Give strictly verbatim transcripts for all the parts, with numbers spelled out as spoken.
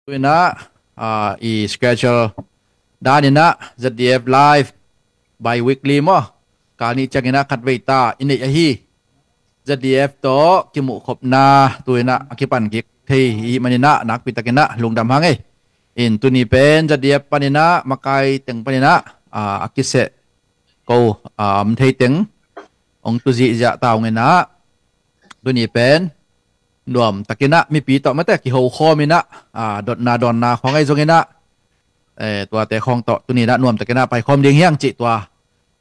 Tu inah, ah, i schedule dan inah Z D F Live bi-weekly maw, kal nih ciang inah khatvei ta i neih ahi. Z D F tawh kimuhkhopna tu inah a kipan kik thei i hih man inah nakpi tak inah lungdam hang ei. In tuni pen Z D F pan inah makai teng pan inah, ah, a kiseh ko, ah, om thei teng hong tu zihziah ta ung inah, tuni pen nuam tak inah mipi tawh mate kiho khawm inah, ah, dotna dawnna khawng ahi zong inah, eh, tuate khawng tawh tuni inah nuam tak inah paikhawm ding hi hang cih tua,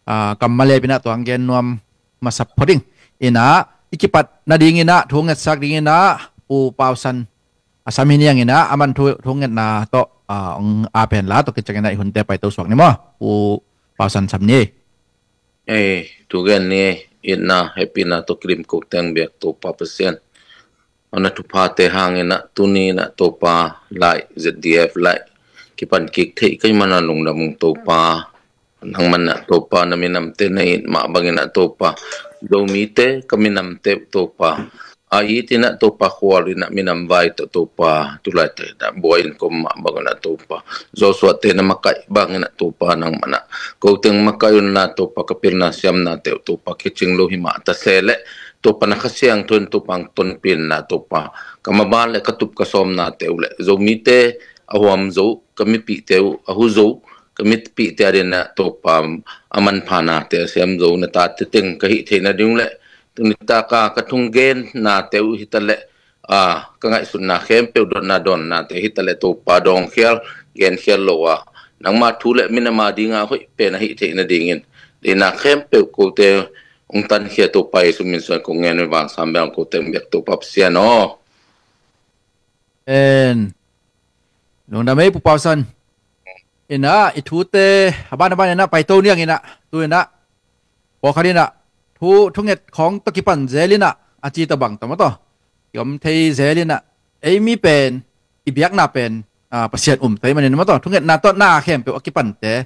ah, kammal lep inah tua hong gen nuam masa phot ing. Inah i kipat nading inah thu ngetsak ding inah Pu Pausan a sam hi niang inah, aman thu, thu ngetna tawh, ah, hong a pen la tawh kiciang inah i hunte paito suak ni maw. Pu Pausan sam ni. Ei, thu gen ni ei, itna hehpihna tawh kidim ko teng biak Topa Pasian, a na thuphate hang inah tuni inah Topa laih, Z D F laih kipan kik theih ka hih man a lungdam ung Topa. Nangman ah Topa na minamte na it mah bang inah Topa, Zomite ka minamte uh Topa, a it inah Topa khual inah minam vai tawh Topa, tu laitakin ah buai in ka om mah bang inah Topa, Joshua te na makaih bang inah Topa nangman ah ko teng makaih un la Topa, ka pilna siamnate uh Topa kicing lo hi mah ta se leh Topa na Kha Siangtho in Topa hong tonpih in la Topa, ka maban le ka tup ka sawmnate uh le Zomite a huam zo, ka mipihte uh a hu zo, ka mipihte a ding ah Topa a manphanate a siam zo na tate teng ka hih theih nading uh le tuni tak a ka thungen nate uh hi ta leh, a, ka ngaihsutna khempeuh dotna dawnnate hi ta leh Topa dawngkhial genkhial lo a, nangma thu le minam a ding a hoih pen a hih theih nadingin deihna khempeuh kote hong tankhia Topa Jesu min suang kong ngen uh, vang sam beng ko teng biak Topa Pasian aw. En. Lungdam ei Pu Pausan. Inah i thute a ban a ban inah paito niang inah tu inah pawlkhat inah thu, thunget khawng tawh kipan zel inah a ci tawh bang tawh maw tawh kiom thei zel inah, ei mi pen i biakna pen, ah, Pasian um tawh i manin maw tawh thungetna tawh na khempeuh a kipante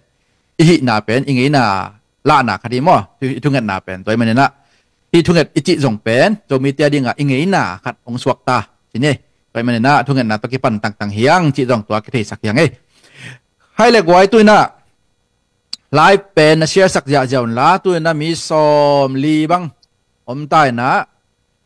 i hihna pen i ngeina lahna khat hi maw. I thungetna pen tawh i manin ah i thunget i cih zong pen Zomite a ding ah i ngeina khat hong suak ta ci ni. Tawh i manin ah thungetna tawh kipan tangtang hi hang cih zong tua kitheisak hi hang ei. Hai le guai, tu inah live pen na share sak ziahziah un la, tu inah mi sawmli bang om ta inah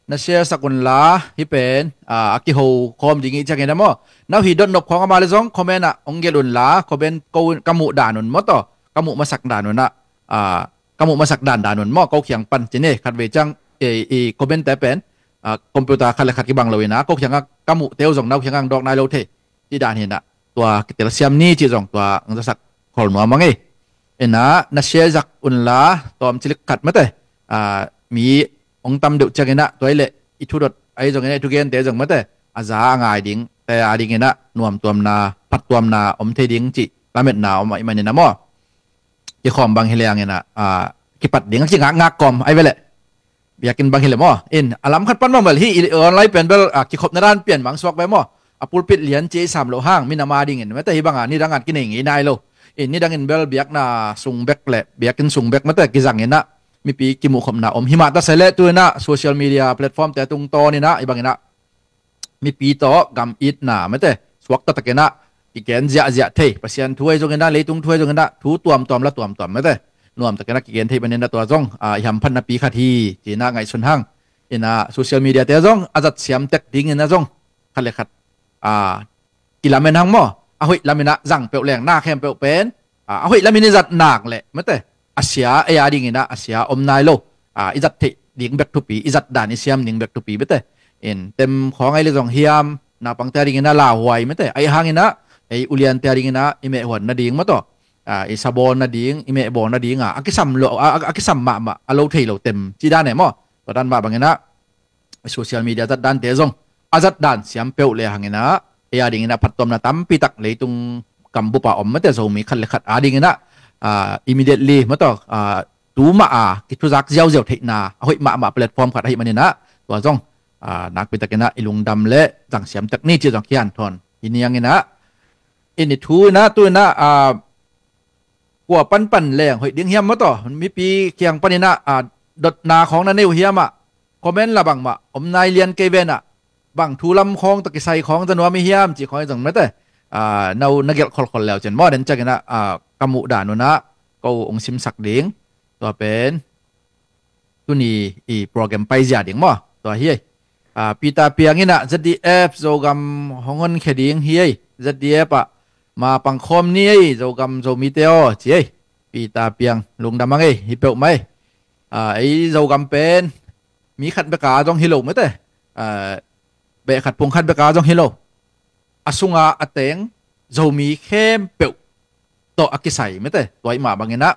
na share sak un la, hih pen, ah, a kiho khawm ding i ciangin ah maw. Na uh hi dot nop khawng a om le zong comment ah hong gelh un la, comment ko ka muh dan un maw tawh, ka muh masak dan un ah, ah, ka muh masak dan dan un maw, ko kiang pan ci ni. Khatvei ciang i, i comment te pen, ah, computer khat le khat kibang lo inah ko kiang ah ka muh te uh zong na uh kiang ah hong dawk nai lo thei ci dan hi inah tua kitel siam ni cih zong tua hong zasak khol nuam hang ei. Inah na share sak un la tawm cilik khat mate, ah, mi hong tam deuh ciang inah tua i leh i thu dot ahi zong inah i thugente zong mate a za a ngai ding te a ding inah nuamtuamna phattuamna om thei ding cih lametna om a i manin ah maw. Kikhawm bang hi leng inah, ah, kipat ding a kingakngak kawm ahi ve leh. Biakinn bang hi leh maw. In a lam khat pan bang bel hih i online pen bel, ah, kikhopna dan pian mang suak ve maw. A pulpit lian ci i sam loh hang minam a dingin mate hih bang a nidang ah kinei ngei nai lo. In nidangin bel biakna sung bek le biakinn sung bek mate kizang inah mipi kimuhkhopna om hi mah ta se leh tu inah social media platform te tungtawn inah i bang inah mipi tawh gam itna mate suakta tak inah kigen ziahziah thei, Pasian thu ahi zong inah leitung thu ahi zong inah thu tuamtuam la tuamtuam mate nuam tak inah kigen thei manin ah tua zong, ah, i hamphatna pi khat hi ci inah ngaihsun hang. Inah social media te zong a zat siam tek ding inah zong khat le khat, ah, kilamen hang maw. A hoih lam inah zang peuh leng na khempeuh pen, ah, a hoih lamin i zat nak leh mate a sia ei a ding inah a sia om nai lo. Ah, i zat theih ding bek thupi, i zat dan i siam ding bek thupi mate. In tem khawng ahi le zong hiam, naupangte a ding inah lauhuai mate, ahi hang inah ei uliante a ding inah i mehhuan nading maw tawh, ah, i sabawl nading, i mehbawl nading ah a kisam lo, a, a, a kisam mahmah a lo thei lo tem ci dan e maw. Tua dan mah bang inah social media zat dante zong a zat dan siam peuh le hang inah ei a ding inah phattuamna tampi tak leitung kam bup a om mate Zomi khat le khat a ding inah, ah, immediately maw tawh, ah, tu mah a kithuzak ziauziau theihna a hoih mahmah platform khat ahih manin ah tua zong, ah, nakpi tak inah i lungdam le zang siam tek ni cih zong kihanthawn hi niang inah. In i thu inah tu inah, ah, kua panpan leng hoih ding hiam maw tawh, mipi kiang pan inah, ah, dotna khawng na nei uh hiam ah, comment la bangmah om nai lian kei ve inah, bang thu lam khawng tawh kisai khawng za nuam i hiam cih khawng i zong mate, ah, no na gelh kholkhol leu cin maw, den ciangin ah, ah, ka muh dan un ah ko hong simsak ding. Tua pen tuni i program paizia ding maw, tua hi ei. Ah, Peter Piang in ah Z D F Zogam hong honkhia ding hi ei, Z D F ah ma pangkhawm ni ei, Zogam Zomite aw ci ei. Peter Piang lungdam hang ei, hi peuhmah ei. Ah, ei Zogam pen mi khat bek a zong hi lo mete. Ah, beh khat phung khat bek a zong hi lo. A sunga a teng Zomi khempeuh tawh a kisai mete. Tua i mah bangin ah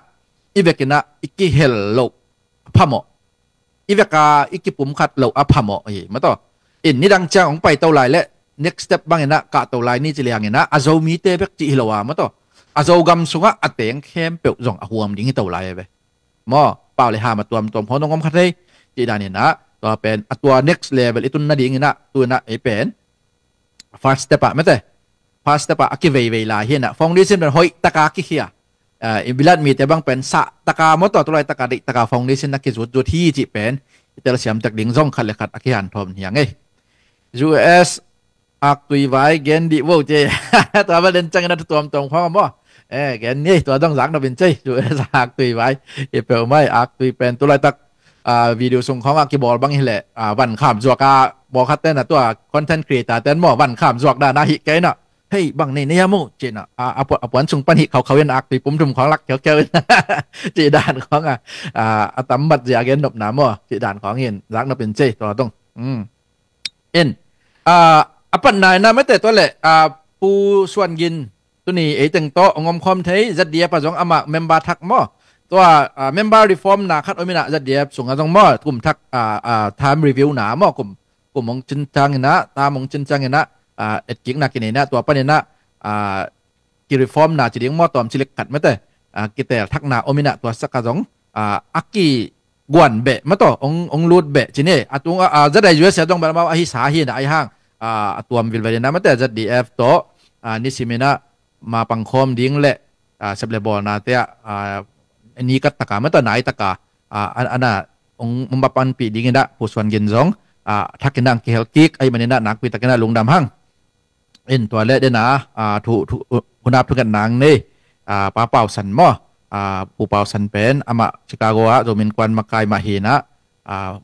i vekin ah i kihel loh a phamawh, i vek a i kipumkhat loh a phamawh hi maw taw. In nidang ciang hong paito lai leh next step bangin ah kahto lai ni ci liangin ah a Zomite bek cih hi lo a maw taw, a Zogam sungah a teng khempeuh zong a huam ding hi to lai a ve. Maw, pau le ham a tuamtuam khawng dong om kha thei. Cih danin ah tua pen a tua next level i tun nadingin ah tu-in ah ei pen first step ah mete, first step ah a kiveivei lai hi-in ah foundation pen hoih taka kikhia. Ah, i bilat mite bang pen sah taka maw taw, tu laitaka deih taka foundation a kizutzut hi cih pen i telsiam tek ding zong khat le khat a kihanthawn hi hang ei. U S aktui vai gen dih vo ci ei. Tua bel den ciangin a thu tuamtuam khawng a maw. Eh, gen ni ei, tua dong zak nop in ci ei. U S aktui vai, hi peuhmah ei. Aktui pen tu laitak, ah, video sung khawng ah kibawl bang hi leh, ah, van kham zuak a, bawl khat ten a tua content creator ten maw, van kham zuak dan a hi kei na. Hei, bang nei nei a maw ci-in ah, ah, a pu-, a puan sung pan hih khaukhau in aktui pum thum khawng lak khiaukhiau in. Cih dan khawng ah, ah, a tam mat zia gen nopna maw, cih dan khawng in zak nop in ci ei, tua dong. Hmm. In, ah, a patna in ah mete tua leh, ah, Pu Suan Gin tuni ei teng tawh hong omkhawm thei, Z D F ah zong amah member thak maw. Tua, ah, member reform na khat om in ah Z D F sungah zong maw, kum thak, ah, ah, time review na maw, kum, kum hong cin ciangin ah, term hong cin ciangin ah, ah, etkikna kinei in ah, tua panin ah, ah, kireform na ci ding maw, tawm ci lek khat mete, ah, kitel thakna om in ah, tua sak ah zong, ah, a ki guan beh maw taw, hong, hong lut beh ci ni. A tung, ah, ah, Z I U S a dong bel amau a hisa hi-in ah, ahi hang, ah, a tuam vilvel in ah mete Z D F tawh, ah, nisim in ah ma pangkhawm ding le, ah, sep le bawlnate ah, ah, ni kat taka maw taw, nai taka, ah, an, an ah hong, hong ma panpih dingin ah Pu Suan Gin zong, ah, thak in ah hong kihel kik ahih manin ah nakpi takin ah lungdam hang. In tua leh den ah, ah, thu, thu, hunap thungetna nei, ah, Pa Pau San maw, ah, Pu Pau San pen amah Chicago ah Zomi Innkuan makai mah hi-in ah, ah,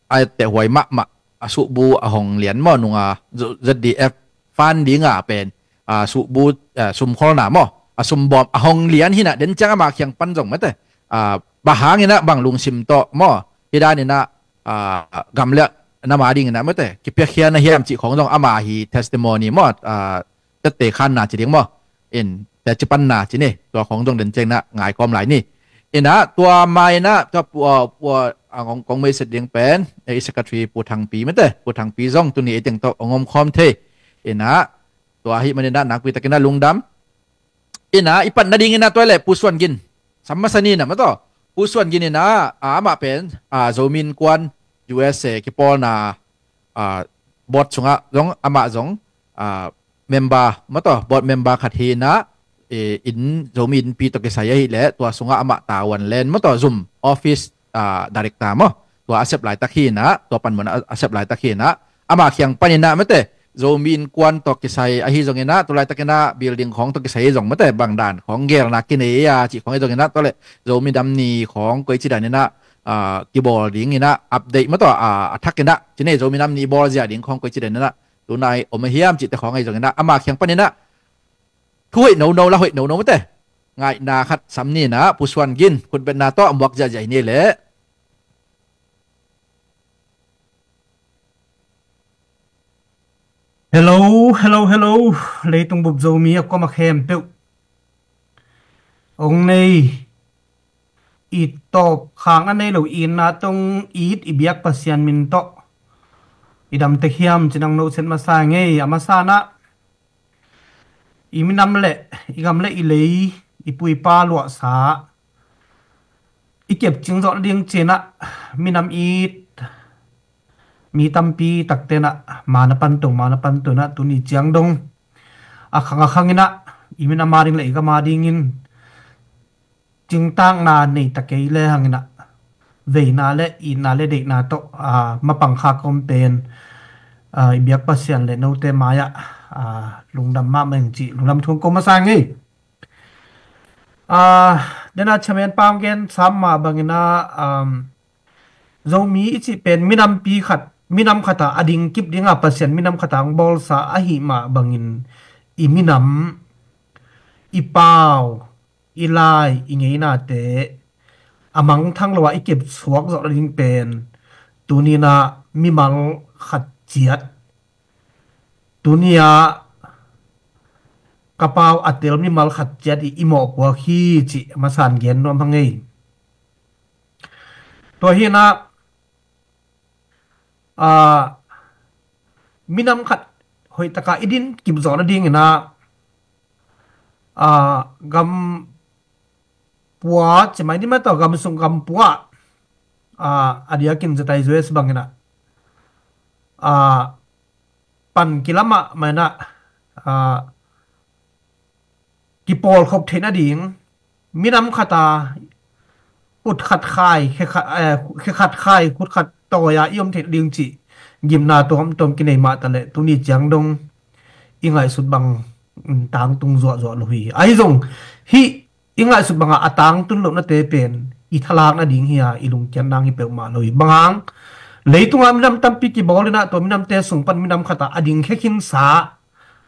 a etteh huai mahmah, a suhbu a hong lian maw, nung a Z-, Z D F fund ding a pen, ah, suhbu, ah, sumkholna maw, a sumbawm a hong lian hi-in ah, den ciang ama kiang pan zong mete, ah, bang hangin ah, bang lungsim tawh maw, hi danin ah, ah, gam le nam adingin ah mete kipiakhia na hiam cih khawng zong ama hi testimony maw, ah, tette khanna ci ding maw, in teci panna ci ni, tua khawng zong den ciangin ah ngaikawm lai ni. In ah tua ma in ah tua Pu, ah, Pu, ah, kong, kong maiset ding pen, eh, i secretary Pu Thang Pi mete, Pu Thang Pi zong tuni ei teng tawh hong omkhawm thei. In ah tua ahih manin ah nakpi takin ah lungdam. In ah i pat nadingin ah tua leh Pu Suan Gin sam masa ni na maw taw. Pu Suan Gin in ah, ah, amah pen, ah, Zomi Innkuan U S A kipawlna, ah, board sungah zong amah zong, ah, member maw taw, board member khat hi-in ah, eh, inn, Zomi Innpi tawh kisai ahih leh tua sungah amah tavuan len maw taw, zum office, ah, director maw, tua a sep laitak hi-in ah, tua panmun a, a sep laitak hi-in ah, ama kiang panin ah mete Zomi Innkuan tawh kisai ahi zongin ah, tu laitakin ah building khawng tawh kisai ahi zong mete, bang dan khawng gelna kinei a cih khawng ahi zongin ah, tua leh Zomi Nam Ni khawng koici danin ah, ah, kibawl dingin ah update maw taw, ah, a thakin ah ci ni, Zomi Nam Ni bawl zia ding khawng koici danin ah tunai om a hiam cihte khawng ahi zongin ah, ama kiang panin ah thu hoih nono, la hoih nono mete ngaihna khat sam ni in ah, Pu Suan Gin khutbetna tawh a muak ziahziah hi ni leh. Hello, hello, hello. Leitung bup Zomi a kuamah khempeuh, hong nei, it tawp khak na nei lo, itna tawh it, i biak Pasian min tawh i dam tek hiam ci-in hong noset masa ing ei. A masa in ah, i minam le i gam le i lei, i pu i pa luahsa i kepcing zawh ding ci-in ah minam it mi tampi takte in ah ma na pan to, ma na pan to in ah, tuni ciang dong a khang a khangin ah i minam ading le i gam adingin cingtakna nei ta kei le hangin ah, veina le itna le deihna tawh, ah, mapang khak om pen, ah, i biak Pasian le note mai-ah ah, lungdam mahmah ing cih lungdam thu kong ko masa ing ei. Ah, dena chairman pa hong gen sam mah bangin ah, um, Zomi i cih pen minampi khat, minam khat ah a ding kip ding a Pasian minam khat ah hong bawlsa ahih mah bangin i minam, i pau, i lai, i ngeinate a mangthang lo ah i kep suak zawh nading pen tuni-in ah mimal khat ciat, tuni-ah ka pau a tel mimal khat ciat i, i mawhpuak hi cih a masa-in gen nuam hang ei. Tua hi-in ah, ah, minam khat hoih taka i din kip zawh nadingin ah, ah, gam pua, ci mai ni mah tawh, gam sung gam pua, ah, a diakin Zetai Zues bangin ah, ah, pan kilam mahmah in ah, ah, kipawlkhop theih nading, minam khat a khut khat khai, khe khat, eh, khe khat khai, khut khat tawi-a i om theih nading cih gimna tuamtuam kinei mah taleh tuni ciang dong i ngaihsut bang, mm, tangtung zuahzuah lo hi. Ahi zong hih i ngaihsut bangah a tangtun lohnate pen i thalak nading hi-a, i lungkiat nang hi peuhmah lo hi. Bang hang, leitungah minam tampi kibawl in ah, tua minamte sung pan minam khat ah a ding khia khinsa,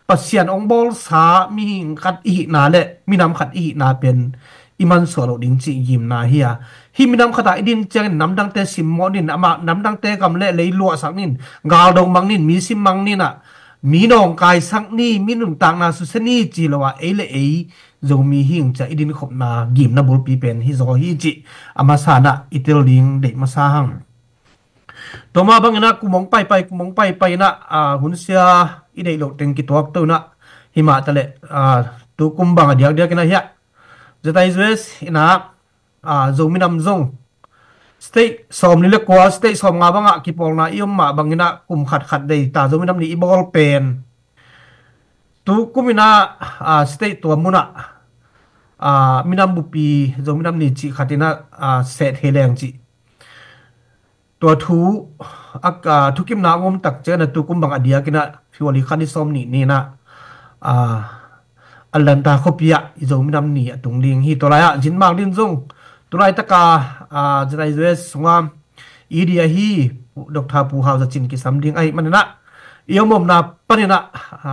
Pasian hong bawlsa mihing khat i hihna le minam khat i hihna pen i mansuah loh ding cih gimna hi-a. Hih minam khat ah i din ciangin namdangte simmawh nin, amah namdangte gam le lei luahsak nin, gal dong mang nin, mi sim mang nin ah, mi nawngkaisak ni, mi nuntakna susia ni ci lo ah, ei le ei Zomi hing ciah i dinkhopna gimna bulpi pen hi zaw hi cih a masa-in ah i tel ding deih masa hang. Tua mah bangin ah kum hong paipai, kum hong paipai in ah, ah, hunsia i deih loh teng kituak to in ah, hi mah taleh, ah, tu kum bang a diakdiak in ah hiah Zetai Zues in ah, ah, Zo minam zong state sawmli le kua, state sawmnga bangah kipawlna i om mah bangin ah kum khat khat dei ta Zo minam ni i bawl pen tu kum in ah, ah, state tua mun ah, ah, minam bupi Zo minam ni cih khat in ah, ah, seh thei leng cih tua thu, a, a, thukimna a om tak ciangin ah tu kum bang a diakin ah February kha ni sawm nih ni-in ah, a, Atlanta khuapi ah i Zo minam ni a tung ding hi. Tua lai-ah Zin Mang Din zong tu laitaka, a, Zetai Zues sunga E D ahi Doctor Pu Hau Za Cin kisam ding ahih manin ah i om omna panin ah, a,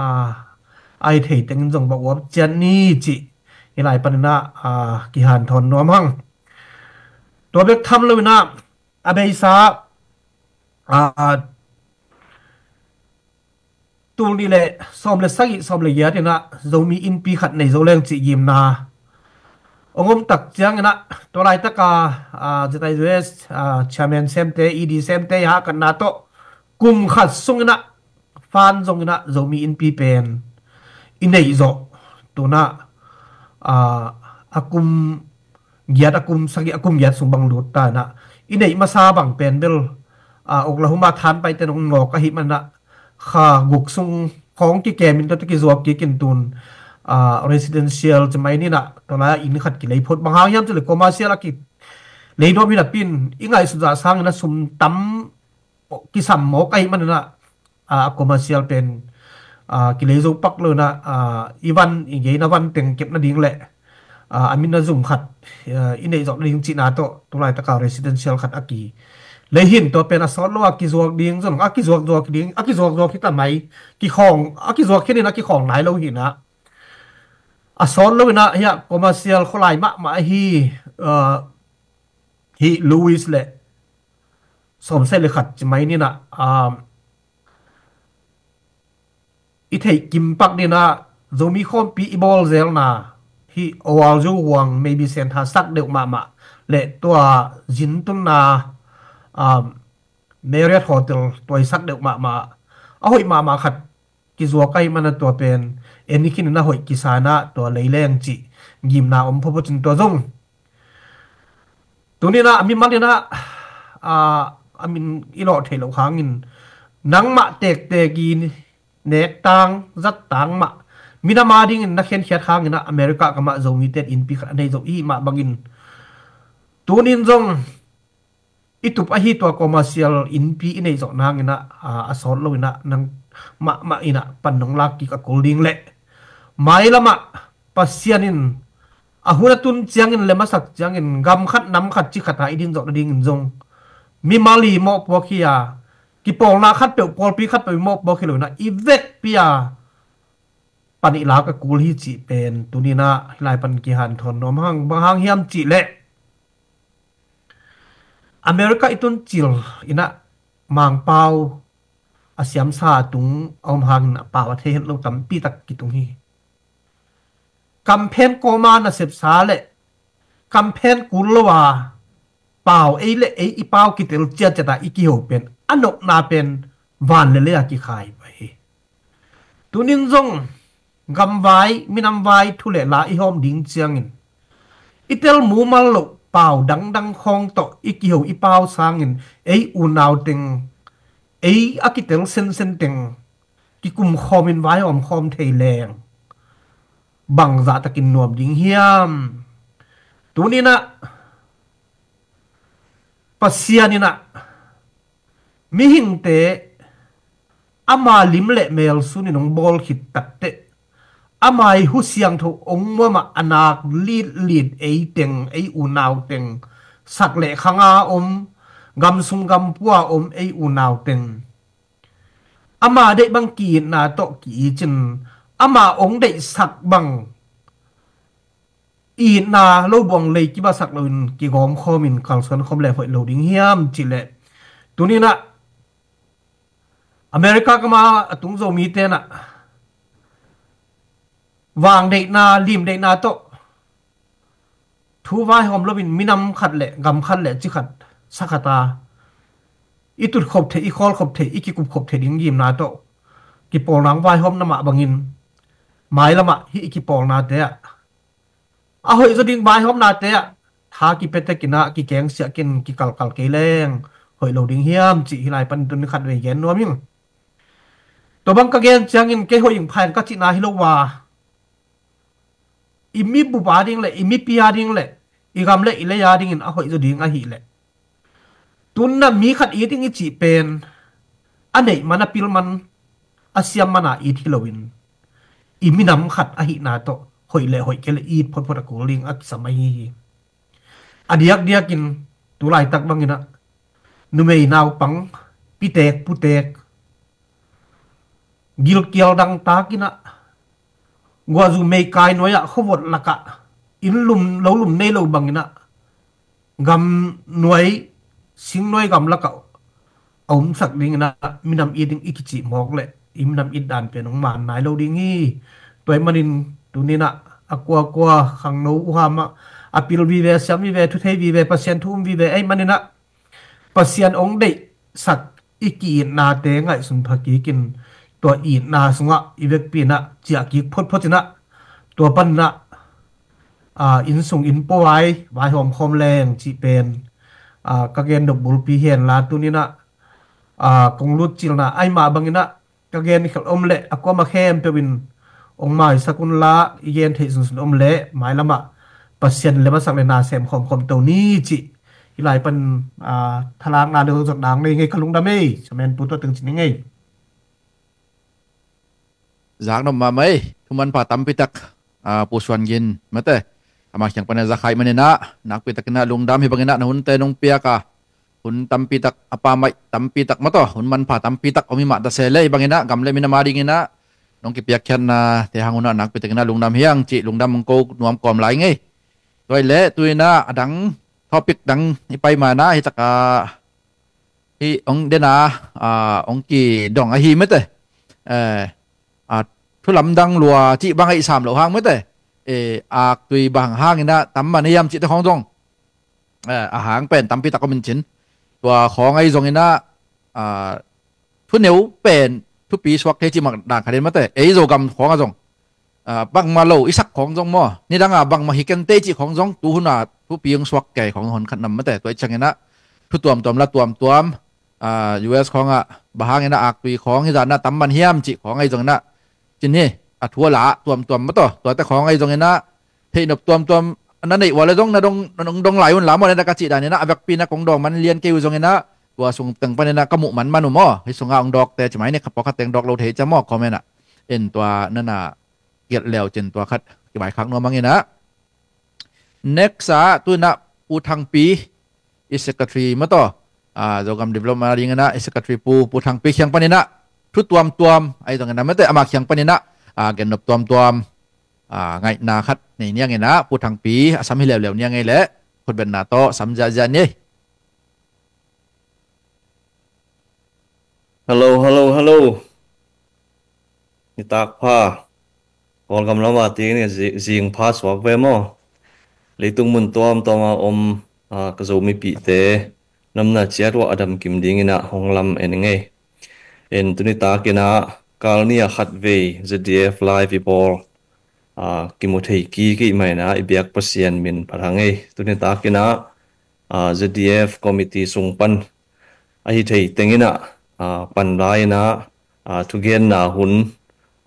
a hi thei tengin zong va uap ciat ni cih hih lai panin ah, a, kihanthawn nuam hang. Tua bek tham loin ah a beisa, a, tul nih le sawm le sagih, sawm le giat in ah Zomi innpi khat nei zo leng cih gimna hong om tak ciangin ah tua laitaka, a, Zetai Zues, a, chairman semte, E D semte i hahkatna tawh kum khat sungin ah fan zongin ah Zomi innpi pen i neih zawh. Tu-in ah, a, a kum giat, a kum sagih, a kum giat sung bang lut ta in ah i neih masa bang pen bel, a, Oklahoma than paite nong nawk ahih manin ah kha guk sung khawng kikem in tua tawh kizuak kik in tu-in, a, residential ci mai ni-in ah tua lai-ah inn khat kilei phot. Bang hang hiam cih leh commercial a kilei nuam hi napi-in i ngaihsut zah sangin ah sum tam kisam mawk ahih manin ah, a, commercial pen, a, kilei zo pak lo-in ah, a, i van, i geina van teng kep nading le, a, a min a zum khat, a, i neih zawh nading cihna tawh tu laitaka residential khat a kilei hi-in tua pen a sawt lo a kizuak ding zong, a kizuak zuak ding, a kizuak zuak hi ta mai, kikhawng, a kizuak khin in a kikhawng nai lo hi-in ah a sawt lo-in ah hiah commercial khualai mahmah ahi, a, hih Louis le sawmsagih le khat ci mai ni-in ah, um, i theih kim pak dingin ah Zomi khawmpi i bawl zelna hih Oalzu Huang Maybe Center sak deuh mahmah le tua Zin tunna, um, Marriott Hotel tua i sak deuh mahmah a hoih mahmah khat kizuak ahih manin ah tua pen en i khin in a hoih kisa in ah tua lei leng cih gimna om photphot in tua zong tuni-in ah a mimal in ah, a, a min i lawh theih loh hangin nangmah tektek i nek tang, zat tang mah minam a dingin na khenkhiat hangin ah America gam ah Zomite in innpi khat a nei zo i hih mah bangin tuni-in zong i tup ahi tua commercial innpi i neih zawh nangin ah, a, a sawt lo in ah nang mahmah in ah pan nong lak kik a kul ding leh, mailam ah Pasian in a hun a tun ciangin, lem a sak ciangin, gam khat nam khat ci khat a i din zawh nadingin zong mimal i mawhpuak hi a, kipawlna khat peuh, pawlpi khat peuh i mawhpuak hi lo in ah, i vekpi a pan i lak a kul hi cih pen tuni in ah hih lai pan kihanthawn nuam hang. Bang hang hiam cih leh America i tun cil in ah Mangpau a siamsa a tung a om hangin a pau a thei het lo tampi tak kitung hi. Kamphen kawma nasepsa le kamphen kul lo a pau, ei le ei i pau kitel ciatciat a i kiho pen a nopna pen van le lei a kikhai pah hi. Tunin zong gamvai, minamvai thu le la i hawm ding ciangin i tel mumal loh pau dangdang khawng tawh i kiho i pau sangin ei unau teng, ei a kitel sensen teng kikum khawmin vaihawm khawm thei leng bangzah takin nuam ding hiam? Tuninah Pasian inah mihingte ama lim le mel sunin hong bawl khit takteh, ama i hu siangtho hong muamah a nak litlit ei teng, ei unau teng, sak le khanga om, gamsung gampua om ei unau teng, ama deih bang ki-itna tawh ki-icin, ama hong deihsak bang itna lo buang lei kibasak loin kigawm khawmin kalsuan khawm le hoih lo ding hiam cihleh, tuninah America kama a tung Zomite inah vang deihna, lim deihna tawh thu vaihawm loin minam khat le gam khat le ci khat sa khat a i tut khop theih, i khawl khop theih, i kikup khop theih ding gimna tawh kipawlna hong vaihawmna mah bangin, mailamah hih i kipawlnate ah, a hoih zaw ding vaihawmnate ah tha kipia tekinah kikengsiakin kikalkal kei leng hoih lo ding hiam cih hih lai panin tuni khatvei gen nuam ing. Tua bang ka gen ciangin kei hoih ing, pha ing ka cihna hi lo a, i mibup a ding le i mipi a ding le i gam le i lei a dingin a hoih zaw ding ahileh, tunna mi khat it ing i cih pen a neih man, a pil man, a siam mana it hi loin, i minam khat ahihna tawh hoih le hoih kei le it photphot a kul ding a kisam ahi hi. A diakdiakin tulaitak banginah numei naupang, pitek putek, gilkial dangtakinah guahzu meikai nuai-ah khuavot lakah inn lum, lo lum nei lo banginah gam nuai, singnuai gam lakah a omsak dinginah minam it ding i kicih mawk leh i minam it dan pen hong man nai lo ding hi. Tua ahih manin tuninah a kuakua khangno uham ah a pil vive, a siam vive, thu thei vive, Pasian thu um vive ahih maninah Pasian hong deihsak i ki-itnate ngaihsun pha kikin, tua itna sungah i vekpi inah ciah kik photphot inah, tua paninah, aa, inn sung inn pua-ai vaihawm khawm leng cih pen, aa, ka gen nop bulpi hi henla tuninah, aa, kong lutcilna ahi mah banginah ka gen khelh om leh a kuama khempeuh in hong maisak unla, i gen theih sunsun om leh mailamah Pasian lem a sak le na sem khawmkhawm to ni cih hih lai pan, aa, thalakna le zot dang nei ngei, ka lungdam ei. Samen pu tua teng ci ni ngei. Zaknop mahmah ei, thuman pha tampitak, aa, Pu Suan Gin mate, ama kiang pana za khai maninah nakpitakinah lungdam hi banginah na hunte nong piak a, hun tampitak, a pammaih tampitak mataw, hun manpha tampitak om hi mah ta se leh, hi banginah gam le minam a dinginah nong kipiakkhiatnate hang hunah nakpitakinah lungdam hi hang cih lungdam hong ko nuam kawm lai ngei. Tua hileh tuinah a dang topic dang i pai manah hi takah hih hong dena, aa, hong kidong ahi mate. Eh, a, thu lamdang lua cih bang a i sam loh hang mate. Eh, aktui bang hanginah tam man hiam cihte khawng zong, eh, a hang pen tampitak om in cin. Tua khawng ahi zonginah, ah, thuneu pen thupi suak thei cih mak dan khat in mate. Ei Zogam khawng a zong, ah, bangmah lo i sak khawng zong maw, nidanga bangmah hi kentei cih khawng zong, tuhuna thupi hong suak kei khawng hon khat nam mate. Tua i cianginah thu tuamtuam la tuamtuam, ah, U S khawngah bang hanginah aktui khawng hi zanah tam man hiam cih khawng ahi zonginah cin hi, a thu a la tuamtuam mataw, tuate khawng ahi zonginah theihnop tuamtuam na neih uh a le zong na dong, na dong, dong lai un la maw, na dak a cih dan inah a vekpi na kong dawng man lian kei uh zong inah tua sung teng pan inah ka muh man man uh maw. Hih sungah hong dawkte ci mai ni, kha pawlkhat teng dawk lo thei cia maw, comment ah. In tua nana gelh leu cin tua khat kivaikhak nuam ang inah. Next ah tu inah Pu Thangpi, i secretary maw taw, ah, Zogam Development a ding inah i secretary Pu, Pu Thangpi kiang pan inah thu tuamtuam ahi zong inah mate ama kiang pan inah, ah, gennop tuamtuam, ah, ngaihna khat nei ni ang inah. Pu Thangpi a sam hi leuleu ni ang ei leh khutbetna tawh sam ziahziah ni. Hello, hello, hello. Nitak pha. Kawlgam lam a ti ni, zi-, zing pha suak ve maw. Leitung mun tuamtuam a om, ah, ka Zomipihte namna ciat uah a damkim ding inah hong lam en ing ei. En tuni tak inah kal ni a khat vei Z D F live i bawl, ah, kimu thei kik i hih man inah i biak Pasian min phat hang ei. Tuni tak inah, ah, Z D F committee sung pan ahi thei teng inah, ah, pan lai inah, ah, thugenna hun,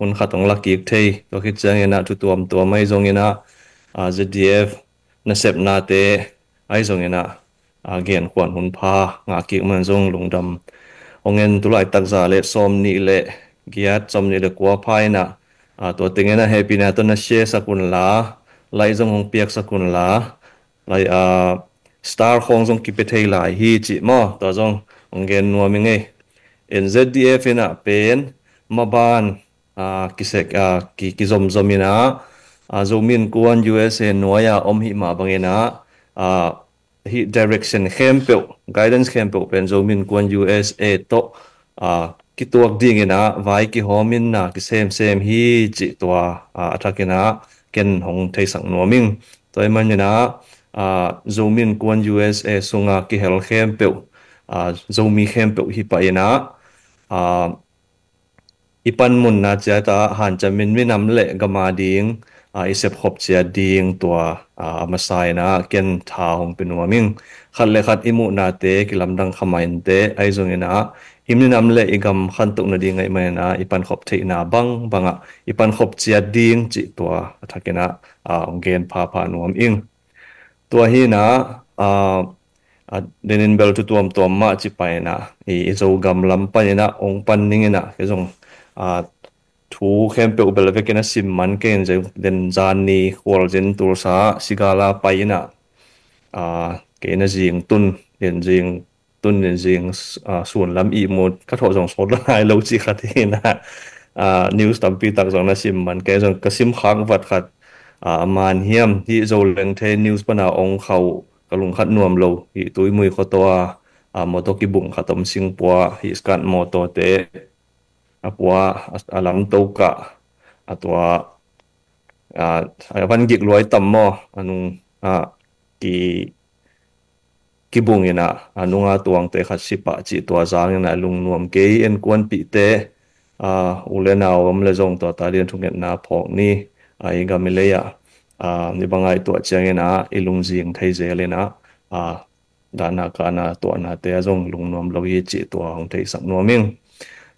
hun khat hong la kik thei. Tua khit ciang inah thu tuamtuam ahi zong inah, ah, Z D F nasepnate ahi zong inah, ah, genkhuan hun pha ngah kik man zong lungdam. Hong en tu laitak za le sawm nih le giat, sawm nih le kua pha inah, ah, tua teng inah hehpihna tawh na share sak un la, like zong hong piak sak un la, like, ah, star khawng zong kipia thei lai hi cih maw, tua zong hong gen nuam ing ei. En Z D F inah pen maban, ah, kisek, ah, ki, kizomzom inah, ah, Zomi Innkuan U S A nuai a om hih mah bang inah, ah, hih direction khempeuh, guidance khempeuh pen Zomi Innkuan U S A tawh, ah, kituak ding inah vai kihawm inah kisemsem hi cih tua, ah, a thak inah ken hong theisak nuam ing. Tua ahih man inah, ah, Zomi Innkuan U S A sunga kihel khempeuh, ah, Zomi khempeuh hi pah inah, ah, i panmunna ciat ah hanciam in minam le gam a ding, ah, i sepkhop ciat ding tua, ah, a masa inah ken tha hong pia nuam ing. Khat le khat i muhnate kilamdang kha mah inteh, ahi zong inah i minam le i gam khantoh nading ahih man inah i pankhop theihna bangbang ah i pankhop ciat ding cih tua a thak inah, ah, hong gen phapha nuam ing. Tua hi inah, ah, ah, den in bel thu tuamtuam mah ci pah inah i, i Zogam lam pan inah hong pan ning inah kei zong, ah, thu khempeuh bel vek inah sim man kei in zong, den zan ni khualzin tulsa Sigala pai inah, ah, kei na zing tun, den zing tun, den zing, ah, sun lam ihmut ka thawh zong sawt la nai lo cih khat hi inah, ah, news tampi tak zong na sim man kei, zong ka sim khak vat khat, ah, a man hiam hih Zolengte news pan a hong khauh ka lungkhat nuam lo, hih Tuimui khuataw a, ah, mawtaw kibung khat om singpua, hih skat mawtawte a pua, a, a lamto kah, a tua, ah, a van gik luai tam maw, a nung, ah, ki, kibung inah, a nunga tuangte khat si pah cih tua zang inah lungnuam kei. Innkuanpihte, ah, u le nau om le zong tua ta ding thungetna phawk ni, ah, i gam i lei ah, ah, ni bang a i tuah ciang inah i lungzing thei zel inah, ah, dahna kahna tuahnate ah zong lungnuam lo hi cih tua hong theisak nuam ing.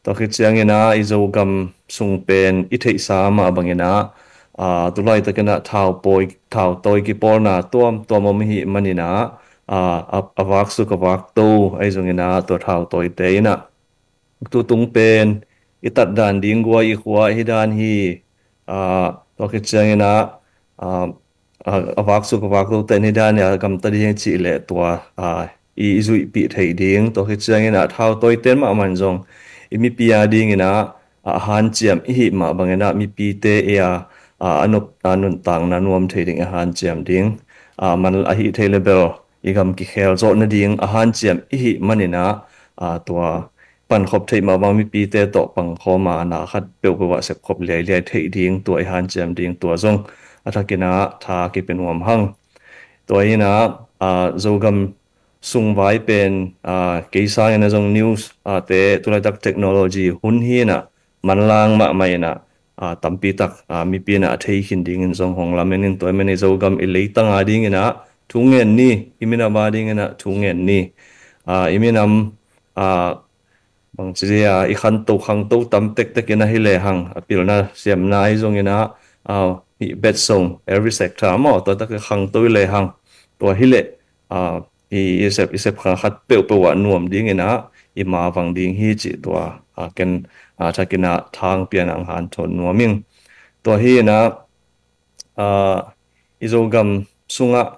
Tua khit ciang inah i Zogam sung pen i theihsa mah bang inah, ah, tu laitak inah thau pawi, thau tawi kipawlna tuamtuam om i hih man inah, ah, a, a vaksuk a vakto ahi zong inah tua thau tawite inah tutung pen i tat dan ding guai i khua hi dan hi, ah, tua khit ciang inah, ah, ah, a vaksuk a vaktote hi dan hi a gamta ding cih leh tua, ah, i, i zuihpih theih ding. Tua khit ciang inah thau tawiten mah man zong i mipi a ding inah, ah, a hanciam i hih mah bang inah mipite i a, ah, a nop, a nuntakna nuam thei ding a hanciam ding, ah, man a hih thei le bel i gam kikhel zawh nading a hanciam i hih man inah, ah, tua pankhop theih mah bang mipite tawh pangkhawm a na khat peuhpeuh ah sepkhop liailiai theih ding tua i hanciam ding tua zong a thak inah tha kipia nuam hang. Tua hi inah, ah, Zogam sung vai pen, ah, kei sang inah zong news, ah, te tu laitak technology hun hi inah manlang mahmah inah, ah, tampi tak, ah, mipi inah a thei khin dingin zong hong lamen in tua ahih man inah i Zogam i leitang a ding inah thu ngen ni, i minam a ding inah thu ngen ni, ah, i minam, ah, bangci zia i khanto khangto tam tektek inah hi lehang a pilna siamna ahi zong inah, ah, hi betsong every sector maw, tua tak khangto i lehang tua hi leh, ah, i, i sep, i sep kha khat peuhpeuh ah nuam dingin ah i mavang ding hi cih tua, ah, ken, ah, thakin ah thang pian ang hanthawn nuam ing. Tua hi in ah, ah, i Zogam sungah,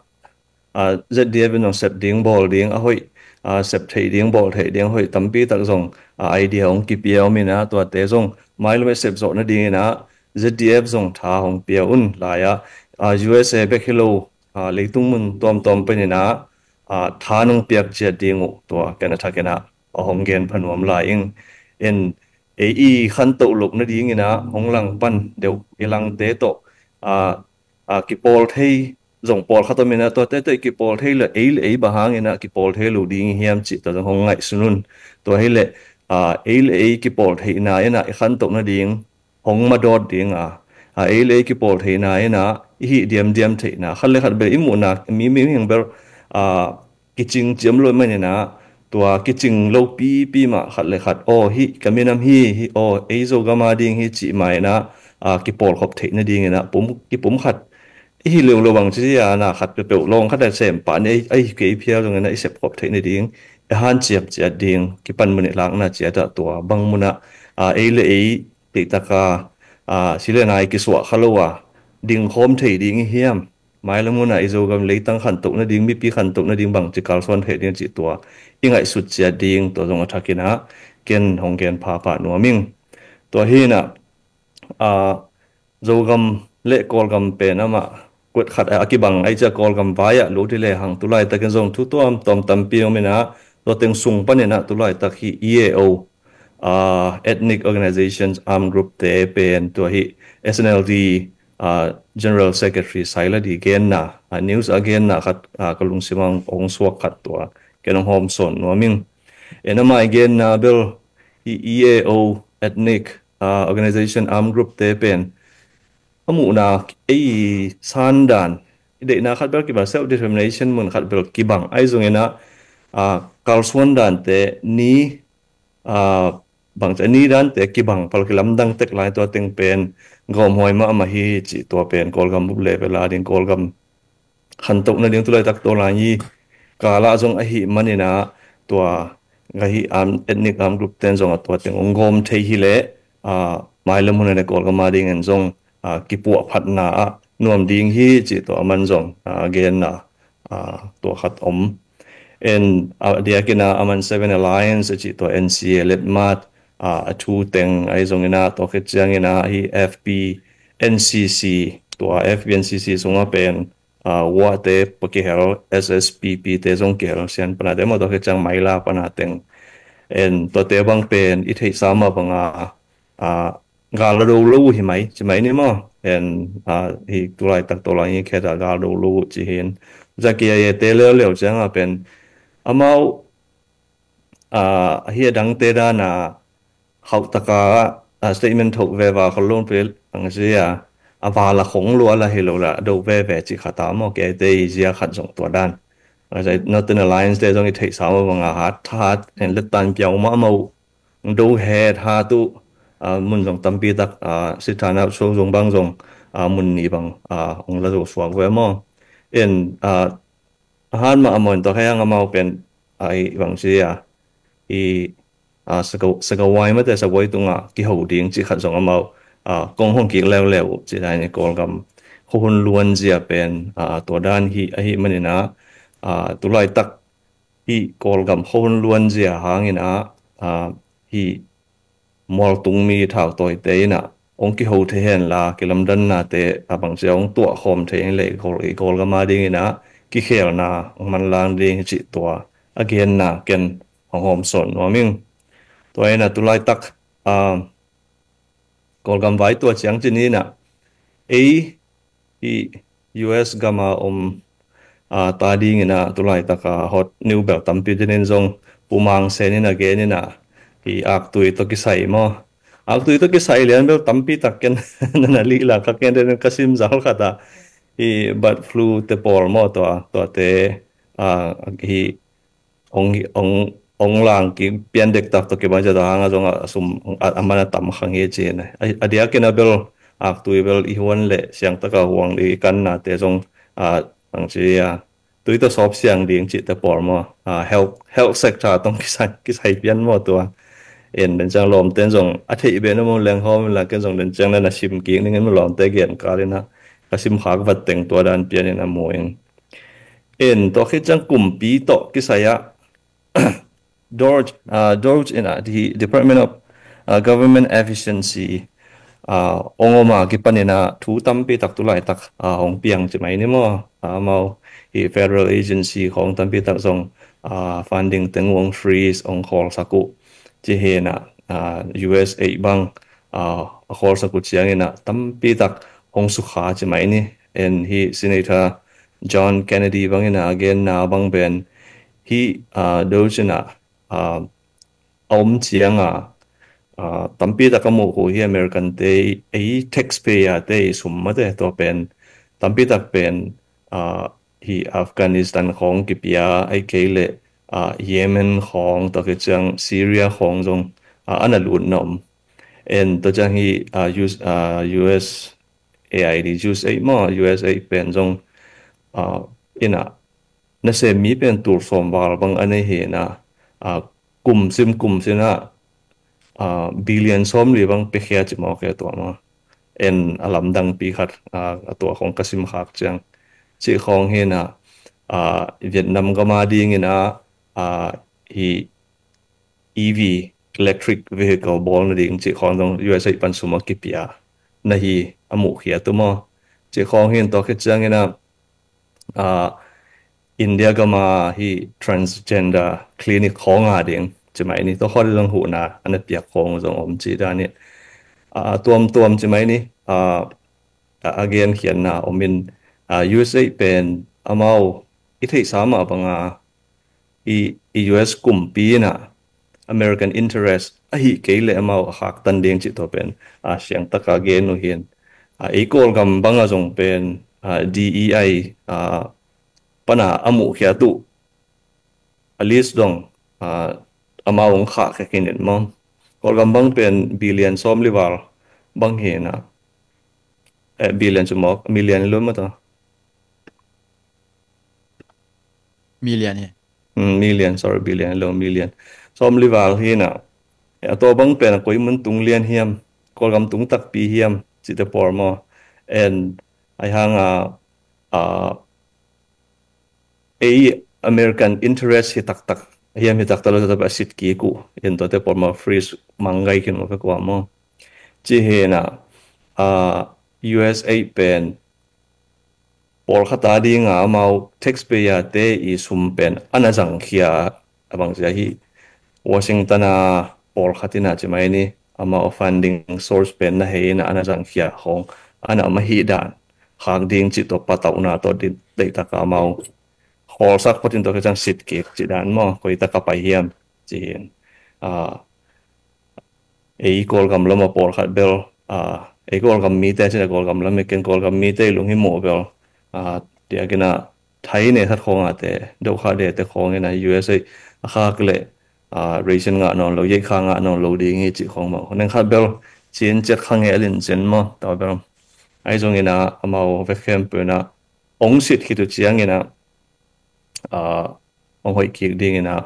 ah, Z D F in zong sep ding bawl ding a hoih, ah, sep theih ding bawl theih ding a hoih tampi tak zong, ah, idea hong kipia om in ah, tuate zong mailam i sep zawh nadingin ah Z D F zong tha hong pia un lai ah, ah, U S A bek hi lo, ah, leitung mun tuamtuam panin ah, ah, tha nong piak ciat ding uh tua ken a thakin ah a hong gen pha nuam lai ing. En ei i khantoh loh nadingin ah hong langpan deuh i langte tawh, ah, ah, kipawl thei zong pawlkhat om in ah, tuate tawh i kipawl thei le ei le ei bang hangin ah kipawl thei lo ding i hiam cih tua zong hong ngaihsun un. Tua hi leh, ah, ei le ei kipawl theihna in ah i khantoh nading hong madawt ding a, ah, ei le ei kipawl theihna in ah i hih diamdiam theihna, khat le khat bel i muhna mi, mi, mi hing bel, ah, kicing ciam lo manin ah, tua kicing lo pipi mah khat le khat, aw, hih ka minam hi, hih, aw, ei Zogam a ding hi cih ma in ah, ah, kipawlkhop theih nadingin ah pum, kipumkhat i hi leuleu bang ci a, na khat peuhpeuh lawng khat a sem pah ni, ei, ei kei phial zongin ah i sepkhop theih nading, i hanciam ciat ding, kipan mun i lakna ciat ah tua bang mun ah, ah, ei le ei deihtak a, ah, si le nai kisuah kha lo a dingkhawm thei ding i hiam? Mailam hun ah i Zogam leitang khantoh nading, mipi khantoh nading bangci kalsuan thei ding cih tua i ngaihsut ciat ding tua zong a thakin ah ken hong gen phapha nuam ing. Tua hi in ah, ah, Zogam le Kawlgam pen amah kuat khat a kibang ai cia, Kawlgam vai ah lut i lehang tu laitakin zong thu tuamtuam tampi om in ah, tua teng sung panin ah tu laitak hi E A O, ah, Ethnic Organizations Armed Group te pen tua hi S N L D, ah, General Secretary Sailadi genna, ah, news a genna khat, ah, ka lungsim ah hong suak khat tua ken hong hawmsawn nuam ing. En amah i genna bel hi E A O Ethnic, ah, Organization Armed Group te pen a muhna ei san dan, i deihna khat bel kibang, self determination mun khat bel kibang ai zongin ah, ah, kalsuan dante ni, ah, bangci ni dante kibang pal kilamdang tek lai, tua teng pen gawmhuai mahmah hi cih tua pen Kawlgam bup level a ding, Kawlgam khantoh nading tu laitak tua lai hi kal ah zong ahih manin ah tua ka hih arm, ethnic armed group ten zong a tua teng hong gawm thei hi leh, ah, mailam hun ah le Kawlgam a dingin zong, ah, kipuahphatna ah nuam ding hi cih tua aman zong, ah, genna, ah, tua khat om. En, ah, a diakin ah aman Seven Alliance a cih tua N C A letmat, ah, a thu teng ai zongin ah tua khit ciangin ah hi F P N C C, tua F P N C C sungah pen, ah, Wa te pua kihel, S S P P te zong kihel, Sian pana te maw, tua khit ciang Maila pana teng. En tuate bang pen i theihsa mah banga, ah, gal a do lo uh hi mai ci mai ni maw. En, ah, hi tu laitak tua lai hi khet ah gal do lo uh ci hi in. Za K I A te leuleu ciang a pen amau, ah, hi a dangte dan a hauh taka, ah, statement thoh ve va khol lo pen ang ci a, a val a khong lua la hi lo la do veve ci khat a maw, K I A te i zia khat zong tua dan. Northern Alliance te zong i theihsa mah banga hat hat en let tan piau mahmah uh, do het hat uh, ah, mun zong tampi tak, ah, sithana so zong bang zong, ah, mun ni bang, ah, hong la zo suak ve maw. En, ah, a han mah a maw in tua khai hang amau pen, ah, i bang ci a, i, ah, Sagaw-, Sagawai mate Sagawai tungah kiho ding ci khat zong amau, ah, kong hong kik leuleu uh ci dan i Kawlgam khuahun luanzia pen, ah, tua dan hi, ahih manin ah, ah, tu laitak hi Kawlgam khuahun luanzia hangin ah, ah, hi mualtung mi thautawite in ah hong kiho thei hen la, kilamdannate a bangci a hong tuahkhawm thei in leh i Kawl, i Kawlgam a dingin ah kikhelna hong manlang ding hi cih tua a genna ken hong hawmsawn nuam ing. Tua in ah tu laitak, ah, Kawlgam vai tua ciang ci ni in ah, ei hi U S gam a om, ah, ta dingin ah tu laitak a hot news bel tampi dinin zong Pu Mang Sen in a gen in ah, hi aktui tawh kisai maw. Aktui tawh kisai lian bel tampi tak ken na na lih la ka ken den ka sim zal khat ah, hi bird flu te pawl maw tua, tuate, ah, hi ong, ong, ong lang ki pian dektak tawh kibang ciat a hang a zong a sum a, a man a tam khang hi ci in a. A, a diakin a bel aktui bel i huan le siangtaka huang ding i kannate zong, a, ang ci a, tui tawh sawp siang ding cihte pawl maw, a, health, health sector tawh kisai, kisai pian maw tua. En den ciang lawmten zong a theih beh na maw leng hawm la ken zong den ciang na na sim kik ning in maw lawmte gen kal in a ka sim khak vat teng tua dan pian in a mu ing. En tua khit ciang kumpi tawh kisai ah DOGE, uh, DOGE in a, the Department of uh, Government Efficiency, uh, ong om a kipan in a thu tampi tak tu laitak, uh, hong piang ci mai ni maw, uh, amau hi federal agency khawng tampi tak zong, uh, funding teng hong freeze hong khawlsak uh ci hi in a, uh, U S aid bang, uh, a khawlsak uh ciang in a tampi tak hong sukha ci mai ni. En hi Senator John Kennedy bang in a a genna bang pen hi, uh, DOGE in a, uh, a om ciang a, uh, tampi tak a muh uh hi American te ei taxpayer te ei sum mate tua pen tampi tak pen, uh, hi Afghanistan khawng kipia ei kei le, uh, Yemen khawng tua khit ciang Syria khawng zong, uh, ana lut na om. En tua ciang hi, uh, US, uh, US aid, US aid maw, US aid pen zong, uh, in a nasem mi pen tul sawm val bang a nei hi in a, a, kum sim kum sin a, a, billion sawm li bang pekhia ci mawk e tua maw. En a lamdang pi khat, a, a tua khawng ka sim khak ciang cih khawng hi in a, a, Vietnam gam a ding in a, a, hi E V, electric vehicle bawl na ding cih khawng zong U S aid pan sum a kipia na hi a muh khia tu maw. Cih khawng hi in tua khit ciang in a, a, India gam a hi transgender clinic khawng a ding ci mai ni tua khawng zong huhna ana piak khawng zong om ci dan in, a, tuamtuam ci mai ni, a, a, a genkhiatna om in, a, U S aid pen amau i theihsa mah bang a i, i U S kumpi in a American interest ahi kei le amau a khaktan ding cih tua pen, a, siangtaka gen uh hi in, a, ei Kawlgam bang a zong pen, a, D E I, a, pan a a muh khia tu a list dong, a, amau hong khah khek in in maw. Kawlgam bang pen billion sawm li val bang hi in a, eh, billion ci mawk, million lo maw tua. Million hi. Mm, million, sorry, billion lo, million. Sawm li val hi in a, eh, a tua bang pen a koi mun tung lian hiam, Kawlgam tung takpi hiam cihte pawl maw. En ai hang a, a, ei American interest hi taktak hiam hi taktak lo taktak a sit kik uh in tuate pawl maw freeze mang gai khin uh ka kua maw. Ci hi in a, a, U S aid pen pawlkhat a ding a amau taxpayer te i sum pen ana zangkhia a bang sia hi Washington a pawlkhat in a ci mai ni amau funding source pen na hei in a ana zangkhia khawng ana mah hi dan khak ding cih tua patauhna tua deihtak a amau khawlsak phot in tua khit ciang sit kik cih dan maw koi tak a pai hiam ci hi in, a, ei Kawlgam lam a pawlkhat bel, a, ei Kawlgam mite cin a Kawlgam lam i ken Kawlgam mite i lung hi mawh bel, a, tiak in a thai ne khat khawng a te deuh kha de te khawng in a U S aid a khak le, a, ration ngah nawn lo, yeikha ngah nawn lo ding hi cih khawng maw. Neng khat bel cin ciat kha ngeh lin cin maw, tau bel. Ai zong in a amau vek khempeuh in a ong sit khit uh ciang in a, a, ong hoih kik ding in a,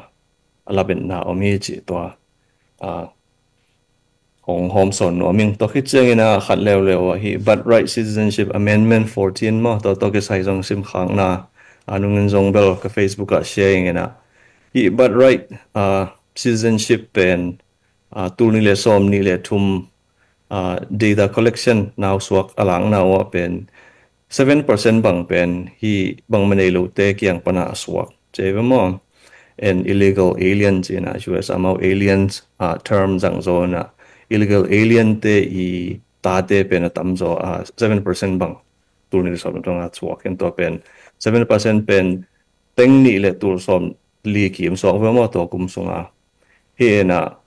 a lapinna om hi cih tua, a, hong hawm sawn nuam ing. Tua khit ciang in a khat leuleu a hi birthright citizenship amendment fourteen maw, tua tua kisai zong sim khakna a nung in zong bel ka Facebook ah share ing in a. Hi birthright, a, citizenship pen, a, tul nih le sawm nih le thum, a, data collection nau suak a lakna uh ah pen seven percent bang pen hi bangmah nei lote kiang pan a suak. Cei ve maw. En illegal alien ci in a U S amau aliens, a, term zang zaw in a illegal alien te i tate pen a tam zaw a seven percent bang tul nih le sawm tung a suak in tua pen seven percent pen teng nih le tul sawm li kim suak ve maw tua kum sung a. Hi in a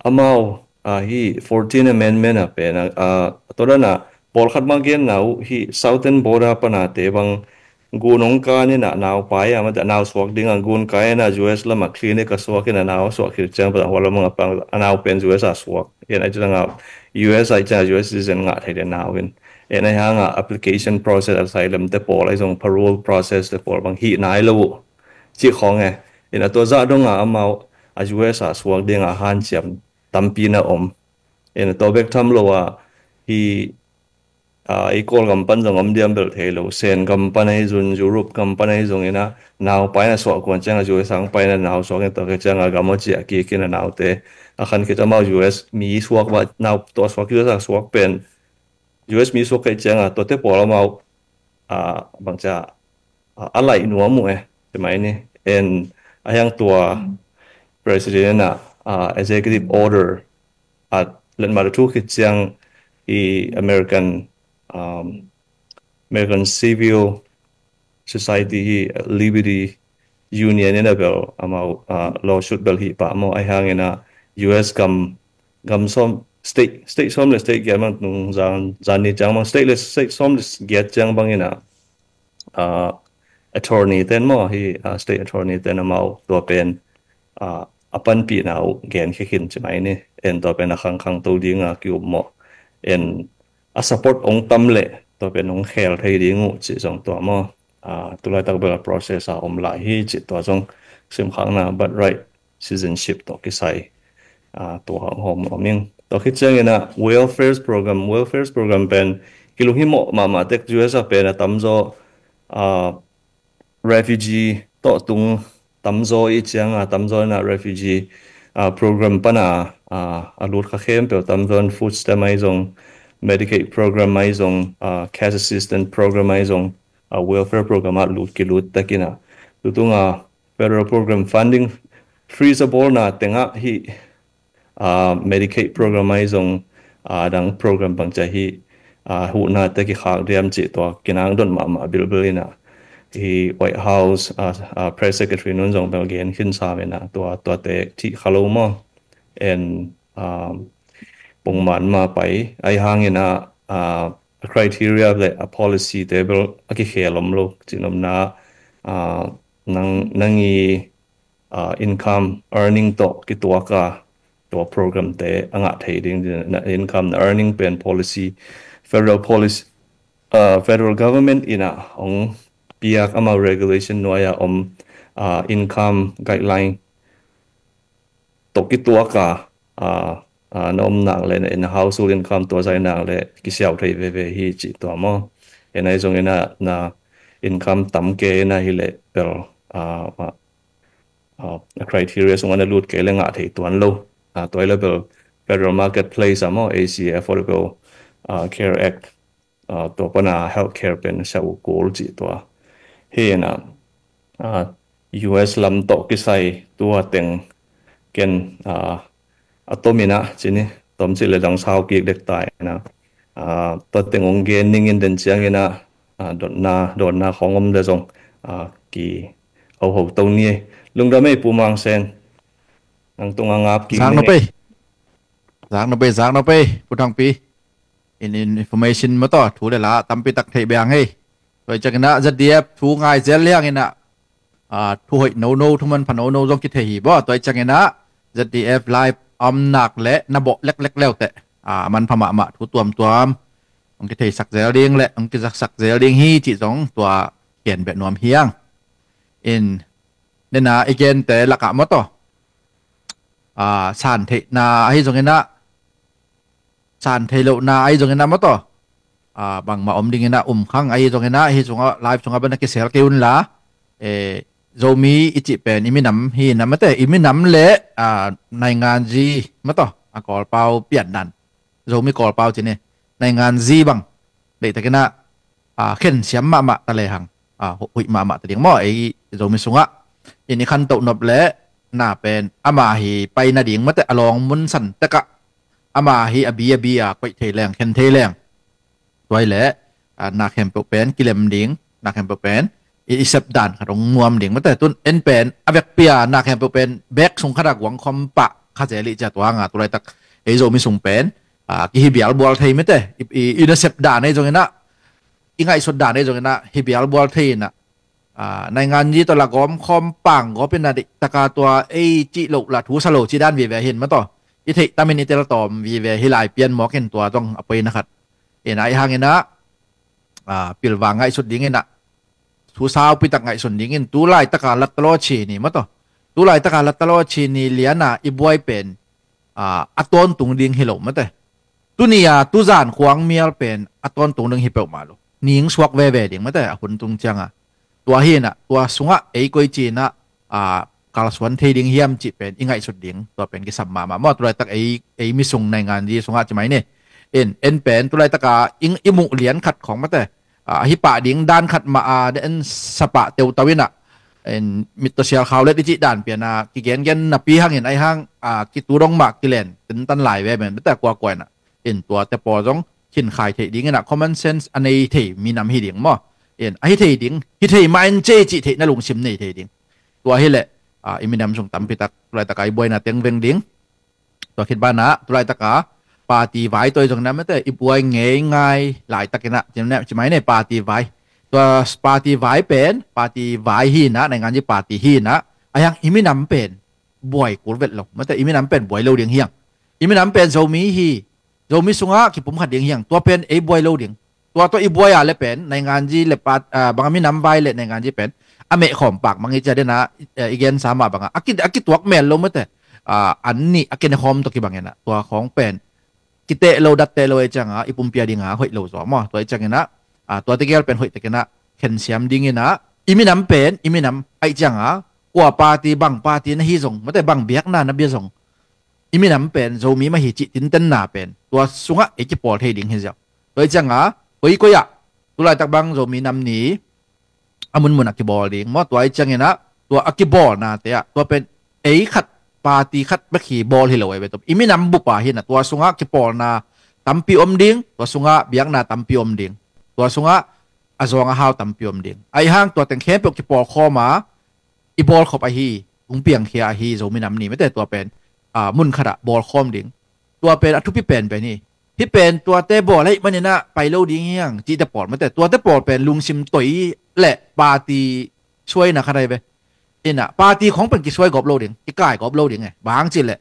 amau, a, hi fourteen amendment a pen a, a, tua dan a pawlkhat mah genna uh hi southern border pan a te bang gun hong kan in a nau pai a mate a nau suak ding a gun kai in a U S lam a clinic a suak in a nau suak khit ciang pan a hua lam a pang a nau pen U S a suak Ken a ci dang a U S a i ciang a U S citizen ngah thei de nau in. En a hang a application process, asylum te pawl a i zong parole process te pawl bang hi nai lo uh. Ci khong e. En a tua zah dong a amau a U S a suak ding a hanciam tampi na om. En a tua bek tham lo a hi a, i Kawlgam pan zong om diam bel thei lo. Sen gam pan ahi zong, Europe gam pan ahi zong ina, nau paina suak kuan ciang a U S ang paina nau suak in tua ke ciang a gam aw ciah kik in a naute. A khan khit amau U S mi suak ba, nau tua suak U S a suak pen. U S mi suak kai ciang a, tua te pawl amau, a, bang cia, a, a laih nuam uh e, te mai ni. En, a hiang tua, President a, a, executive order, a, letmah thu khit ciang i American, um, American Civil Society hi Liberty Union in a bel amau, uh, lawsuit bel hi pah maw, a hang in a U S gam, gam sawm, state, state sawm le state giat mang nung zan, zan ni ciang mang state le state sawm le giat ciang bang in a, uh, attorney ten maw hi, uh, state attorney ten amau tua pen, uh, a panpihna uh gen khia khin ci mai ni. En tua pen a khangkhang to ding a ki-um maw. En a support ong tam le tua pen ong khel thei ding uh ci zong tua maw. Uh, tulaitak bel a process a om lai hi ci tua zong simkhakna birthright citizenship tawh kisai, uh, tua hong hawm om ing. Tua khit ciang in a welfare program, welfare program pen kilung hi mawh mahmah tek U S a pen a tamzaw, uh, refugee tawh tung tamzaw i ciang a tamzaw in a refugee, uh, program pan a, uh, a lut kha khempeuh tamzaw in food stamp ahi zong, Medicaid program ahi zong, uh, cash assistance program ahi zong, uh, welfare program a lut kilut tek in a. Tutung a federal program funding freeze a bawlna teng ah hi, uh, Medicaid program ahi zong, uh, dang program bang cia hi, uh, huhna te kikhak diam ci tua kinang don mahmah bilbil in a. Hi White House, uh, uh, Press Secretary nun zong bel gen khin sam in a tua, tua te thih kha lo maw. En, um, pongman ma pai, a hang in a, uh, a criteria le a policy te bel a kikhel om lo, ci nopna, uh, nang, nang i, uh, income earning tawh kituak a tua program te a ngah thei ding, na income na earning pen policy, federal policy, uh, federal government in a ong piak amau regulation nuai a om, uh, income guideline tawh kituak a, uh, uh, na om nak le na in household income tua zai nak le kisiau thei veve hi ci tua maw. En ahi zong in a na income tam ke in a hi le bel, uh, uh, uh, criteria sung a na lut ke le ngah thei tuan lo. Uh, tua hi le bel Federal Marketplace a maw, A C A, Affordable, uh, Care Act, uh, tua pan a healthcare pen sia uh kul ci tua. Hi in a, uh, U S lam tawh kisai tua teng ken, uh, a tom in a ci ni, tom ci le dang sau kik dek ta in a. Uh, tua teng ong gen ning in den ciang in a, uh, dotna, dotna khong om le zong, uh, ki au ho to ni. Lungdam ei Pu Mang Sen. Nang tung a ngap kik Sang ning no ei. Pei. Zak no pei, zak no pei, Pu Thang Pi. In, in information maw tawh, thu le la tampi tak theih bang hei. Tua i ciangin a Z D F thu ngai zel liang in a, ah, thu hoih nono, thu manpha nono zong kithei hi baw. Tua i ciangin a Z D F live om nak le na bawh leklek leute, ah, manpha mahmah thu tuamtuam hong kitheisak zel ding le hong kizaksak zel ding hi cih zong tua kian beh nuam hiang. In, nena i gente lakah maw tawh, ah, san theihna ahi zongin a, san thei lohna ahi zongin a maw tawh, ah, bangmah om dingin a um khang ahi zongin a, hi sungah, live sungah bana kisel kei unla, eh, Zomi i cih pen i minam hi na mate, i minam le, ah, nainganzi maw tawh, a Kawlpau piandan, Zomi Kawlpau cih ni, nainganzi bang deihtakin a, ah, khensiam mahmah ta lehang, ah, hu-, huih mahmah ta ding maw, ei Zomi sungah. In i khantoh nop le na pen ama hi pai nading mate, a lawng mun san tekah ama hi a bi a bi a koih thei leng, khen thei leng. Tua hi le, ah, na khempeuh pen kilem ding, na khempeuh pen i, i sep dan khat hong nuam ding mate. Tun en pen a vekpi a na khempeuh pen bek sung khat a guang khawm pah kha zel i cia tua nga tulaitak ei Zomi sung pen, ah, kihi bialbual thei mate, i, i, i nasep dan ei zongin a, i ngaihsut dan ei zongin a hi bialbual thei in a, ah, nainganzi tawh la gawm khawm pang gawp in a deihtaka tua ei cih loh la thu sa lo cih dan vive hin maw tawh. i theih tamin i tel tawm vive hi lai pian mawk in tua zong a poina khat. In ahi hangin ah, ah, pilvang ngaihsut dingin ah, thu saupi tak ngaihsun dingin tu laitaka lattalaw chini maw taw. Tu laitaka lattalaw chini liana i buai pen, ah, a tawntung ding hi lo mate. Tuni a tuzan khuang mial pen a tawntung ding hi peuhmah lo. Ning suak veve ding mate a hun tung cianga. Tua hinah, tua sungah ei koi cinah, ah, kalsuan thei ding hiam cih pen i ngaihsut ding. Tua pen kisam mahmah maw, tulaitak ei, ei misung naingan ji sungah ci mai ni. In, en pen tulaitaka i, i muh lian khat khawng mate, ah, ahi pah ding dan khat mah a den sapah teutau inah, in, mittaw sial khau let i cih dan piana kigengen napi hangin ahi hang, ah, kitu dong mah kilen tentan lai ve men bete kuakua inah. In tuate pawl zong khinkhai theih dinginah common sense a nei thei minam hi ding maw. In ahi thei ding, hi thei mah in cei cih theihna lungsim nei thei ding. Tua hileh, ah, i minam sung tampitak tulaitaka i buaina teng veng ding. Tua khit banah tulaitaka party vai toi zong namate i buai ngei ngai laitakinah ci mai ne party vai. Tua party vai pen party vai hinah, naingan ji party hinah, ahiang i minam pen buai kul vet lo mate, i minam pen buai lo ding hiang. I minam pen Zomi hi, Zomi sungah kipum khat ding hiang, tua pen ei buai lo ding. Tua tua i buai a le pen naingan ji le pat, ah, banga minam vai le naingan ji pen a mehkhawm pak mangi cia dena, eh, i gensa mah banga a ki, a kituak mel lo mate, ah, an nih a kine khawm tawh kibangena tua khawng pen kiteh lo datteh lo ei cianga i pumpia dinga hoih lo zaw maw. Tua ei ciangina, ah, tua tegel pen hoih tekina khensiam dingina i minam pen i minam aih cianga kua party bang party na hi zong mate, bang biakna na bia zong i minam pen Zomi mah hi cih tintenna pen tua sungah ei kipawl thei ding hi ziau. Tua ei cianga koi koi ah tulaitak bang Zomi nam ni a munmun a kibawl ding maw. Tua ei ciangina tua a kibawlnate ah tua pen ei khat party khat bek hi bawl hi lo ei ve. Tua i minam bupa hina tua sungah kipawlna tampi om ding, tua sungah biakna tampi om ding, tua sungah a zawng a hau tampi om ding. Aih hang tua teng khempeuh kipawl khawma i bawlkhop ahi, hong piangkhia ahi Zomi nam ni mate tua pen, ah, mun khatah bawlkhawm ding. Tua pen a thupi penpen hi. Hih pen tuate bawl aih maninah pai lo ding hiang cihte pawl mate, tuate pawl pen lungsim toi le party suaina khat ahi ve. Inah party khawng pen kisuai gawp lo ding, kikai gawp lo ding e. Bang hang cih leh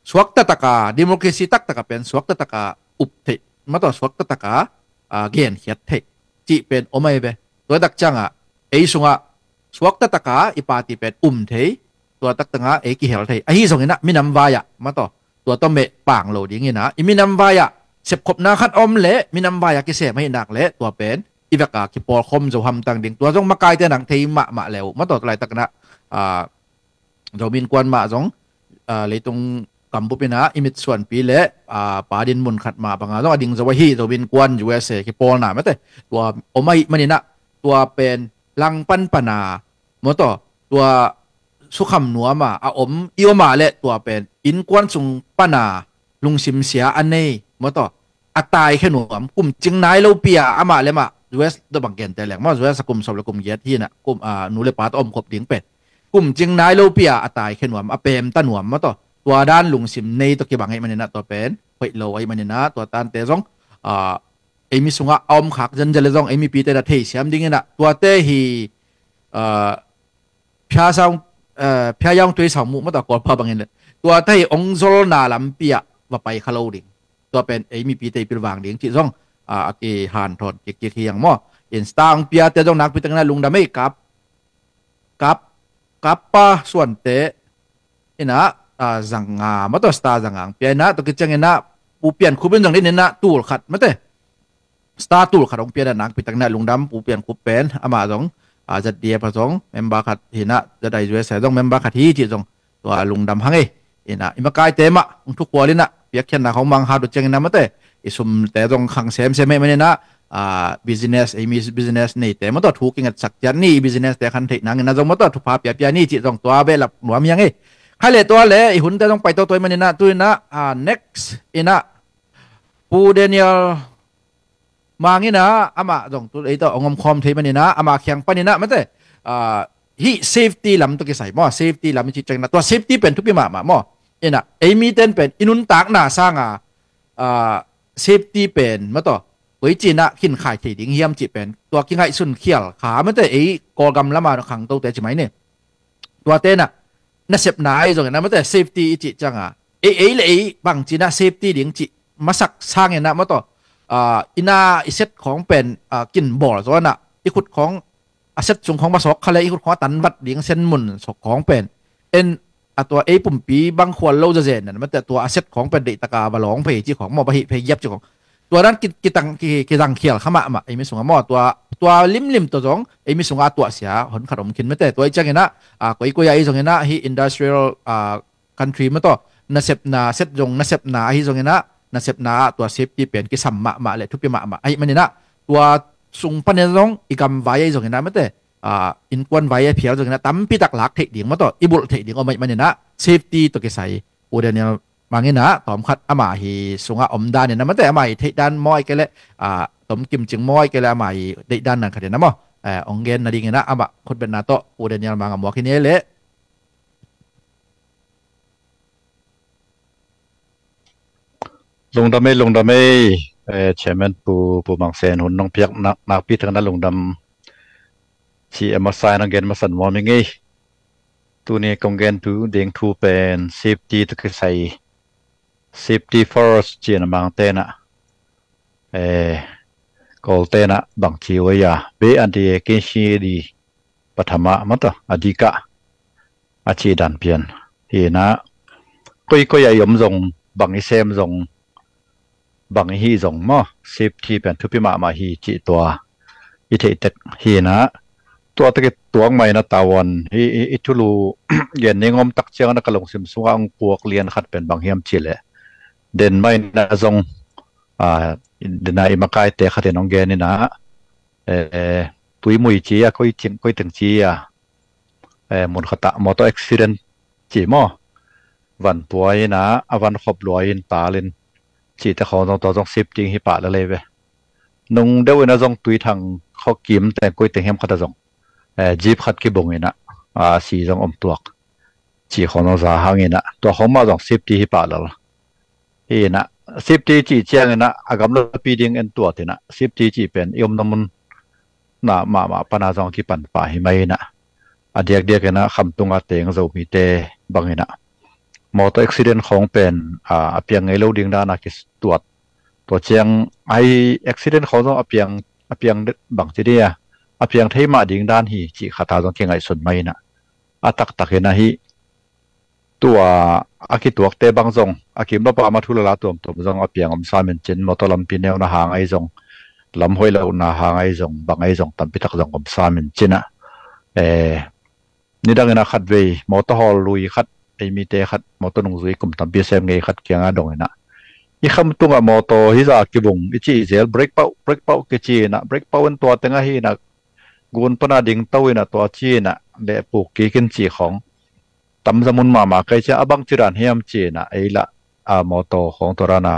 suakta taka, democracy taktaka pen suakta taka up theih maw taw, suakta taka, ah, genkhiat theih cih pen om ahi ve. Tua tak ciangah ei sungah suakta taka i party pen um thei, tua taktanga ei kihel thei ahi zonginah minam vai-ah maw taw, tua tawh meh pang lo dinginah i minam vai-ah sepkhopna khat om leh minam vai-ah kisem ahi nak leh tua pen i veka kipawlkhawm zo hamtang ding. Tua zong makaite nang thei mahmah le uh maw taw, tulaitakna, ah, Zomi Innkuan mah zong, ah, leitung kambupinah i mitsuanpi le, ah, pa din mun khat mah banga zong a ding zo ahi Zomi Innkuan U S A kipawlna mate tua om aih maninah tua pen langpan pana maw taw, tua sukham nuama a om i oma le tua pen innkuan sung pana lungsim sia a nei maw taw, a taikhia nuam, kum cing nai lopi a amah le mah U S tawh bang gente leng maw, U S a kum sawm le kum giat hinah kum, ah, nu le pa tawh omkhop ding pen kum cing nai lopi a a taikhia nuam, a pemta nuam maw taw, tua dan lungsim nei tawh kibang aih maninah tua pen hoih lo aih maninah tua tante zong, ah, ei mi sungah a om khak zenzen le zong ei mipite na theisiam dinginah tuate hi, ah, phia saung, eh, phia yaung tuai saung muh maw taw Kawlpa bangin le, tua tahi ong zolna lampi ah va pai kha lo ding. Tua pen ei mipite i pilvang ding cih zong, ah, a kihanthawn kikkik hiang maw. In star ong piate zong nakpi takinah lungdam ei kap, kap, kappa suante inah, ah, zanga maw taw star zanga ong pia inah tua kicianginah Pu Pian Khup in zong din inah tul khat mate star tul khat hong pianah nakpi takinah lungdam Pu Pian Khup pen amah zong, ah, Z D F a zong member khat hinah Z I U S a zong member khat hi cih zong tua lungdam hang ei. Inah i makaite mah hong thukhual inah piakkhiatna khawng mang hat uh cianginah mate i sumte zong khang semsem ei maninah, ah, business, ei mi business neite maw taw thu kingetsak ciat ni, i business te khan theih nanginah zong maw taw thupha piapia ni cih zong tua behlap nuam hiang ei. Khai le tua le i hunte zong pai toto ei maninah tu inah, ah, next inah Pu Daniel Mang inah amah zong tu ei tawh ong omkhawm thei maninah amah khiang paninah mate, ah, hih safety lam tawh kisai maw, safety lam i cih cianginah tua safety pen thupi mahmah maw. Inah ei miten pen i nuntakna sanga, ah, safety pen maw taw koi cinah khinkhai thei ding hiam cih pen tua kingaihsun khial kha mate ei Kawlgam lama khangtote ci mai ni. Tuate inah nasepna ahi zonginah mate safety i cih cianga ei ei le ei bang ci-in ah safety ding cih masak sangin ah maw taw, ah, inn ah i set khawng pen, ah, kin bawl zaw in ah i khut khawng a set sung khawng va sawk kha le i khut khawng a tan vat ding sen mun sawk khawng pen en a tua ei pumpi bang khual lo zazen nan mate tua a set khawng pen deihtak a va lawng phei ci khawng maw va hih phei giap ci khawng tua dan ki, kitang ki, kizang khial kha mahmah ei mi sungah maw tua, tua limlim tawh zong ei mi sungah a tuahsia hon khat om khin mate tua i ciangin ah, ah, koikoi ah ei zongin ah hih industrial, ah, country maw taw nasepna set zong nasepna ahi zongin ah nasepna ah tua safety pen kisam mahmah le thupi mahmah ahi manin ah tua sung panin zong i gam vai ahi zongin ah mate, ah, innkuan vai a phial zongin ah tampi tak lak theih ding maw taw i bulh theih ding om ahi manin ah safety tawh kisai U Daniel Mang in ah tawm khat ama hi sungah om dan in ah mate ama hi theih dan maw ai kei le, ah, tom kim cing maw ai kei le ama hi deih dan nan khat in ah maw, eh, ong gen nadingin ah amah khutbetna tawh U Daniel Mang a muak hi ni le. Lungdam ei, lungdam ei, eh, Chairman Pu, Pu Mang Sen hun nong piak nak, nakpi tak in ah lungdam ci a masa in ah gen masa nuam ing ei. Tuni kong gen tu ding thu pen safety tawh kisai, safety first ci-in a Mangte in ah, eh, Kawlte in ah bang ci uh a, be anti kinsi di pathama maw taw adika a cih dan pian hi in ah koikoi ah i om zong bang i sem zong bang i hih zong maw safety pen thupi mahmah hi cih tua i theih tek hi in ah tua tawh kituak mah in ah tavuan hi i, i thulu gen ning om tak ciangin ah ka lungsim sungah ong puak lian khat pen bang hiam cih leh den mah in ah zong, ah, den a i makaite khat in ong gen in ah, eh, Tuimui ci a koi cing koi teng ci a, eh, mun khat ah motor accident ci maw van puai in ah a van khop luai in tal in cihte khawng zong tua zong safety hi pah lel ei ve. Nung deuh in ah zong Tuithang khuakim teng koi teng hiam khat ah zong, eh, jeep khat kibung in ah, ah, si zong om tuak ci khawng zong za hang in ah tua khawng mah zong safety hi pah lel. Hi in ah safety cih ciangin ah a gamlapi ding en tuat in ah safety cih pen i omna mun na mahmah pan a zong a kipan pah hi mai in ah a diakdiak in ah Khamtung a teng Zomite bang in ah motor accident khawng pen, ah, a piang ngei lo ding dan a kituat tua ciang ai accident khawng zong a piang, a piang bang ci ding a, a piang thei mah ding dan hi cih khat a zong kingaihsun mai in ah a taktak in ah hi tua a kituakte bang zong a kim lo pah mah thu le la tuamtuam zong a piang om sam in cin motor lampi neuna hang ahi zong lam hoih lohna hang ahi zong bang ahi zong tampi tak zong om sam in cin ah, eh, nidang in ah khatvei motor hawl lui khat ei mite khat motor nungzui kum tampi sem ngei khat kiangah dong in ah i Khamtung ah motor hi zah kibung i cih zel brake pauh brake pauh kici in ah brake pauh in tua teng ahi in ah gun pan a ding to in ah tua ci in ah leh puk kik in cih khawng tamzamun mahmah kei cia a bang ci dan hiam ci in ah ei lah a motor khawng tua dan a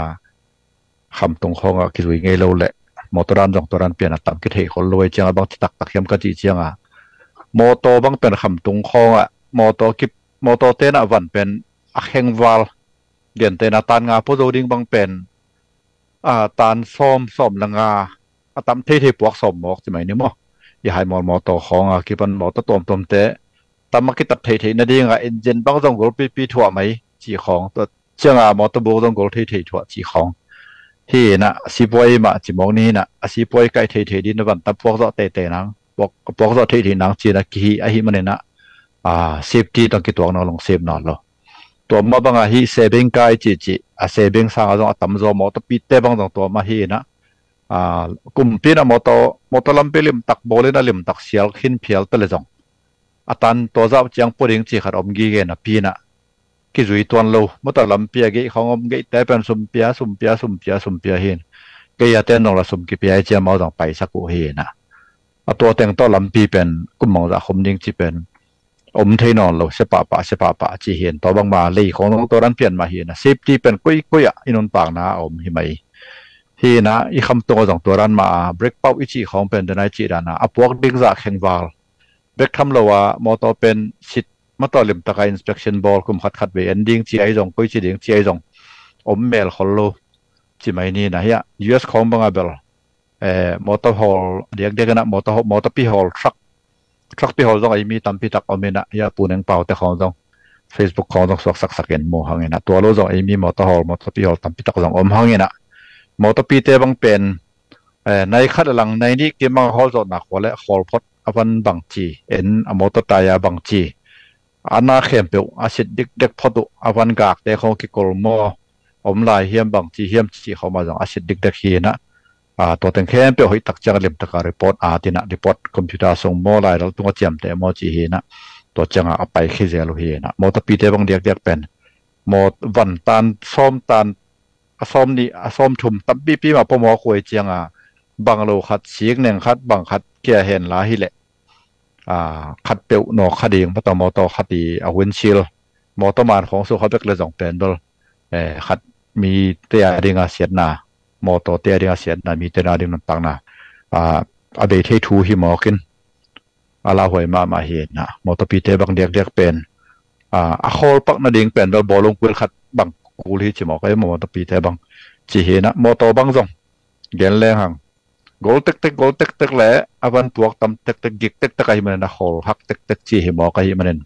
Khamtung khawng ah kizui ngei lo leh motor dan zong tua dan pian a tam kithei khol lo ei ciang a bang ci taktak hiam ka cih ciang a motor bang pen Khamtung khawng ah motor kip motor ten ah van pen a khengval gentehna tan nga pua zo ding bang pen, a, tan sawm sawm le nga a tam theithei puak sawm mawk ci mai ni maw? I hai mawl motor khawng a kipan motor tuamtuamte tam a kitat theithei nading a engine bang zong gol pipi thuah mai ci khawng tua ciang a motor buk zong gol theithei thuah ci khawng hi in ah sipuai mah ci mawk ni in ah a sipuai kaih theithei ding na van tam puak zawh teitei nang puak, puak zawh theithei nang ci in ah kihi ahi man in ah, a, safety tawh kituak nawn lo sem nawn lo. Tua mah bang a hih sebeng kai cihcih a sebeng sang a zong a tamzaw mawtaw pite bang zong tua mah hi in ah, a, kumpi in ah mawtaw, mawtaw lampi limtak bawl in a limtak sial khin phial ta le zong a tan tua zah ciang pua ding cih khat om gige napi in ah kizui tuan lo. Mawtaw lampi a geih khawng om geihte pen sumpia sumpia sumpia sumpia hi in kei a ten zong la sum kipia i cia mau zong paisak uh hi in ah a tua teng tawh lampi pen kum mawng zah khum ding ci pen om thei nawn lo, sia pahpah sia pahpah ci hi in tua bangma lei khawng zong tua dan pian mah hi in ah safety pen koikoi ah i nuntakna a om hi mai. Hi in ah i Khamtung ah zong tua dan mah a brake pauh i cih khawng pen den a i cih dan a a puak ding zah khengval brake tham lo a mawtaw pen sit mawtaw limtak a inspection bawl kum khat khat vei en ding ci ahi zong koi ci ding ci ahi zong om mel khol lo ci mai ni in ah hi ah U S khawng bang a bel eh, motor hawl diakdiak in ah motor, motor pi hawl truck, truck pi hawl zong ei mi tampi tak om in ah hi ah Pu Neng Pau te khawng zong Facebook khawng zong suaksaksak in mu hang in ah, tua lo zong ei mi mawtaw hawl, mawtawpi hawl tampi tak zong om hang in ah, mawtawpite bang pen, eh, nai khat a lang nai nih kim bang hawl zawhna khua le hawl phot a van bang ci, en a mawtaw tai a bang ci, a na khempeuh a sit dikdek phot uh, a van gakte khawng kikol maw, om lai hiam bang ci hiam ci khawng mah zong a sit dikdek hi in ah, a, tua teng khempeuh hoih tak ciang a lim taka report a, tin ah report computer sung maw, laidal tunga ciamteh maw ci hi in ah, tua cianga a pai khia zel uh hi in ah, mawtawpite bang diakdiak pen maw van tan, sawm tan, a sawm nih, a sawm thum tampipi mah pawmawk huai cianga bang lo khat, sik neng khat, bang khat kia hen la hi leh, a, khat peuh nawk kha ding, mawtaw, mawtaw khat i a windshield, mawtaw man khawng su kha bek le zong pen bel, eh, khat mite a dinga siatna, mawtawte a dinga siatna, mite a ding nuntakna, a, a bei thei thu hi mawk in, a lauhuai mahmah hi in ah, mawtawpite bang diakdiak pen, a, a khawl pak nading pen bel bawlung kuil khat bang kul hi ci mawk ei, mawtawpite bang ci hi in ah, mawtaw bang zong gen leng hang, gol tektek, gol tektek le a van puak tam tektek, gik tektek ahih manin a khawl hak tektek ci hi mawk ahih manin,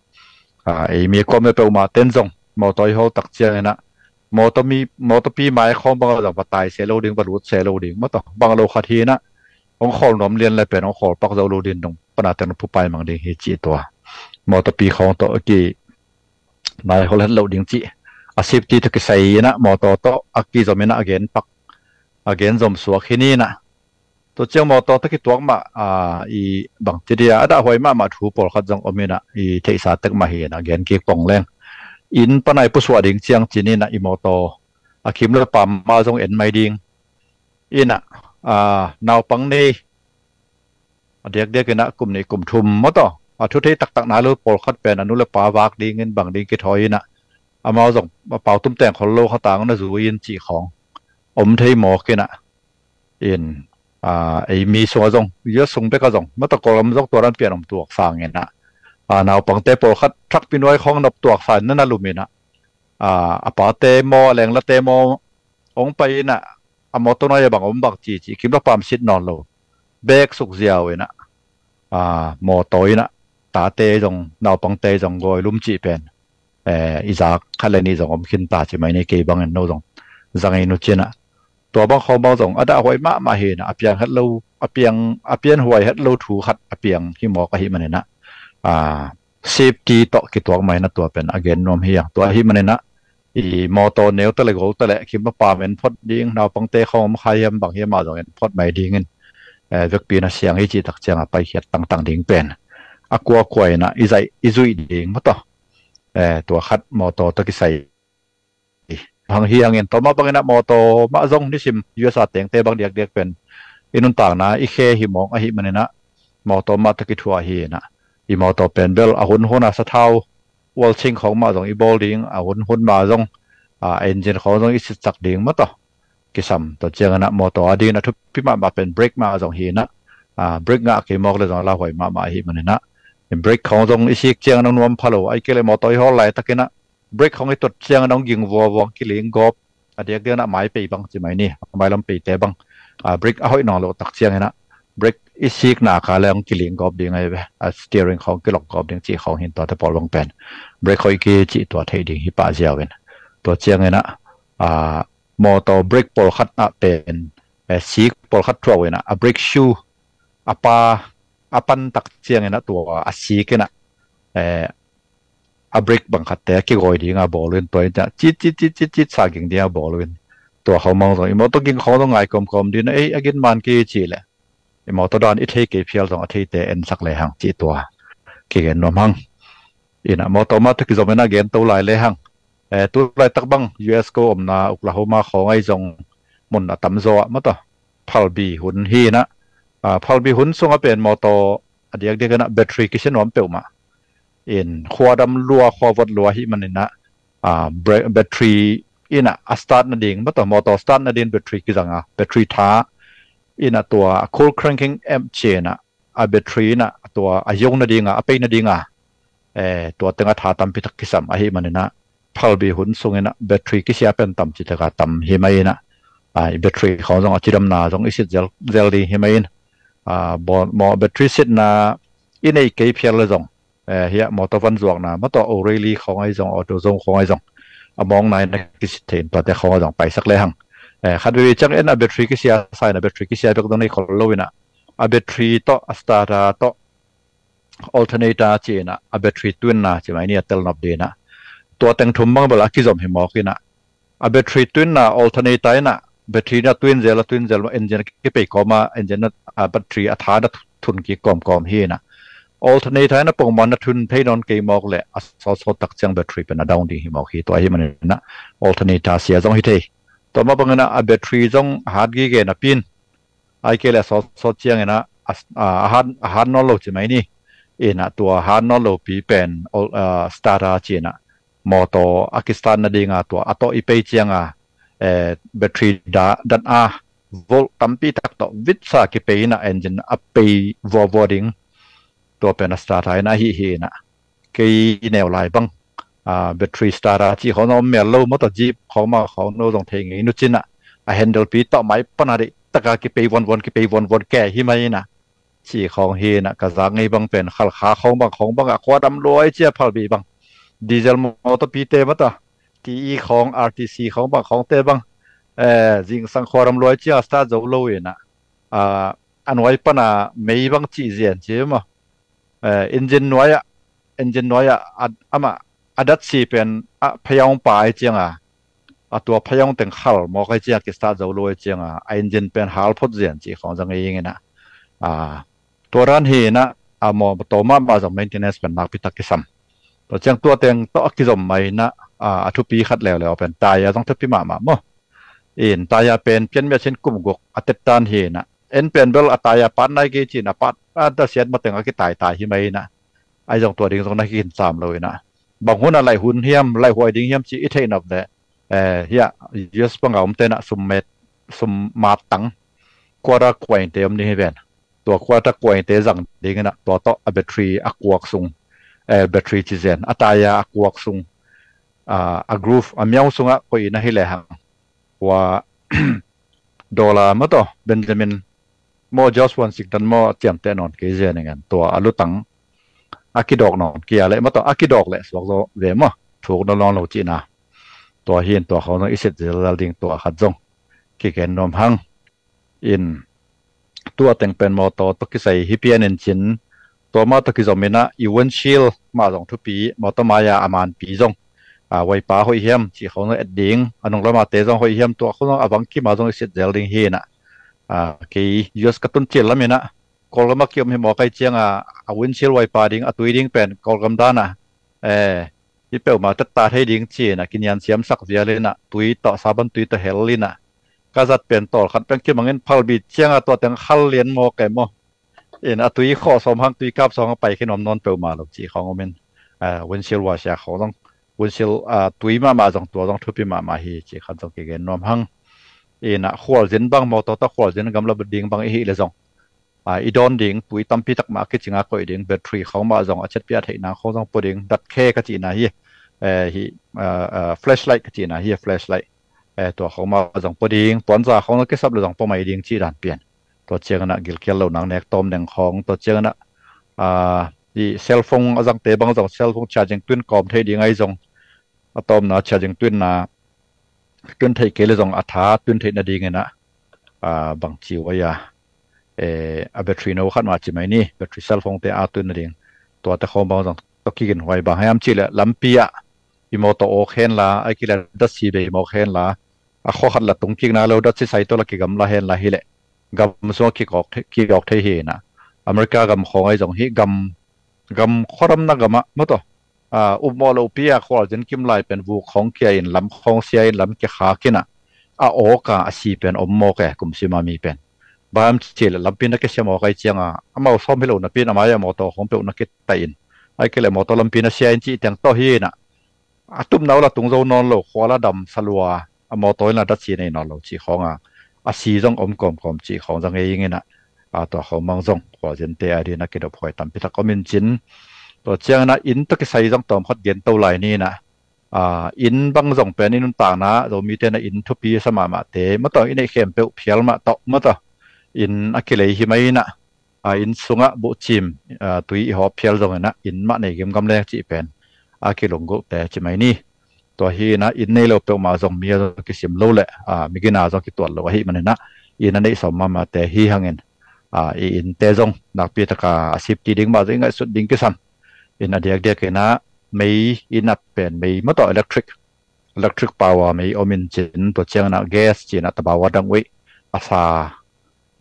a, ei mi kawm peuhmah ten zong mawtaw i hawl tak ciang in ah, mawtaw mi, mawtawpi mai khawng bang zong va tai se lo ding, va lut se lo ding, mawtaw bang lo khat hi in ah, hong khawl nuam lian le pen hong khawl pak zo lo ding, nung pana ten phupai mang ding hi ci tua. Mawtawpi khawng tawh a ki nai hawl het lo ding ci, a safety tawh kisai in ah, mawtaw tawh a kizom in ah, a gen pak, a gen zom suak hi ni in ah, tua ciang mawtaw tawh kituak mah, a, i bang ci dia, a dahhuai mahmah thu pawlkhat zong om in ah, i theihsa tek mah hi in ah, gen kik pong leng. Inn pana i pusuah ding ciang ci ni in ah, i mawtaw a kim le pam mah zong en mai ding in ah, a, naupang nei a diakdiak in ah kum nih kum thum mawtaw, a thu thei taktak nai lo pawlkhat pen a nu le pa vak dingin bang ding kithawi in ah, amau zong a pau tum teng khol lo kha tang na zui in ci khawng om thei mawk in ah, in, a, ei mi sungah zong, U S sung bekah zong, mawtaw Kawlgam zong tua dan pian om tuak sang in ah, a, naupangte pawlkhat thakpi nuai khawng nop tuak sa in na na lum in ah, a, a pate maw, a lenglate maw, hong pai in ah, a mawtaw nuai a bang om bang ci ci, kim le pam sit nawn lo, bek suk ziau in ah, a, mawtaw in ah, tate zong, naupangte zong gawi lum cih pen, eh, i zak khat le nih zong om khin ta ci mai ni, kei bangin no zong zang in uh ci in ah, tua bang khawng bang zong a dahhuai mahmah hi in ah, a piang het lo, a piang, a pianhuai het lo thu khat a piang hi mawk ahih manin ah, a, safety tawh kituak mah in ah, tua pen a gen nuam hi hang. Tua ahih manin ah, i mawtaw neu ta le gol ta le kim le pam en phot ding, naupangte khawng om kha hiam bang hiam ah zong en phot mai dingin, eh, vekpi in a siang hi cih tak ciang a paikhiat tangtang ding pen a kuakua in ah i zaih, i zuih ding mawtaw, eh, tua khat mawtaw tawh kisai hang hi hangin, tua mah bangin ah mawtaw mah zong nisim U S a tengte bang diakdiak pen i nuntakna i khe hi mawk ahih manin ah, mawtaw mah tawh kithuah hi in ah, i mawtaw pen bel a hunhun a sathau ualcing khawng mah zong i bawl ding, a hunhun mah zong, a, engine khawng zong i sitsak ding mawtaw kisam. Tua ciang in ah mawtaw a dingin a thupi mahmah pen brake mah zong hi in ah, a, brake ngah kei mawk le zong a lauhuai mahmah ahih manin ah, brake khawng zong i sik ciang in ah nuam pha lo, ahih kei leh mawtaw i hawl laitak in ah brake khawng i tot ciang in ah hong ging vuavua, hong kiling gawp, a diakdiak in ah mai pei bang ci mai ni, a mailam peite bang, a, brake a hoih nawn loh tak ciang in ah brake i sik nak leh hong kiling gawp ding ahi ve, a, steering khawng kilok gawp ding cih khawng hi in, tuate pawl bang pen brake hoih kei cih tua theih ding hi pah ziau in. Tua ciang in ah, a, mawtaw brake pawlkhat ah pen, eh, sik pawlkhat thuak uh in ah, a brake shoe a pa, a pan tak ciang in ah tua a sik in ah, eh, a brake bang khatte a kigawi ding a bawl uh in, tua in ah cit cit cit cit cit sa ging ding a bawl uh in, tua khawng bang zong i mawtaw ging khawng zong ngai kawmkawm ding in ah, ei, a gin man kei cih leh i mawtaw dan i thei kei phial zong a theite ensak le hang cih tua kigen nuam hang. In ah mawtaw mah tawh kizom in ah gen to lai le hang. Eh, tu laitak bang U S ko omna Oklahoma khawng ahi zong, mun a tamzaw ah mawtaw phalbi hun hi in ah, a, phalbi hun sungah pen mawtaw a diakdiak in ah battery kisia nuam peuhmah in, khuadam lua, khuavot lua ahih manin ah, a, bra-, battery in ah a start nading, mawtaw mawtaw start nading battery kizang a, battery tha in ah tua a cold cranking amp ci in ah, a battery in ah tua a yong nading a, a pei nading a, eh, tua teng a tha tampi tak kisam ahih manin ah, phalbi hun sung in ah battery kisia pen tam ci tak a tam hi mai in ah, a, i battery khawng zong a cidamna zong i sit zel, zel ding hi mai in, a, bawl, maw battery sitna i neih kei phial le zong, Eh, hiah motor van zuakna, motor O'Reilly khawng ahi zong, AutoZone khawng ahi zong, a mawngna in a kisit thei in tuate khawng ahi zong paisak lehang. Eh, khat veve ciang en a battery kisia sa in a battery kisia bek zong nei khol lo in ah, a battery tawh, a starter tawh, alternator ci in ah, a battery tuinna ci mai ni a telnop ding in ah. Tua teng thum bang bel a kizom hi mawk in ah, a battery tuinna alternator in ah, battery na tuin zel a tuin zel, engine kipei kawm a, engine na, a battery a tha na thun kik kawmkawm hi in ah, alternator in ah pongman na thun thei nawn kei mawk leh a sawtsawt tak ciang battery pen a down ding hi mawk hi. Tua hi manin ah alternator sia zong hi thei. Tua mah bangin ah a battery zong a hat gige napi in, ahih kei leh a sawtsawt ciangin ah a, a, a hat, a hat nawn lo ci mai ni. In ah tua hat nawn lopi pen ol-, a, starter ci in ah, motor a kistart nading a tua a tawh i pei ciang a, eh, battery da, dat a volt tampi tak tawh vitsa kipei in ah engine a pei vuavua ding. Tua pen a starter in ah ahi hi in ah, kei neu lai bang, a, battery starter cih khawng zong om mel lo, motor Jeep khawng mah khawng no zong thei ngei nu ci in ah, a handle pi tawh mai pan a deih tak a kipei vuanvuan, kipei vuanvuan ke hi mai in ah, cih khawng hi in ah, ka zak ngei bang pen Khalkha khawng bang khawng bang a khua dam luai cia phalbi bang, diesel motor pite mah ta, T E khawng, R T C khawng bang khawngte bang, eh, zingsang khua dam luai cia start zo lo in ah, a, a nuai pan a mei bang cih zian ci maw. Eh, engine nuai ah, engine nuai ah, a, amah a datsi pen a phayawng pa ahi ciang a, a tua phayawng teng khal mawk ahi ciang a kistart zo lo ahi ciang a, a engine pen hal phot zian cih khawng zang ngei ing in ah. A, tua dan hi in ah, a, motor mahmah zong maintenance pen nakpi tak kisam. Tua ciang tua teng tawh a kizom mai in ah, a, a thupi khat leuleu pen tyre zong thupi mahmah maw. In tyre pen pian miat sin kum guk a tet dan hi in ah, en pen bel a tyre pat nai kei ci in a pat a da siat mateng a kitaitai hi mai in ah, ahi zong tua ding zong na kikin sam lo in ah, bang hun a laih hun hiam, laih huai ding hiam cih i theih nop leh, eh, hiah U S bang a omte in ah sum met, sum mat tang quarter kuainte om ding hi ven. Tua quarter kuainte zang ding in ah, tua tawh a battery a kuak sung, eh, battery ci zen, a tyre a kuak sung, a, a groove, a miau sungah koih in ahi lehang, tua dollar maw tawh, Benjamin maw, Joshua Sikdan maw, a ciamteh nawn kei zen ingen, tua a lutang a kidawk nawn kei a leh maw tawh, a kidawk leh suak zaw ve maw, thuk na luang lo cihna. Tua hi in tua khawng zong i sit zelzel ding, tua khat zong kigen nuam hang. In tua teng pen motor tawh kisai hi pian in cin, tua mah tawh kizom in ah i windshield mah zong thupi, motor mai-a a manpi zong, a, waipa hoih hiam cih khawng zong et ding, a nung lamate zong hoih hiam, tua khawng zong a vang kim a zong i sit zel ding hi in ah. A, kei U S ka tun cil lam in ah, Kawlgam ah kiom hi mawk ahi ciang a, a windshield waipa ding, a tui ding pen Kawlgam dan a, eh, hi peuhmah tetta thei ding ci in ah kinian siamsak vial in ah, tui tawh, saban tui tawh hel in ah, ka zat pen tawlkhat peng kimangin phalbi ciang a tua teng khal lian mawk e maw. In a tui khawh sawm hang, tui kap sawm hang pai khin om nawn peuhmah lo cih khawng om in, a, windshield waipa khawng zong, windshield, a, tui mahmah zong tua zong thupi mahmah hi cih khat zong kigen nuam hang. In a khualzin bang, motor tawh khualzin gamla ding bang i hih leh zong, a, i dawn ding tui tampi tak mah a kicing a koih ding, battery khawng mah zong a ciatpih a theihna khawng zong pua ding, dat khe ka cihna hi, eh, hi, a, a, flashlight ka cihna hi, flashlight. Eh, tua khawng mah zong pua ding, puanza khawng zong kisap leh zong pua mai ding cih dan pian. Tua ciang in ah gilkial lo nang nek tawm deng khawng, tua ciang in ah, a, i cellphone a zangte bang zong cellphone charging tun kawm thei ding ahi zong, a tawmna charging tunna tun theih kei leh zong a tha tun theih nading in ah, a, bang ci uh a, eh, a battery no khat mah ci mai ni, battery cellphone te a tun nading, tuate khawng bang zong tawh kiginhuai bang hiam cih leh lampi ah i motor awk hen la, ahih kei leh datsi bei mawk hen la, a khua khat la tung kik na lo, datsi sai tawh la kigamla hen la hi leh, gam sungah kik awk thei, kik awk thei hi in ah. America gam khawng ahi zong hi, gam, gam khuadamna gam ah maw tawh, a, upmawh lohpi a khualzin kim lai pen vuk khawng kia in, lam khawng sia in, lam kikhak in ah, a awk a, a si pen om mawk e, kum sim a mi pen. Bang hiam cih leh lampi na kisia mawk ahi ciang a, amau sawm hi lo napi in a mai-ah motor khawng peuh na kitaih in, ahih kei leh motor lampi na sia in cih teng tawh hi in ah, a tupna uh la tung zo nawn lo, khua la dam sa lua, a motor in la datsi nei nawn lo cih khawng a, a si zong om kawmkawm cih khawng zang ngei ing in ah, a, tua khawng bang zong khualzinte a ding in ah kidophuai tampi tak om in cin. Tua ciang in ah inn tawh kisai zong tawmkhat gen to lai ni in ah, a, inn bang zong pen i nuntakna, Zomite in ah inn thupi sa mahmahte maw tawh, i neih khempeuh phial mah tawh maw tawh, inn a kilei hi mai in ah, a, inn sungah buhcim, a, tui i hawp phial zongin ah inn mah nei gimgam leng cih pen a kilunggulhte ci mai ni. Tua hi in ah inn nei lo peuhmah zong mi a zong kisim lo leh, a, migina zong kituat lo ahih manin ah inn a neih sawm mahmahte hi hangin, a, i innte zong nakpi taka a safety ding mah zong i ngaihsut ding kisam. In a diakdiakin ah mei i nat pen mei maw tawh electric, electric power mei om in cin, tua ciangin ah gas cin ah tabawa dang uih a sa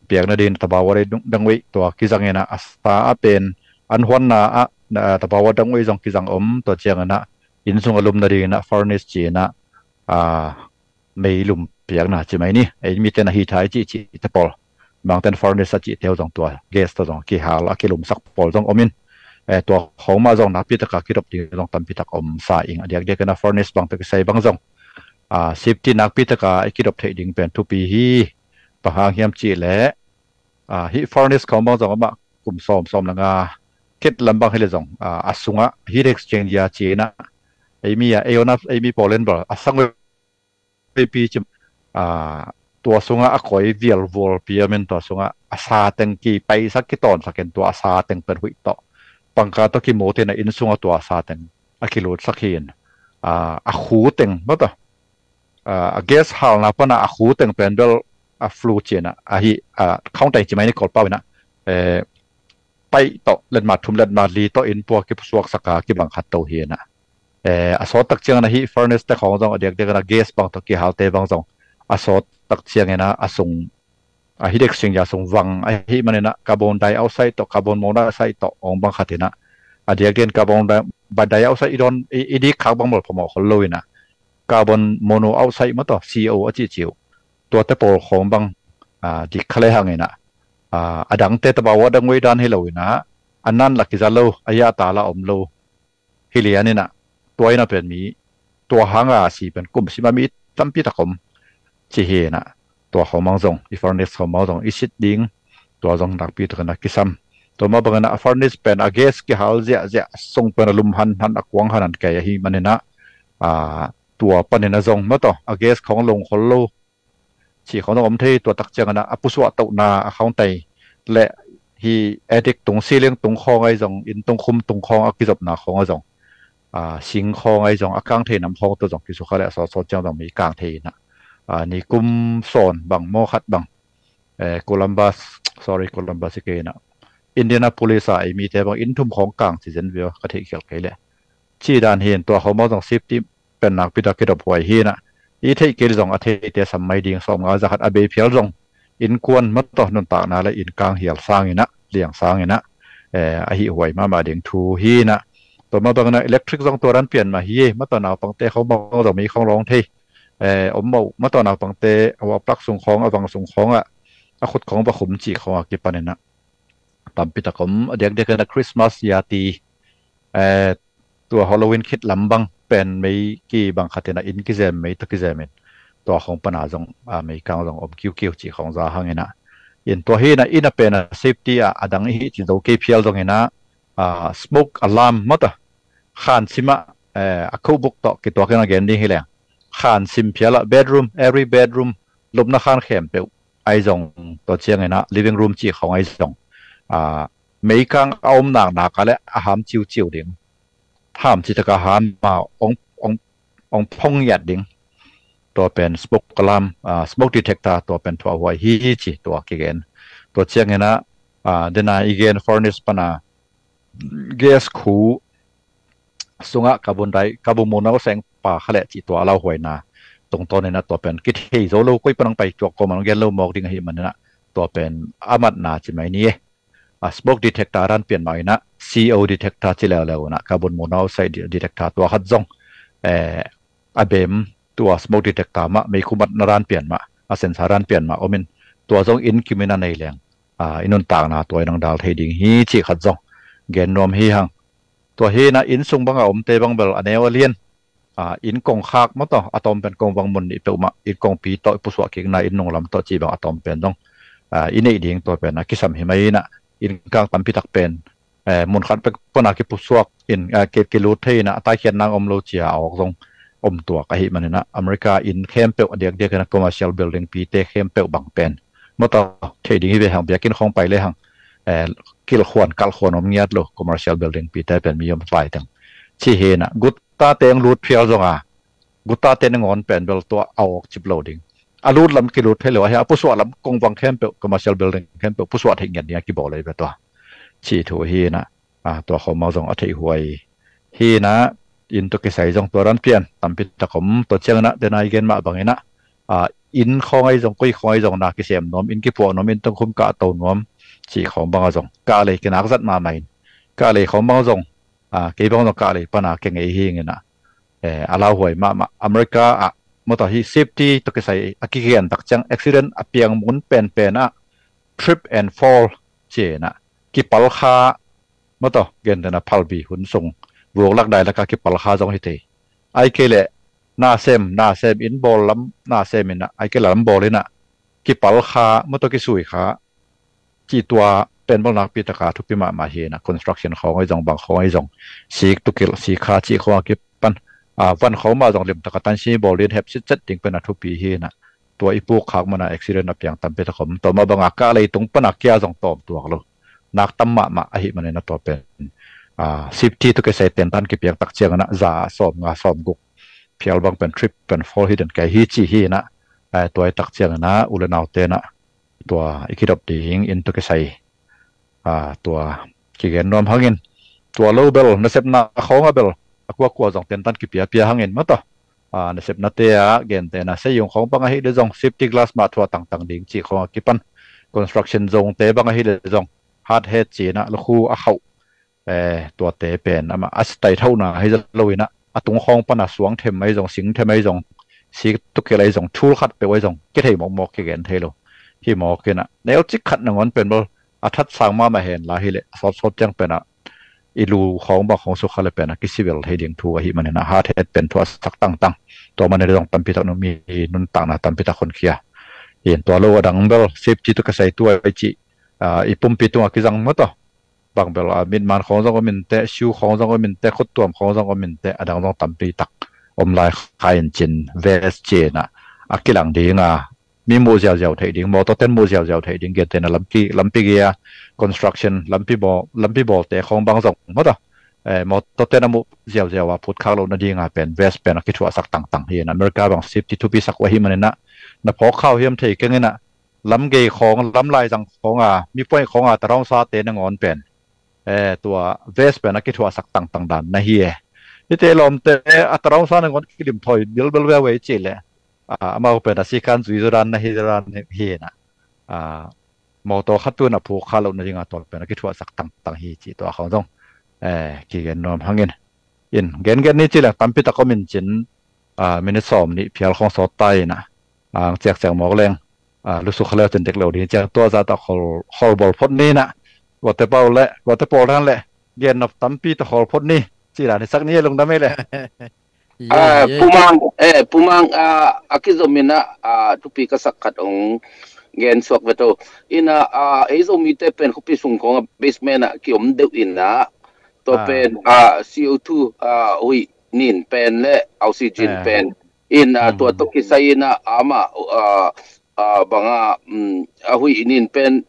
piakna ding tabawa dang uih tua kizangin ah a sa a pen an huanna ah, a, tabawa dang uih zong kizang om, tua ciangin ah inn sung a lumna dingin ah furnace cin ah, a, mei lum piakna ci mai ni. Ei mite na hi thai cih cih te pawl, mangten furnace a cih teu zong tua gas tawh zong kihal a kilumsak pawl zong om in, eh, tua khawng mah zong nakpi taka kidop ding zong tampi tak om sa ing. A diakdiakin ah furnace bang tawh kisai bang zong, a, safety nakpi taka i kidop theih ding pen thupi hi. Bang hang hiam cih leh, a, hih furnace khawng bang zong amah kum sawm, sawm le nga khit lam bang hi leh zong, a, a sungah heat exchanger cin ah ei mi a, ei on a, ei mi pawl in bel a sang uipi cim, a, tua sungah a koi vial vualpi om in tua sungah a sa teng kipaisak kitawnsak in tua a sa teng pen huih tawh pangka tawh kimu te in ah inn sungah tua a sa teng a kilutsak hi in, a, a khu teng maw tawh, a, a gas halna pana a khu teng pen bel a flue cin ah ahi, a, counter ci mai ni Kawlpau in ah, eh, paih tawh letmat thum letmat li tawh inn pua kipusuaksak a kibang khat to hi in ah, eh, a sawt tak ciangin ah hih furnace te khawng zong a diakdiakin ah gas bang tawh kihalte bang zong a sawt tak ciangin ah a sung, a, heat exchanger sung vang ahih manin ah carbon dioxide tawh carbon monoxide tawh ong bang khat in ah, a diakdiakin carbon di-, dioxide i dawn i, i dik khak bang bel phamawh khol lo in ah carbon monoxide maw tawh C O a cihcih uh, tuate pawl khawng bang, a, dik kha le hangin ah, a, a dangte tabawa dang uih dan hi lo in ah a nan la kiza lo, a yahta la om lo hi lian in ah, tua in ah pen mi, tua hanga si pen kum sim a mi tampi tak om ci hi in ah, tua khawng bang zong i furnace khawng bang zong i sit ding, tua zong nakpi takin ah kisam. Tua mah bangin ah a furnace pen a gas kihal ziahziah sung pen a lum hanhan a kuang hanhan kei ahih manin ah, a, tua panin ah zong maw tawh a gas khawng lung khol lo cih khawng zong om thei, tua tak ciangin ah a pusuah tohna a counter leh hih attic tung ceiling tung khawng ahi zong, inn tung khum tung khawng a kizopna khawng ahi zong, a, sing khawng ahi zong, a kang thei nam khawng tawh zong kisukha leh a sawtsawt ciang zong mi kang thei in ah, a, nikum sawn bang maw khat bang, eh, Columbus, sorry, Columbus hi kei in ah, Indianapolis a ei mite bang inn thum khawng kang ci zen veu ka theih khial kei leh. Ci dan hi in tua khawng bang zong safety pen nakpi tak kidop huai hi in ah, i theih kei zong a theite sam mai ding, sawmnga za khat a bei phial zong innkuan maw tawh nuntakna leh inn kang hial sangin ah, liang sangin ah, eh, a hih huai mahmah ding thu hi in ah, tua mah bangin ah electric zong tua dan pian mah hi, maw tawh naupangte khawng bang zong mi khawng lawng thei, eh, om mah uh, maw tawh naupangte a, a plug sung khawng, a vang sung khawng ah a khut khawng va khum cih khawng a kipan in ah tampi tak om. A diakdiakin ah Christmas yati, eh, tua Halloween khit lam bang pen mei kibang khat in ah inn kizem, mei tawh kizem in tua khawng pana zong, a, mei kang zong om kiukiu cih khawng za hangin ah, in tua hi in ah inn a pen a safety ah a dang i hih ci zo kei phial zongin ah, a, smoke alarm maw tawh khan sim ah, eh, a codebook tawh kituakin a gen ding hi leng, khan sim phial ah bedroom, every bedroom, lupna khan khempeuh ahi zong, tua ciangin ah living room cih khawng ahi zong, a, mei kang a om naknak a leh a ham ciuciu ding, ham cih tak a ham a ong, ong, ong phong ngiat ding. Tua pen smoke alarm, a, smoke detector tua pen thuah huai hi ci tua kigen. Tua ciangin ah, a, dena i gen furnace pana gas khu sungah carbon di-, carbon monoxide pa kha leh cih tua a lauhuaina tungtawn in ah tua pen kithei zo lo, koi pan hong pai tuak kawm a hong gen lo mawk ding ahih manin ah tua pen a matna ci mai ni e. A, smoke detector dan pian mah in ah C O detector ci leuleu in ah carbon monoxide de-, detector tua khat zong, eh, a bem tua smoke detector mah, mei khu matna dan pian mah, a sensor dan pian mah om in, tua zong inn kim in a nei leng, a, i nuntakna tua in hong dal thei ding hi cih khat zong gen nuam hi hang. Tua hi in ah inn sung bang a omte bang bel a neu a lian, a, inn kongkhak maw tawh a tawm pen kongvang mun nih peuhmah inn kongpi tawh i pusuah kikna inn nunglam tawh cih bang a tawm pen zong, a, i neih ding tua pen a kisam hi mai in ah inn kang tampi tak pen, eh, mun khat pek pana kipusuak in, eh, ki, kilut thei in ah a taikhiat nang om lo ci a awk zong om tuak ahih manin ah America inn khempeuh a diakdiakin ah commercial building pite khempeuh bang pen maw tawh theih ding hi ve hang, biakinn khawng pai le hang, eh, kilkhuan kalkhuan om ngiat lo commercial building pite pen mi om lai teng ci hi na. Guta teng lut phial zonga guta te nangawn pen bel tua a awk cip lo ding. A lut lam kilut thei lo a hi a pusuah lam kongvang khempeuh commercial building khempeuh pusuah theih ngiat ding a kibawl ei ve tua ci thu hi na. Ah, tua khawmah zong a theih huai hi na. Inn tawh kisai zong tua dan pian tampi tak om tua ciangin ah tena i gen mah bangin ah, ah, inn khawng ahi zong koi khawng ahi zong na kisem nuam, inn kipuah nuam, inn tongkhum kahto nuam cih khawng bangah zong kahlei kinak zat mahmah in kahlei khawng bang zong, ah, kei bang zong kahlei pana kengei hi ingin ah, eh, a lauhuai mahmah America ah mawtaw hi safety tawh kisai a kigen tak ciang accident a piang mun penpen ah trip and fall ci-in ah kipal kha mawtaw gentena phalbi hun sung vuak lak dai laka kipal kha zong hi thei. Ai kei leh nasem nasem inn bawl lam nasem in ah ai kei leh lam bawl in ah kipal kha mawtaw kisui kha cih tua pen bawl nakpi taka thupi mahmah hi na. Construction khawng ahi zong bang khawng ahi zong sik tukilh sik kha cih khawng a kipan, ah, van khawng mah zong limtaka tansi bawl din hep sitset ding pen a thupi hi na. Tua i puk khak mana accident a piang tampi tak om. Tua mah banga kahlei tung pana kia zong tawm tuak lo nak tam mahmah ahi manin a tua pen, ah, safety tawh kisai tentan kipiang tak ciangin ah za sawm nga sawm guk phial bang pen trip pen fall hi den kai hi ci hi na. Ah, tua i tak ciangin ah u le nau tena tua i kidop ding inn tawh kisai, ah, tua kigen nuam hangin tua lo bel nasepna khawng a bel a kuakua zong tentan kipiapia hangin mawtaw, ah, nasepnate ah gentena seiyung khawng bang ahi le zong safety glass mah thuah tangtang ding cih khawng a kipan construction zongte bang ahi le zong hard hat ci-in ah lukhu a khauh, eh, tuate pen amah a sitai thauhna hi zalo in ah a tung khawng pana suang them ahi zong sing them ahi zong sik tukilh ahi zong thul khat peuh ahi zong kithei mawkmawk kigen thei lo. Hi mawk in ah neu cik khat nangawn pen bel a that sang mahmah hen la hi leh a sawtsawt ciang pen ah i lu khawng bang khawng sukha le pen a kisivel thei ding thu ahi manin ah hard hat pen thuahsak tangtang. Tua manin zong tampi tak nu mi nuntakna tampi tak honkhia in tua lo a dang bel safety tawh kisai tua i cih, ah, i pumpi tungah kizang mawtaw bang bel a mitman khawng zong om inteh, shoe khawng zong om inteh, khuttuam khawng zong om inteh, a dang zong tampi tak om lai kha in cin vest ci-in ah a kilang ding a mi muh ziauziau theih ding, mawtaw ten muh ziauziau theih ding gentena lampi lampi gei a construction lampi bawl lampi bawlte khawng bang zong mawtaw, eh, mawtaw ten a muh ziauziau a phut khak loh nadinga pen vest pen a kithuahsak tangtang hi in America bang safety thupi sak uh ahi manin ah na phawk khau hiam thei keng in ah lam gei khawng lam laizang khawng a mi puaih khawng a taraung sate nangawn pen, eh, tua vest pen a kithuahsak tangtang dan na hi e. Hite lawmte a taraung sa nangawn kilim thawi bilbil veu ei cih leh, ah, amau pen a sikan zui zaw dan na hi zaw dan hi na. Ah, mawtaw khat tun a phuk kha loh nadinga tua pen a kithuahsak tangtang hi cih tua khawng zong, eh, kigen nuam hangin in gengen ni ci leng tampi tak om in cin, ah, minute sawm nih phial khawng sawt ta in ah ang ciakciak mawk leng, ah, lusuk kha leu cin dek lo ding ciang tua zah tah khol khol bawl phot ni na. Guate pawl le guate pawl dan le gen nop tampi tawh khol phot ni ci dan hi sak ni e lungdam ei le. Pumang, eh, Pumang, ah, a kizom in ah, ah, thupi ka sak khat ong gen suak ve to. In ah, ah, ei Zomite pen khuapi sung khawng a basement ah kiom deuh in ah tua pen, ah, C O two, ah, huih nin pen le oxygen pen in, ah, tua tawh kisai in ah amah, ah, ah, banga, mm, a huih nin pen,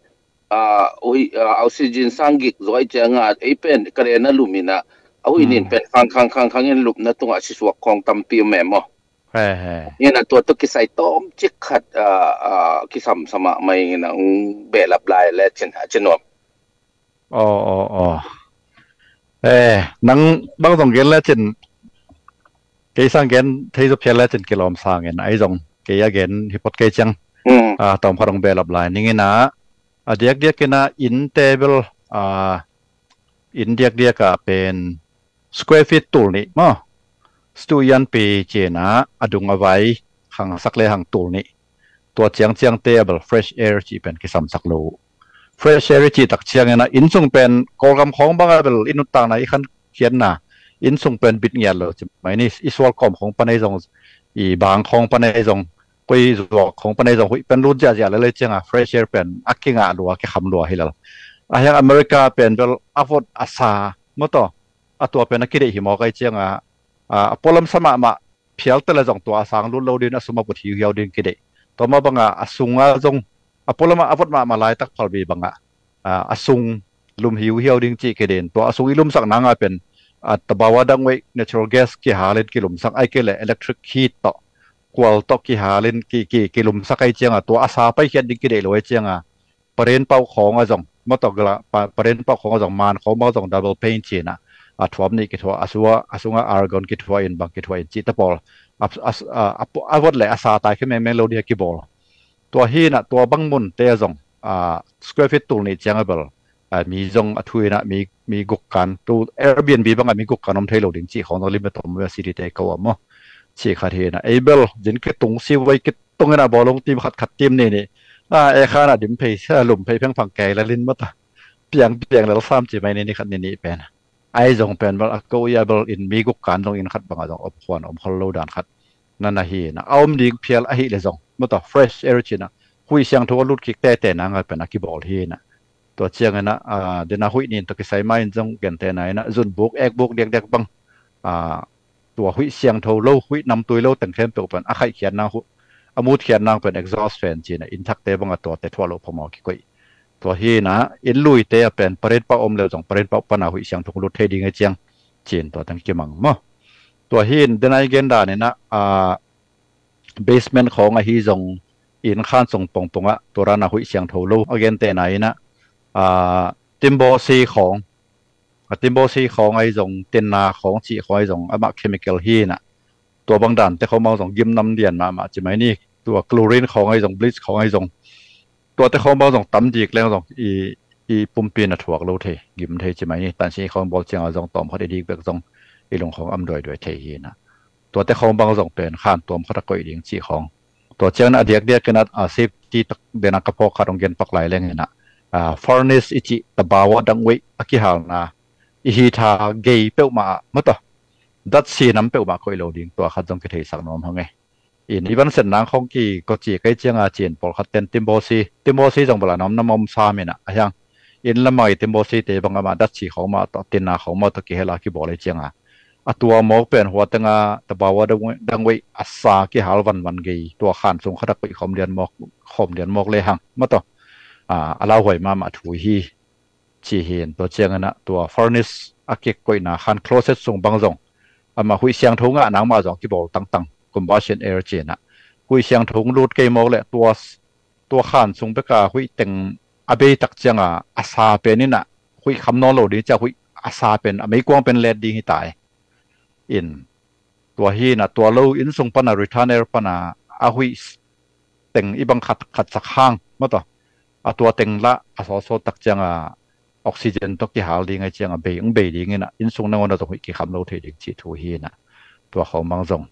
ah, huih, ah, oxygen sang gik zuai cianga ei pen ka lena lum in ah a huih nin pen khang khang khang khang in lupna tungah sisuak khawng tampi om e maw? He, he. In ah tua tawh kisai tawm cik khat, ah, ah, kisamsa mahmah in ah ong behlap lai le cin a ci nuam. Aw, aw, aw. Eh, nang bang zong gen lecin kei sang gen thei zaw phial lecin kilawm sangin ahi zong kei a gen hi phot kei ciang, ah, tawm khat hong behlap lai ning in ah, a diakdiak in ah innte bel, ah, inn diakdiak ah pen square feet tul nih maw, stu ianpi ci-in ah a dung a vai hang sak le hang tul nih. Tua ciangciangte a bel fresh air cih pen kisamsak lo uh. Fresh air i cih tak ciangin ah innsung pen Kawlgam khawng bang a bel i nuntakna i khankhiatna innsung pen bit ngiat lo ci mai ni. I sual kawm khawng pan ei zong, i bang khawng pan ei zong, koi zuak khawng pan ei zong huih pen lut ziahziah lel ei cianga fresh air pen a kingah lua kikham lua hi lel. A hiang America pen bel a vot a sa mawtaw a tua pen a kideih hi mawk ei cianga, a, a pualam sa mahmah phial tele zong tua a sang lut lo din a sum a vut hiuhiau din kideih. Tua mah banga a sunga zong a pualama a vot mahmah laitak phalbi banga a sung lum hiuhiau ding cih kidin, tua a sung i lumsak nang a pen tabawa dangwei natural gas kihalin kilumsak ai kei le electric heat tawh kual tawh kihalin kilumsak ai cianga tua a sa paikhiat ding kideih lo ai cianga paren pauh khawng a zong mawtaw gala paren pauh khawng a zong man khawng bang zong double pane cinah a thuam nih kithuah a sua a sunga argon kithuah in bang kithuah in cih tapawl a vot le a sa tai khe mengmeng lo dih a kibawl. Tua hinah tua bang munte a zong square feet tul nih ciang a bel mi zong a thu inah mi guk kan tu Airbnb bangah mi guk kan om thei lo ding cih khawng zong limit om a city te ko a maw. Cih khat hinah ei bel zin kitung siwei kitung inah bawlung tim khat khat tim nih nih a e khanah dim phei sia lum phei phengphang kei lalin mawta piang piang lal sam ci mai ni ni khat ni nih pen ai zong pen bel a ko ia bel in mi guk kan zong in khat bangah zong om khuan om khol lo dan khat nana hinah a om ding phial ahi le zong mawtaw fresh air cinah hui siangtho a lut kik tete nanga pen a kibawl hinah. Tua cianginah dena huih nin tawh kisai ma in zong gentena inah zunbuk ekbuk diakdiak bang tua huih siangtho lo huih namtui lo teng khempeuh pen a khaihkhiatna a mutkhiatna pen exhaust fan cinah in thakte bangah tuate thuah loh phamawh kikoih. Tua hinah in luite a pen paren pauh om le zong paren pauh pana huih siangtho lut thei ding a ciang cin tua teng kimang maw. Tua hin dena i gen daninah basement khawng ahi zong in khan sung pongpongah tua rana huih siangtho lo a gentena inah timbaw si khawng a timbaw si khawng ahi zong tenna khawng cih khawng ahi zong amah chemical hinah tua bang dante khawng bang zong gimnam lian mahmah ci mai ni. Tua chlorine khawng ahi zong bleach khawng ahi zong tuate khawng bang zong tam dik leng zong i i pumpi na thuak lo thei gim thei ci mai ni. Tansi khawng bawl cianga zong tawm khat i dik bek zong i lung khawng am duaiduai thei hinah tuate khawng bang zong pen khan tuam khat a koih ding cih khawng. Tua ciangna a diakdiak inah a safety tak dena ka phawk khat hong gen pak lai leng inah furnace i cih tabawa dangwei a kihalna i hitha gei peuhmah ah mawtaw datsi nam peuhmah koih lo ding tua khat zong kitheisak nuam hang e. In i van sen nang khawng ki kawci kai cianga cin pawlkhat ten timbaw si timbaw si zong bala nam nam om sam inah a hiang in lamang i timbaw si te bang amah datsi khawng mah tawh tinna khawng mah tawh kihela kibawl i cianga a tua mawk pen huatenga tabawa dangwei a sa kihal vanvan gei tua khan sung khat a koih khawm lian mawk khawm lian mawk le hang mawtaw a lauhuai mahmah thu hi. Ci hin tua cianginah tua furnace a kik koihna khan closet sung bang zong amah huih siangtho ngah nangmah zong kibawl tangtang combustion air cinah huih siangtho lut kei mawk le tua tua khan sung beka huih teng a beitak cianga a sa pen inah huih kham nawn lo ding ciah huih a sa pen a meikuang pen let ding hi tai. In tua hinah tua lo inn sung pana return air pana a huih teng i bang khat khat sak hang mawtaw a tua teng lah a sawsaw tak cianga oxygen tawh kihal ding ai cianga bei ong bei ding inah inn sung nangawn a zong huih kikham lo thei ding cih thu hinah tua khawng bang zong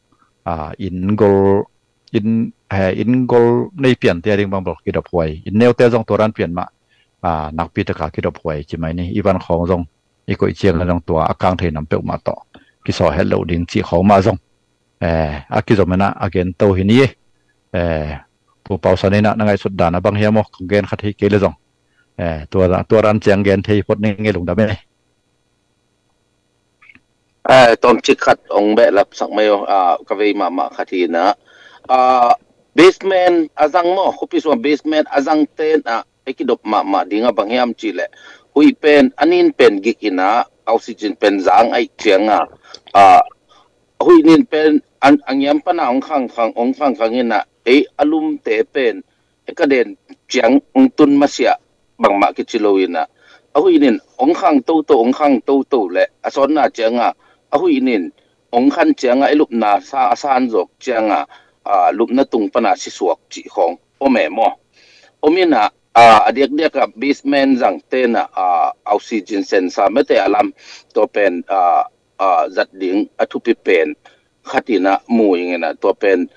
in gol in he in gol nei piante a ding bang bel kidop huai in neute zong tua ran pian mah nakpi taka kidop huai ci mai ni. I van khawng zong i koih ciang zong tua a kang thei nam peuhmah tawh kisaw het loh ding cih khawng mah zong a kizom inah a gen to hi ni. Pu Pausan inah na ngaihsut dan a bang hiam aw kong gen khat hi kei le zong tua ran ciang gen thei phot ning e lungdam e. Tawmcik khat ong behlap sak mai aw ka vei mahmah khat hinah basement a zang maw khuapi sungah basement a zang tenah ei kidop mahmah dingah bang hiam cihleh huih pen a nin pen gik inah oxygen pen zang aih cianga huih nin pen a ngiam pana ong khangkhang ong khangkhang inah ei a lumte pen ei ka den ciang ong tun masiah bangmah kici lo inah a huih nin ong khang toto ong khang toto le a sawnna cianga a huih nin ong khan cianga ei lupna sa a san zawk cianga lupna tung pana sisuak cih khawng om e maw. Om inah a diakdiakah basement zang tenah oxygen sensor mete a lam tua pen zat ding a thupi pen khat inah mu ing inah tua pen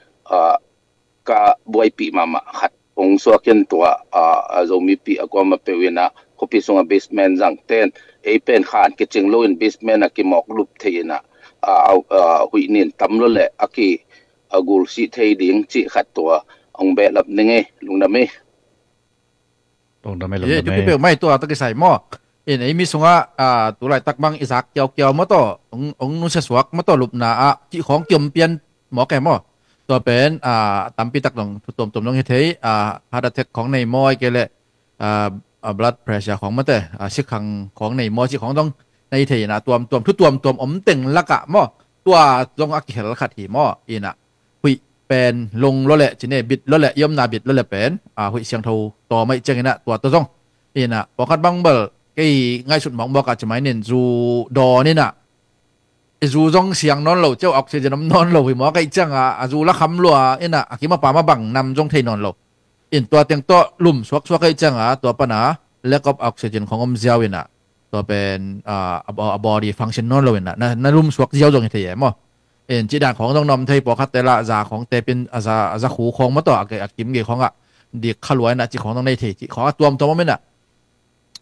ka buaipih mahmah khat ong suakin tua a Zomipih a kuama peuh inah khuapi sungah basement zang ten ei pen khan kicing loin basement a kimawk lup thei inah huih nin tam lo le a ki a gulsih thei ding cih khat tua ong behlap ning e lungdam e. Lungdam e lungdam e. Thupi peuh mai tua tawh kisai maw. In ei mi sungah tulaitak bang i zak kiaukiau maw tawh ong nusia suak maw tawh lupna ah cih khawng kiom pian mawk e maw. Tua pen tampi tak dong thu tuamtuam dong hi thei heart attack khawng nei maw ai kei leh a blood pressure khawng mate, a sikhang khawng nei maw cih khawng zong nei thei inah, tuamtuam thu tuamtuam om teng lakah maw, tua zong a kikhel khat hi maw. Inah huih pen long lua leh cine, bit lua leh, i omna bit lua leh pen a huih siangtho tawm ahih cianginah tua tawh zong inah pawlkhat bang bel kei ngaihsut mawkmawk ah ci mai nin, zu dawn inah, i zu zong siang nawn lo, ciau oxygen om nawn lo hi mawk ahih cianga a zu la kham lua inah a kim a pam a bang nam zong thei nawn lo. In tua teng tawh lum suaksuak ahih cianga tua pana lack of oxygen khawng om ziau inah tua pen a, a, a body function nawn lo inah na, na lum suak ziau zong hi thei e maw. In cih dan khawng zong na om thei, pawlkhatte lah za khawng tepin a za, a za khu khawng maw tawh a, a kim gei khawngah dik kha lua inah cih khawng zong nei thei, cih khawng a tuamtuam om inah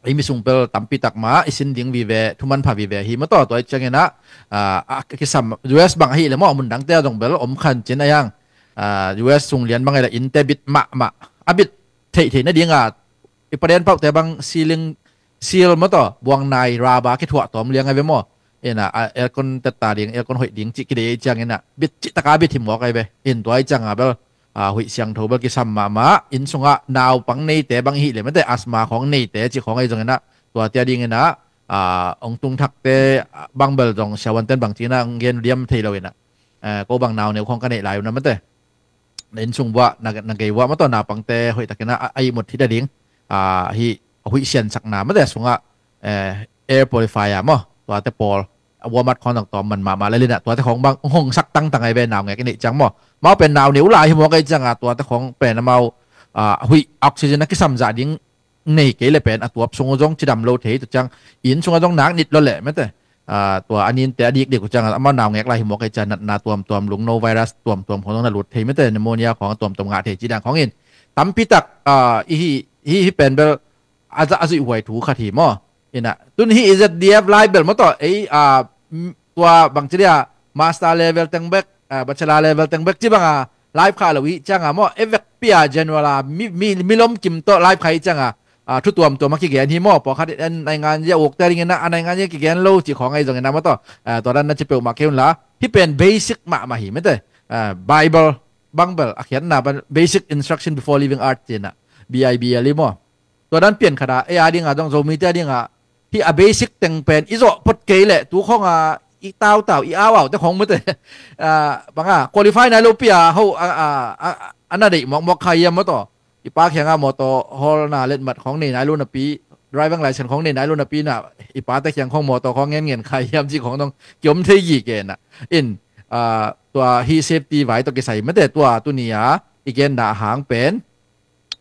ei mi sung pel tampi tak mah i sin ding vive, thuman pha vive hi maw tawh. Tua ahih cianginah a, a kisam U S bang ahih leh maw, a mun dangte ah zong bel om khan cin a yang, a, U S sung lian bang ahih leh innte bit mahmah, a bit theihtheih nadinga i paden pauhte bang ceiling, seal maw tawh, buang nai raba kithuah tawm liang ai ve maw. Inah a, aircon tetta ding, aircon hoih ding cih kidei ahih cianginah bit cihtaka bit hi mawk ai ve. In tua ahih cianga bel a, huih siangtho bel kisam mahmah. Inn sungah naupang neite bang ihih leh mate, asthma khawng neite cih khawng ahi zonginah tuate a dinginah a, ong tung thakte bang bel zong siavuanten bang cinah ong gen liam thei lo inah, a, ko bang nau neu khawng ka neih lai unah mate, na inn sung vuah, na, na gei vuah maw tawh naupangte hoihtakinah a, a ihmut hi ta ding, a, hih a huih siansakna mate sungah, eh, air purifier maw, tuate pawl a warm up khawng zong tawm man mahmah lel inah tuate khawng bang hong sak tangtang ai ve, naungek i neih ciang maw. Amau pen nau neu lai hi mawk ahih cianga tuate khawng pen amau a, huih oxygen a kisam zah ding nei kei leh pen a tuap sung uh zong cidam lo thei. Tua ciang inn sungah zong nak nit lua leh mate, a, tua a ninte a dikdik uh cianga amau naungek lai hi mawk ahih cianga natna tuamtuam, lungno virus tuamtuam khawng zong na lut thei mate, pneumonia khawng a tuamtuam ngah thei cih dan khawng in tampi tak a, i hih, hih, hih pen bel a za a zuih huai thu khat hi maw. Inah tun hih i Z D F lai bel maw tawh ei a, tua bang ci dia, master level teng bek, a, bachelor level teng bek ci banga live kha lo i cianga maw, ei vekpi a general a mi, mi, milom kim tawh live kha i cianga, a, thu tuamtuam a kigen hi maw. Pawlkhat in naingan zia ukte dinginah a naingan zia kigen lo cih khawng ahi zonginah maw tawh, a, tua dan na ci peuhmah kei unla, hih pen basic mahmah hi mate, a, Bible bang bel a khiatna bang basic instruction before leaving earth cinah, B I B L e maw. Tua dan pian khat a, ei a dinga zong Zomite a dinga hih a basic teng pen i zawh phot kei leh tu khawnga i tautau, i auaute khawng mate, a, banga qualify nai lopi a ho a, a, a, a na deih mawkmawk kha hiam maw tawh. I pa khianga mawtaw hawlna letmat khawng nei nai lo napi, driving license khawng nei nai lo napi inah i pate khiang khawng mawtaw khawng ngenngen kha hiam cih khawng dong kiom thei gige inah. In, a, tua hih safety vai tawh kisai mate, tua tuni a i genna hang pen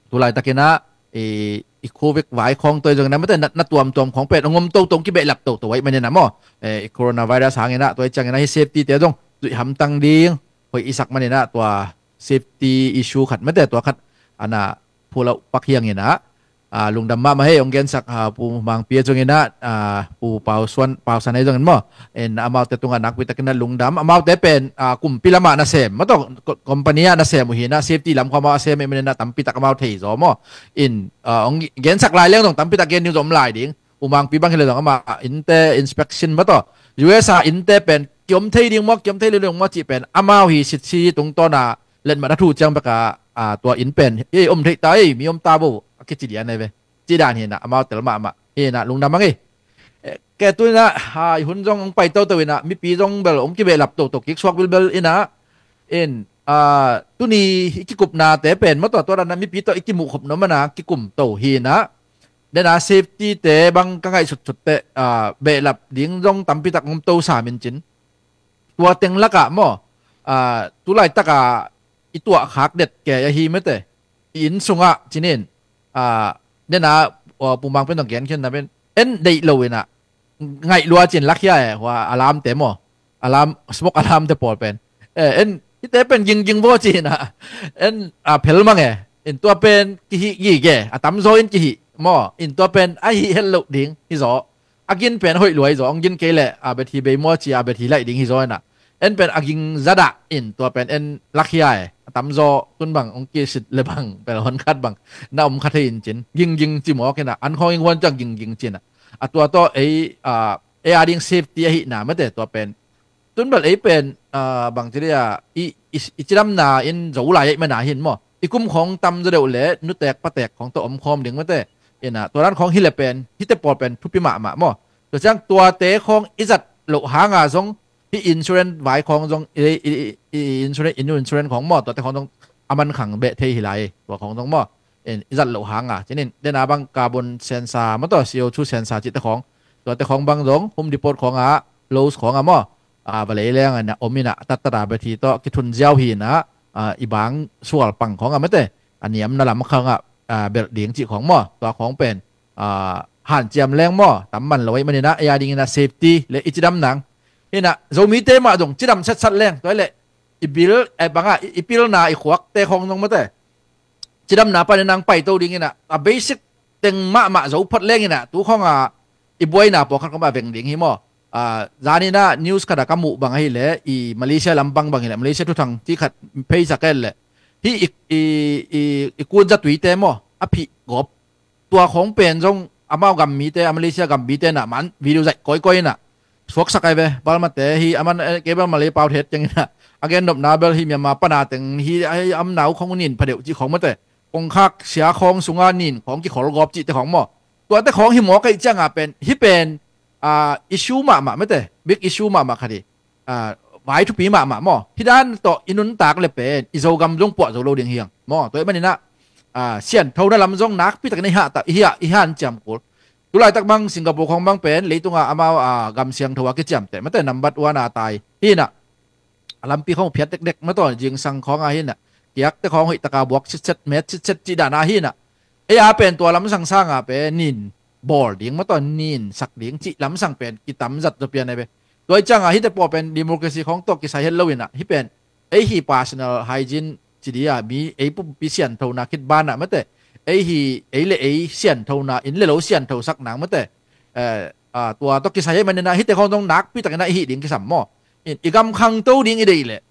tulaitakinah i, i covid vai khawng tua ahi zonginah mate, na, na tuamtuam khawng pen ong om toto, ong kibehlap toto ahih maninah maw, eh, i coronavirus hanginah tua ahi cianginah hih safety te zong zuih hamtang ding hoih i sak maninah tua safety issue khat mate, tua khat ana phulauh pak hianginah, a, lungdam mahmah hei, ong gensak, a, Pu Mangpi a zonginah, a, Pu Pausuan, Pausan ahi zongin maw, in amaute tungah nakpitakinah lungdam. Amaute pen, a, kumpi lamah nasem maw tawh, ko-, company ah nasem uh hinah, safety lam khawng amau a sem ahih maninah tampi tak amau thei zaw maw. In, a, ong gensak lai leng zong tampi tak gen ding zong om lai ding. U Mangpi bang hi leh zong amah innte inspection maw tawh, U S a innte pen kiom thei ding maw, kiom thei lo ding maw cih pen amau hi sitsi tungtawna letmat a thuh ciang beka, a, tua inn pen ei om theih ta ei, mi om ta bo a kici lian ai ve. Cih dan hinah amau tel mahmah hinah lungdam ang ei. Eh, ke tu inah, a, i hun zong ong pai toto inah, mipi zong bel ong kibehlap toto kik suak bilbel inah. In, a, tuni i kikupnate pen maw tawh, tua danah mipi tawh i kimuh khop nuam mana kikum to hinah. Dena safety te bang ka ngaihsut sut teh, a, behlap ding zong tampi tak ngom to sam in cin. Tua teng lakah maw, a, tulaitak a i tuah khak det kei ahi mate. I inn sungah cinin, a, dena, a, Pu Mangpi in zong gen khian na pen en deih lo inah ngaih lua cin lakhia e, hua alarm te maw, alarm, smoke alarm te pawl pen, eh, en hihte pen gingging vaw cinah en, a, phel mang e. In tua pen kihih gige, a tamzaw in kihih maw. In tua pen a hih het loh ding hi zaw. A gin pen hoih lua hi zaw, ong gin kei leh a bet hi bei maw ci a bet hi laih ding hi zaw inah. En pen a ging zadah in tua pen en lakhia e, a tamzaw tun bang ong kisit le bang pel hon khat bang na om kha thei in cin, gingging ci mawk inah, an khawng ing huan ciang gingging cinah. A tua tawh ei, a, ei a ding safety ahihna mate tua pen. Tun bel ei pen, a, bang ci dia, i, i, i cidamna in zo lai ahih mana hin maw, i kum khawng tam zaw deuh le nutek patek khawng tawh om khawm ding mate. Ina, tua dan khawng hi le pen, hihte pawl pen thupi mahmah maw. Tua ciang tuate khawng i zat loh hanga zong, hih insurance vai khawng zong, i, i, i, i insurance, in insurance khawng maw, tuate khawng zong a man khang beh thei hi lai, tua khawng zong maw. In, i zat loh hanga, cinin, dena bang carbon sensor maw tawh, C O two sensor cihte khawng, tuate khawng bang zong, Home Depot khawngah, Lowe's khawngah maw, a, va lei leng a, na om ina, tattat a beh thi tawh, kithun ziau hi ina, a, i bang sual pang khawngah mate, a niamna lam khawngah, a, belh ding cih khawng maw, tua khawng pen, a, hanciam leng maw, tam man lo ahih maninah, ei a dingin a safety le i cidam nang. Hinah, Zomite mah zong cidam setsat leng, tua le i bil, eh, bangah, i, i pilna, i khuakte khawng zong mate. Cidamna panin nang paito dinginah, a basic teng mahmah zo phot lenginah, tu khawngah i buaina pawlkhat khawngah veng ding hi maw. A, zaninah news khatah ka muh bang ahileh, i Malaysia lampang bang hileh, Malaysia thuthang cih khat pheisak en leh. Hih i, i, i, i kun zatuite maw, a phih gawp tua khawng pen zong amau gam mite, a Malaysia gam mite nah man video zaih kawikawi inah suaksak ai ve. Balmate hi a man, eh, kei bel Malay pau thet ciang inah a gen nopna bel hi Myanmar pana teng hi, ai, am nau khawng nin phadeuh cih khawng mate. Kongkhak sia khawng sunga nin khawng kikhol gawp cihte khawng maw. Tuate khawng hi mawk aih cianga pen, hi pen, ah, issue mahmah mate, big issue mahmah khat hi. Ah, vai thupi mahmah maw. Hih dan tawh i nuntak le pen i Zogam zong puah zo lo ding hiang maw. Tua ahih maninah, ah, sianthona lam zong nakpi takin i hah ta, i hah, i hanciam kul. Tulaitak bang Singapore khawng bang pen leitungah amau, ah, gam siangtho a kiciamteh mate, nambat uana tai hinah. A lampi khawng phiat dekdek mataw, zingsang khawngah hinah. Kiakte khawng hoihtaka buak sitset, met sitset cih dana hinah. Ei a pen tua lamsang sanga pen nin bawl ding mataw, nin sak ding cih lamsang pen kitam zat zaw pian ai ve. Tua i cianga hihte pawl pen democracy khawng tawh kisai het lo inah, hih pen ei hi personal hygiene ci dia, mi ei pumpi sianthona khit banah mate. Ei hi, ei le ei sianthona, inn le lo siantho sak nang mate. Eh, ah, tua tawh kisai het maninah, hihte khawng zong nakpi takinah i hih ding kisam maw. In, i gam khangto ding i deih leh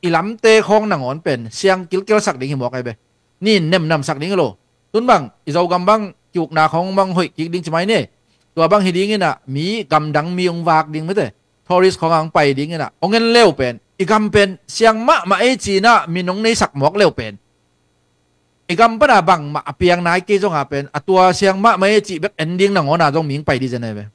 i lamte khawng nangawn pen siang kilkel sak ding hi mawk ai ve. Nin nemnam sak ding hi lo. Tun bang, i Zogam bang, kiukna khawng bang hoih kik ding ci mai ni. Tua bang hi dinginah, mi gamdang mi ung vak ding mate. Tourist khawngah ung pai dinginah, ong en leu pen, i gam pen siang mahmah ei cinah, mi nong neisak mawk leu pen, i gam pana bangmah a piang nai kei zonga pen, a tua siang mahmah ei cih bek en ding nangawna zong mi ung pai di zen ai ve.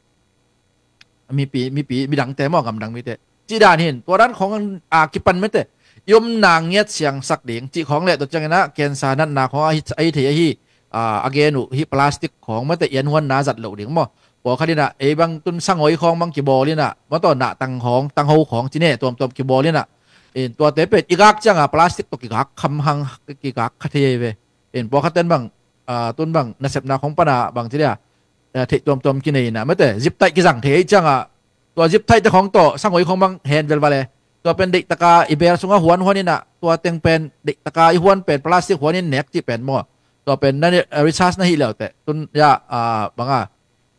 Mipi, mipi, midangte maw, gamdang mite. Cih dan hin, tua dan khawng a kipan mate. I omna ngiat siangsak ding cih khawng le, tua cianginah cancer natna khawng a hi, a hi thei ahi, a, a gen uh, hih plastic khawng mate, i anhuanna zat loh ding maw. Pawlkhat inah, ei bang tun sangoi khawng bang kibawl inah, mataw nahtang khawng, tangho khawng, cine, tuamtuam kibawl inah. In tuate pen, i gak cianga plastic tawh kigak kham hang, kigak kha thei ahi ve. In pawlkhat ten bang, a, tun bang, nasepna khawng pana bang ci dia, a, theih tuamtuam kinei inah mate, zip taih kizang thei ahi cianga, tua zip taihte khawng tawh, sangoi khawng bang hen velval e. Tua pen deihtaka i bel sungah huanhuan inah, tua teng pen deihtaka i huan pen plastic huan in nek cih pen maw. Tua pen na, eh, research na hih leuteh. Tun ya, ah, banga,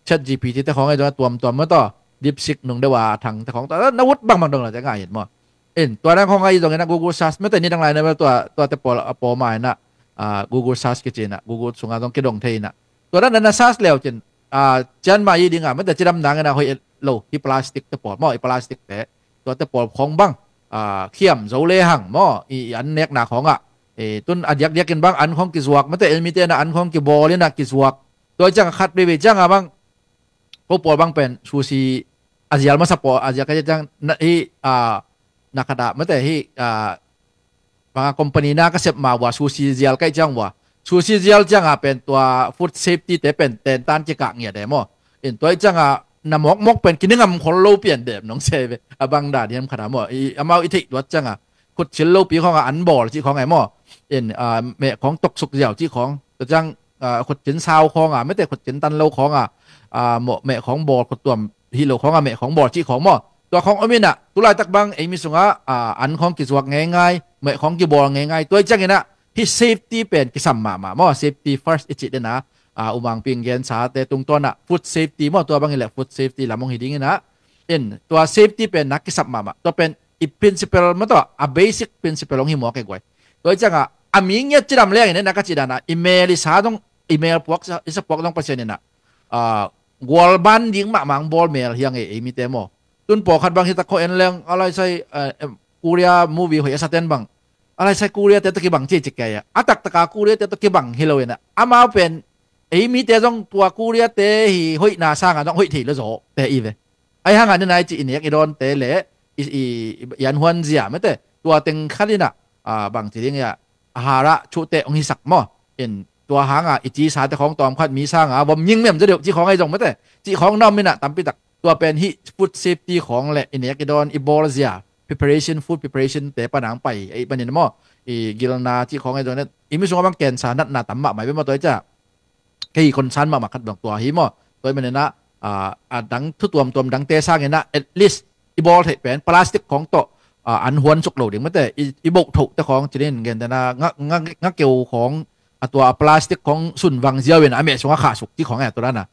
ChatGPT te khawng ahi zongah tuamtuam mataw. DeepSeek nung deuh a thang te khawng tawh, na ut bangbang dong leuteh ngah hin maw. In, tua dan khawng ahi zonginah Google search mate, ni dang lai na bel tua, tuate pawl a pawma inah, ah, Google search kici inah, Google sungah zong kidong thei inah. Tua dan na search leu cin, ah, cianmah i dinga mate, cidam nangin a hoih lo, hih plastic te pawl maw, i plastic te, tuate pawl khawng bang, ah, khiam zo lehang maw, i, i an nekna khawngah. Eh, tun a diakdiakin bang an khawng kizuak mate, ei mite na an khawng kibawl inah kizuak. Tua i cianga khat veivei cianga bang, ko pawl bang pen, sushi a zial masa pawl, a zial ka ciang, na, hih, ah, na khat ah mate, hih, ah, banga company na ka sep ma ua, sushi zial kaih ciang ua. Sushi zial cianga pen tua food safety te pen tentan kikah ngiat e maw. In tua i cianga na mawkmawk pen kiningam khol lo pian dem nong se ve. A bang dan hiam khat a maw. I, amau i theih tuat cianga. Khutcil lopi khawnga an bawl cih khawng e maw. In, ah, meh khawng toksuk ziau cih khawng. Tua ciang, ah, khutcin sau khawnga, mete khutcin tan lo khawnga, ah, mawh meh khawng bawl khuttuam hih lo khawnga meh khawng bawl cih khawng maw. Tua khawng om inah, tulaitak bang eimi sungah, ah, an khawng kizuak ngeingai, meh khawng kibawl ngeingai. Tua i cianginah, hih safety pen kisam mahmah maw, safety first i cih dena, ah, U Mang Ping gensate tungtawnah, food safety maw, tua bang hileh food safety lam hong hi dinginah. In, tua safety pen na kisam mahmah. Tua pen i principle maw tua, a basic principle hong hi maw kei guai. Tua i ciangah, a mi ngiat cidam lengin, na ka cih danah, i mel i sa dong, i mel puak, i sa puak dong Pasian inah. Ah, gualban ding mahmah hong bawl mel hiang e, eimite maw. Tun pawlkhat bang hi tak khawh en leng, a laisai, eh, em, Korea movie hoih a saten bang. A laisai Korea te tawh kibang ci cik kei a. A taktaka Korea te tawh kibang hi lo inah. Amau pen, ei mite zong tua Korea te hi hoihna sanga zong hoih thei lo zaw te i ve. Ai hanga nena i ci i nek i dawnte le i, i, i an huan zia mete tua teng khat ina, ah, bang ci ding ia, a harah chuhte ong hisak maw. In tua hanga i ci sate khawng tawm khat mi sanga vom nying mem za deuh ci khawng ai zong mete ci khawng na om ina tampi tak tua pen hi food safety khawng le i nek i dawn i bawl zia preparation, food preparation te panang pai ei panin maw, i gilna ci khawng ai zong ne i mi sungah bang cancer natna tam mahmah i ve maw tua i ca kei concern mahmah khat bang tua hi maw. Tua i manina, ah, a dang thu tuamtuam dangte sangina at least i bawl theih pen plastic khawng tawh, ah, an huan suk lo ding mete i, i boh thoh te khawng cinin gen tena nga, nga, nga keu khawng a tua a plastic khawng sun vang ziau in a meh sungah khah suk ci khawng e tua dana.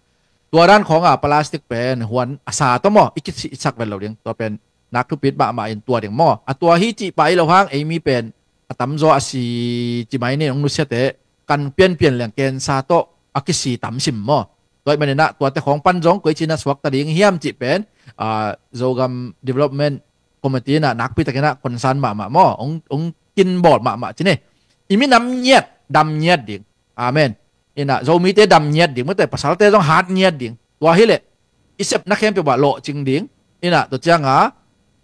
Tua dan khawng a plastic pen huan a sa tawh maw i kisak vet lo ding tua pen nak thupit mahmah in tua ding maw. A tua hi cih pah i lo hang ei mi pen a tamzaw a si ci mai ni ong nusiate kan pianpian leng cancer tawh a kisi tam sim maw. Tua i manina tuate khawng pan zong koi cina suakta ding hiam cih pen, ah, Zogam Development Committee na nakpi takina concern mahmah maw ong, ong kinbawl mahmah cine. I minam ngiat dam ngiat ding. Amen. Ina Zomite dam ngiat ding mete pasalte zong hat ngiat ding. Tua hileh i sepna khempeuh bah lawhcing ding. Ina tua cianga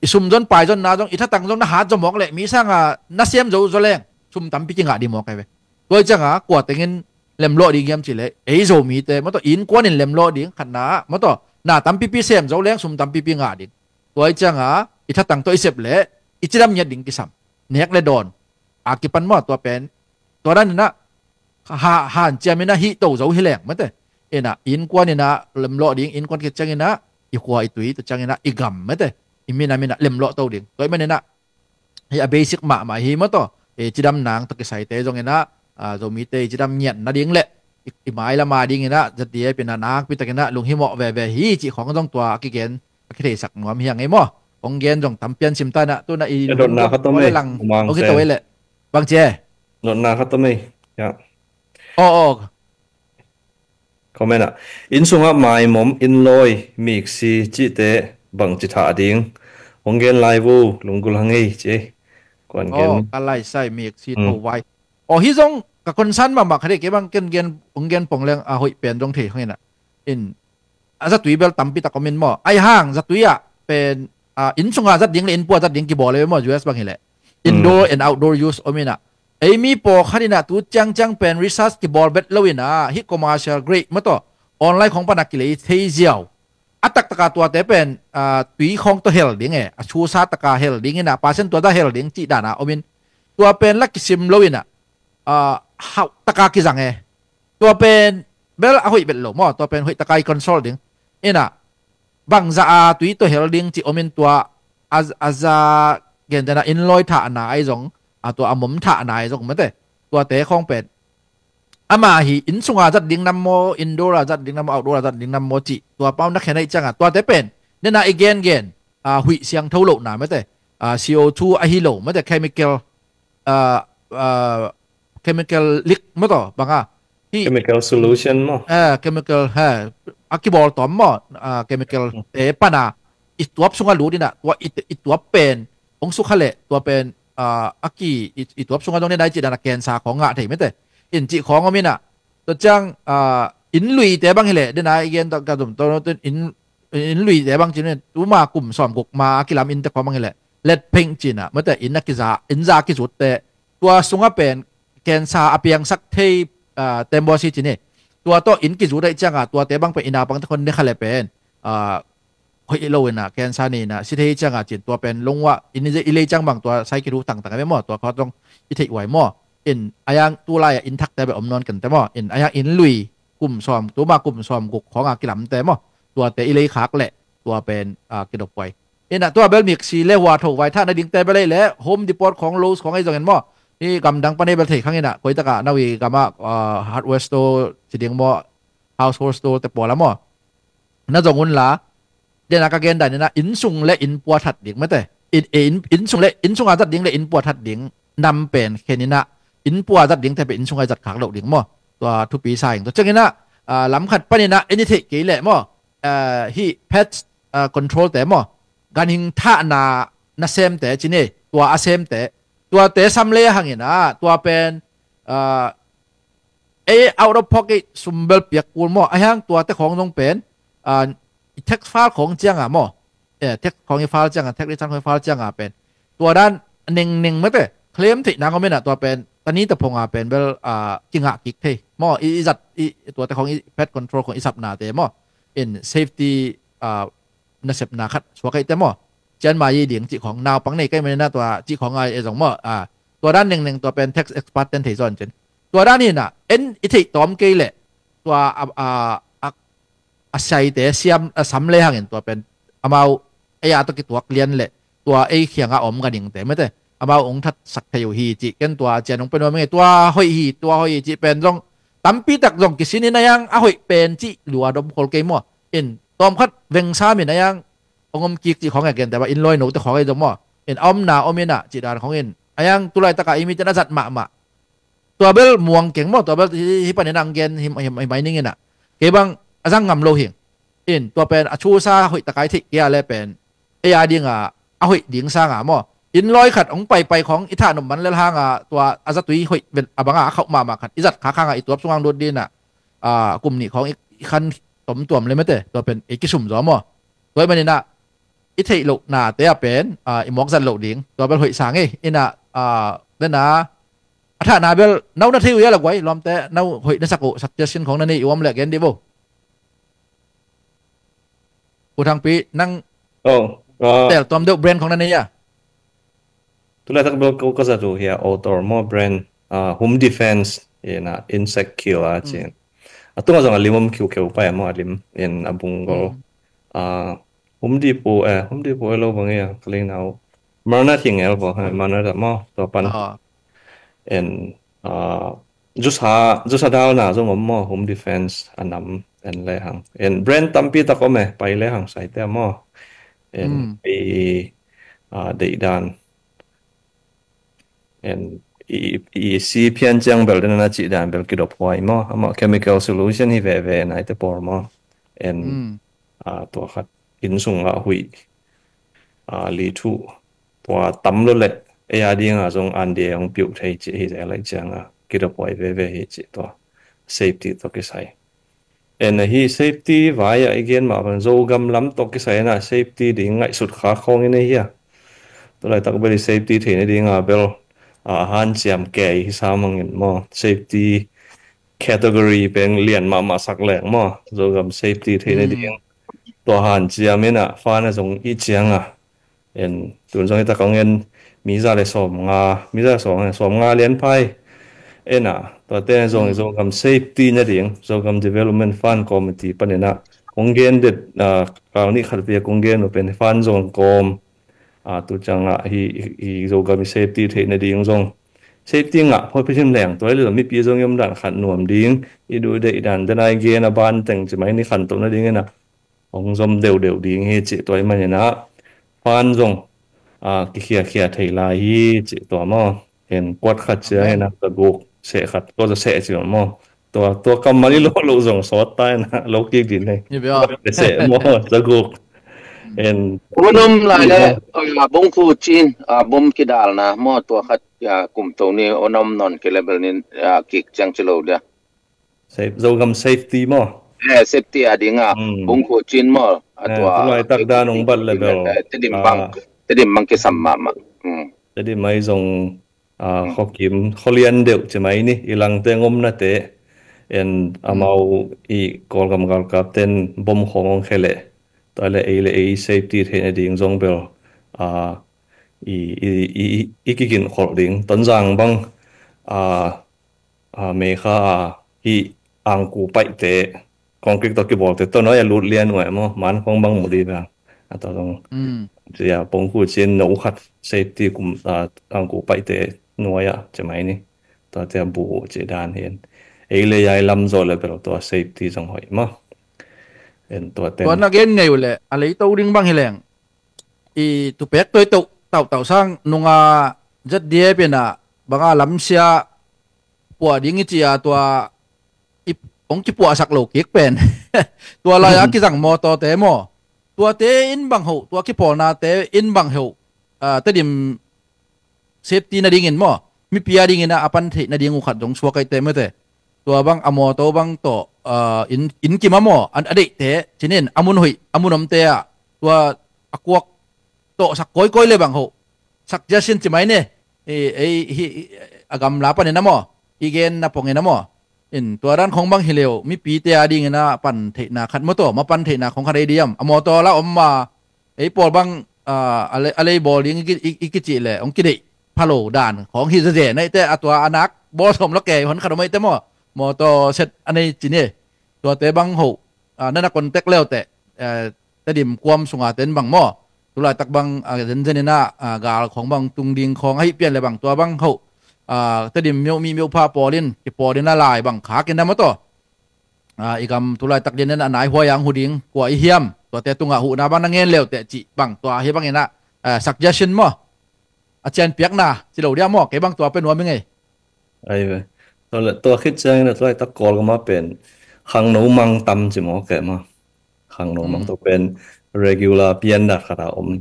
i sum zon pai zonna zong i thatang zong na hat zaw mawk leh mi sanga na sem zo zaw leng sum tampi kingah ding mawk ai ve. Tua i cianga kua tengin lemlawh ding hiam cihleh ei Zomite mawtaw innkuanin lemlawh ding khatna ah mawtaw na tampipi sem zo leng sum tampipi ngah ding. Tua i cianga i thatang tawh i sep leh i cidam ngiat ding kisam nek le dawn a kipan maw tua pen tua dan ina ha, han ciam ina hih to zo hi leng mate. Ina innkuan ina lemlawh ding innkuan khit ciang ina i khua i tui tua ciang ina i gam mate. I minam ina lemlawh to ding tua i man ina hi a basic mahmah hi mawtaw. E, cidam nang tawh kisaite zong ina, a, Zomite i cidam ngiatna ding le i, i mailama ding ina zat diai pina nakpi tak ina lunghimawh veve hi cih khawng zong tua a kigen a kitheisak nuam hiang ei maw. Kong gen zong tampian simta ina tuna i dotna khat om ei lang. Kong kito ei le bang cie. Dotna khat om ei. Ya. Oh, oh. Comment ah, inn sungah maimom, inn lawi, miksi cihte bangci thah ding hong gen lai vo, lunggulh hang ei ci ei. Kuan gen. Oh, ka laisai miksi tho vai. Oh, hi zong ka concern mahmah kha dei kei bang ken gen hong gen pong leng a hoih pen zong thei hang ina. In a zatui bel tampi tak om in maw. Ai hang zatui ah pen, ah, inn sungah zat ding le inn pua zat ding kibawl le maw U S bang hileh. Indoor and outdoor use om ina. Ei mi pawlkhat ina tu ciangciang pen research kibawl bet lo ina hih commercial grade mawtaw online khong pana kilei thei ziau. A taktaka tuate pen, ah, tui khong tawh hel ding e a susa taka hel ding ina pasen tua ta hel ding cih dana om in tua pen la kisim lo ina, ah, hauh taka kizang e. Tua pen bel a hoih bet lo maw tua pen hoih taka i consult ding. Ina bangza a tui tawh hel ding cih om in tua a, a za gentena inn lawi thahna ai zong a tua a mom thahna ai zong mate. Tuate khawng pen ama hi inn sunga zat ding nam maw, indoor a zat ding nam maw, outdoor a zat ding nam maw cih tua pau na khen aih cianga tuate pen nena i gengen, a, huih siangtho lohna mate, a, C O two ahi lo mate chemical, a, a, chemical leak mawtaw banga hi chemical solution maw, eh, chemical ha a kibawl tawm maw, ah, chemical te pana i tuap sunga lut ina tua i, i tuap pen hong sukha leh tua pen, ah, a ki i, i tuap sunga dong ne dai cih dana cancer khawng ngah thei mete. In cih khawng om ina tua ciang, ah, inn lui te bang hileh dena i gen ka zum to in inn lui te bang cih tuma kum sawm guk ma a kilam inn te khawng bang hileh let pheng cina mete inn a kiza inn za kizut te tua sunga pen cancer a piangsak thei, ah, tembaw si cini. Tua tawh inn kizut aih cianga tuate bang pen ina pangte khon ne kha le pen, ah, hoih lo ina cancer ni ina si thei cianga cin tua pen lungwa in i lei ciang bang tua sai kiru tangtang a ve maw tua khawt zong i theih uai maw. In ayang tulai a inn thakte be om nawn kente maw in ayang inn lui kum sawm tuma kum sawm guk khawnga kilamte maw. Tuate i lei khak leh tua pen, ah, kidop uai. Ina tua bel miksi le hua tho vai thah na dingte bel ei le Home Depot khawng Lowe's khawng ei zongin maw. Hi gamdang pan ei bel thei khang ina koitaka nawi gama, ah, hardware store ci ding maw, household store te pawla maw. Na zong unla dena ka gen dan ina inn sung le inn pua that ding mete. In, e, inn, inn sung le inn sunga zat ding le inn pua that ding nam pen khen ina inn pua zat ding te pe inn sunga zat khak lo ding maw. Tua thupi sa ing tua ciang ina, ah, lam khat pan ina inn i theih kei le maw, ah, hi pest, ah, control te maw. Ganhing thahna na semte cini tua a semte tuate sam le hangina tua pen, ah, ei out of pocket sum bel piak kul maw, a hiang tuate khawng zong pen, ah, i tax file khawng cianga maw, eh, tax khawng i file cianga, tax return khawng i file cianga pen tua dan nengneng mate claim theih nang om inah, tua pen tani taphonga pen bel, ah, kingah kik thei maw, i, i zat i, tuate khawng i pet control khawng i sapnate maw, in safety, ah, nasepna khat suak ahi te maw, cian mai ding cih khawng, naupang nei kai manina tua cih khawng ai e zong maw, ah, tua dan nengneng tua pen tax expert ten thei zawn cin. Tua dan hinah en i theih tawm kei leh tua a, a, a, a siaite siam a sam le hangin tua pen amau ei a tawh kituak lian leh tua ei khiangah om ka dingte mate amau ong thatsak thei uh hi cih ken tua cian ong pen nuam ing e, tua hoih hi, tua hoih hi cih pen zong tampi tak zong kisin in a hiang a hoih pen cih lua dom khol kei maw. In tawmkhat veng sam in a hiang ong om kik cih khawng e, gente bah in lawi note khawng e zong maw, in a omna om inah cih dan khawng in a hiang tulaitakah i miten a zat mahmah. Tua bel muang keng maw, tua bel hi, hi panin ang gen hi, hi, hi mai ning inah kei bang a zang ngam lo hing. In tua pen a thusa hoih takai theih kia le pen ei a dinga a hoih ding sanga maw, in lawi khat ong paipai khawng i thahnop man lel hanga tua a zatui hoih ven a banga a khauh mahmah khat i zat khak hanga i tuap sungang lut dinah, ah, kum nih khawng i, i khan tomtuam le mate tua pen ei kisum zaw maw. Tua i maninah i theih loh nate a pen, ah, i mawk zat loh ding tua bel hoih sang ei inah, ah, dena a thahna bel nau na thei uh ia la guai lawmte nau hoih na sak uh suggestion khawng na nei i uam leh gen dih bo. U Thangpi nang, oh, ah, tel tuam deuh brand khawng na nei ia? Tulaitak bel ko ka zat uh hia autor maw brand, ah, Home Defense ina insect kill a cin. A tunga zong a lim om khiukheu pai maw a lim in a bunggol. Ah, Home Depot, eh, Home Depot e lo bang ia ka lei nau. Marna thing el bo, eh, Marna da maw tua pan. Ah. En, ah, jusa, jusa dalna zong om maw, Home Defense a nam en le hang. En brand tampi tak om e, pai le hang saite maw. En i, ah, deihdan. En i, i, i si phian ciang bel dena na cih dan bel kidop huai maw. Amah chemical solution hi veve naite pawl maw. En, ah, tua khat inn sungah huih, ah, li thuh tua tam lo leh ei a dinga zong an dia hong piuh thei cih hi zeh laih cianga kidop huai veve hi cih tua safety tua kisai. En ahi safety vai-ah i gen mah bang Zogam lam tawh kisai inah safety ding ngaihsut kha khawng in ahi a. Tulaitak bel i safety theih nadinga bel, ah, hanciam kei hi sam hangin maw. Safety category peng lian mahmah sak leng maw. Zogam safety theih nading tua hanciam inah fan a zong i cianga. En tun zong i tak hong en mi za le sawm nga, mi za le sawm nga, sawm nga lian phai. Ena, tuate zong i Zogam safety nading, Zogam Development Fund Committee paninah kong gen det, ah, kau nih khat via kong gen uh pen fan zong kawm, ah, tu ciangah hi, hi, hi Zogam i safety theih nading zong. Safety ngah phawt phithim leng tua i lila mipi zong i om dan khat nuam ding, i duh i deih dan, dena i gen a ban teng ci mai ni khantoh nading inah hong zom deuhdeuh ding hi cih tua i maninah fan zong, ah, kikhiakhia thei lai hi cih tua maw. En kuat khat ciang inah ka guk seh khat, tua za seh ci maw. Tua, tua kammal i lo lo zong sawt ta inah lo kik din hei. Seh maw, za guk. En unom lai le, ah, bongkhu cin, ah, bom kidalna maw, tua khat, ah, kumto ni unom non ke level nin, ah, kik ciang ci lo dia. Safe, Zogam safety maw? Eh, safety a dinga, bungkhu cin maw? A tua tulaitak dan ung bat le bel, eh, Tedim bang, Tedim bang kisam mahmah. Tedim mai zong, ah, khuakim khualian deuh ci mai ni, i langte ngomnate. En amau i Kawlgam galkapten bom khawng hong khia leh tua le ei le ei safety theih nading zong bel, ah, i, i, i, i kikin kholh ding. Tonzang bang, ah, ah, Mekha, ah, hi angku paihte, concrete tawh kibawlte tawh noi a lut lian uh ai maw, man khawng bang mu dih bang. A tawh zong cia pongkhu cin no khat safety kum, ah, angku paihte nuai ah ci mai ni. Tua cia bu ci dan hin. Ei le ei lam zaw le bel tua safety zong hoih maw. En tua ten. Tua na gen ngei uh le a lei to ding bang hi leng. I tupek toi to tau tau sang nunga Z D F ina banga lamsia puah ding i cia tua i hong kipuahsak lo kik pen. Tua lai-a kizang mawtawte maw? Tuate in bang hoh, tua kipawlnate in bang hoh, ah, Tedim safety nadingin maw? Mipi a dingin a pan theih nading uh khat zong suak aihte mate. tua bang a mawtaw bang tawh, ah, inn, inn kim a maw, a, a deihte, cinin a mun hoih, a mun omte ah, tua a kuak tawhsak kawikawi le bang hoh, sak ciasin ci mai ne, ei, ei, hi, a gamla panin a maw, i genna pongin a maw, in tua dan khong bang hi leu, mipite a dingin a pan theihna khat maw tawh, ma pan theihna khong khat ei diam, a mawtaw la om ma, ei pawl bang, ah, a lei, a lei bawl ding i ki, i, i kicih le, hong kideih phalo dan khong hi zeze, neite a tua a nak bawl sawm lo kei, hon khat om eite maw, mawtaw set a nei ci ne, tuate bang hoh, ah, nana contact leute, eh, Tedim kuam sunga ten bang maw, tulaitak bang, ah, zenzen ina, ah, gal khong bang tung ding khong ahi pian le bang tua bang hoh, ah, Tedim myo mi myo pha pawlin, kipawlin a lai bang khakin a maw tawh, ah, i gam tulaitak lian ina a nai huai ang hu ding kua i hiam, tuate tungah huhna bang na ngen leute cih bang tua hi bang ina, ah, suggestion maw, a cian piakna ci lo dia maw, kei bang tua pe nuam i ngei. Ai ve. Tua le, tua khit ciangin a tulaitak Kawlgam a pen khangno mang tam ci maw kei maw. Khangno mang tawh pen regular pian dat khat a om.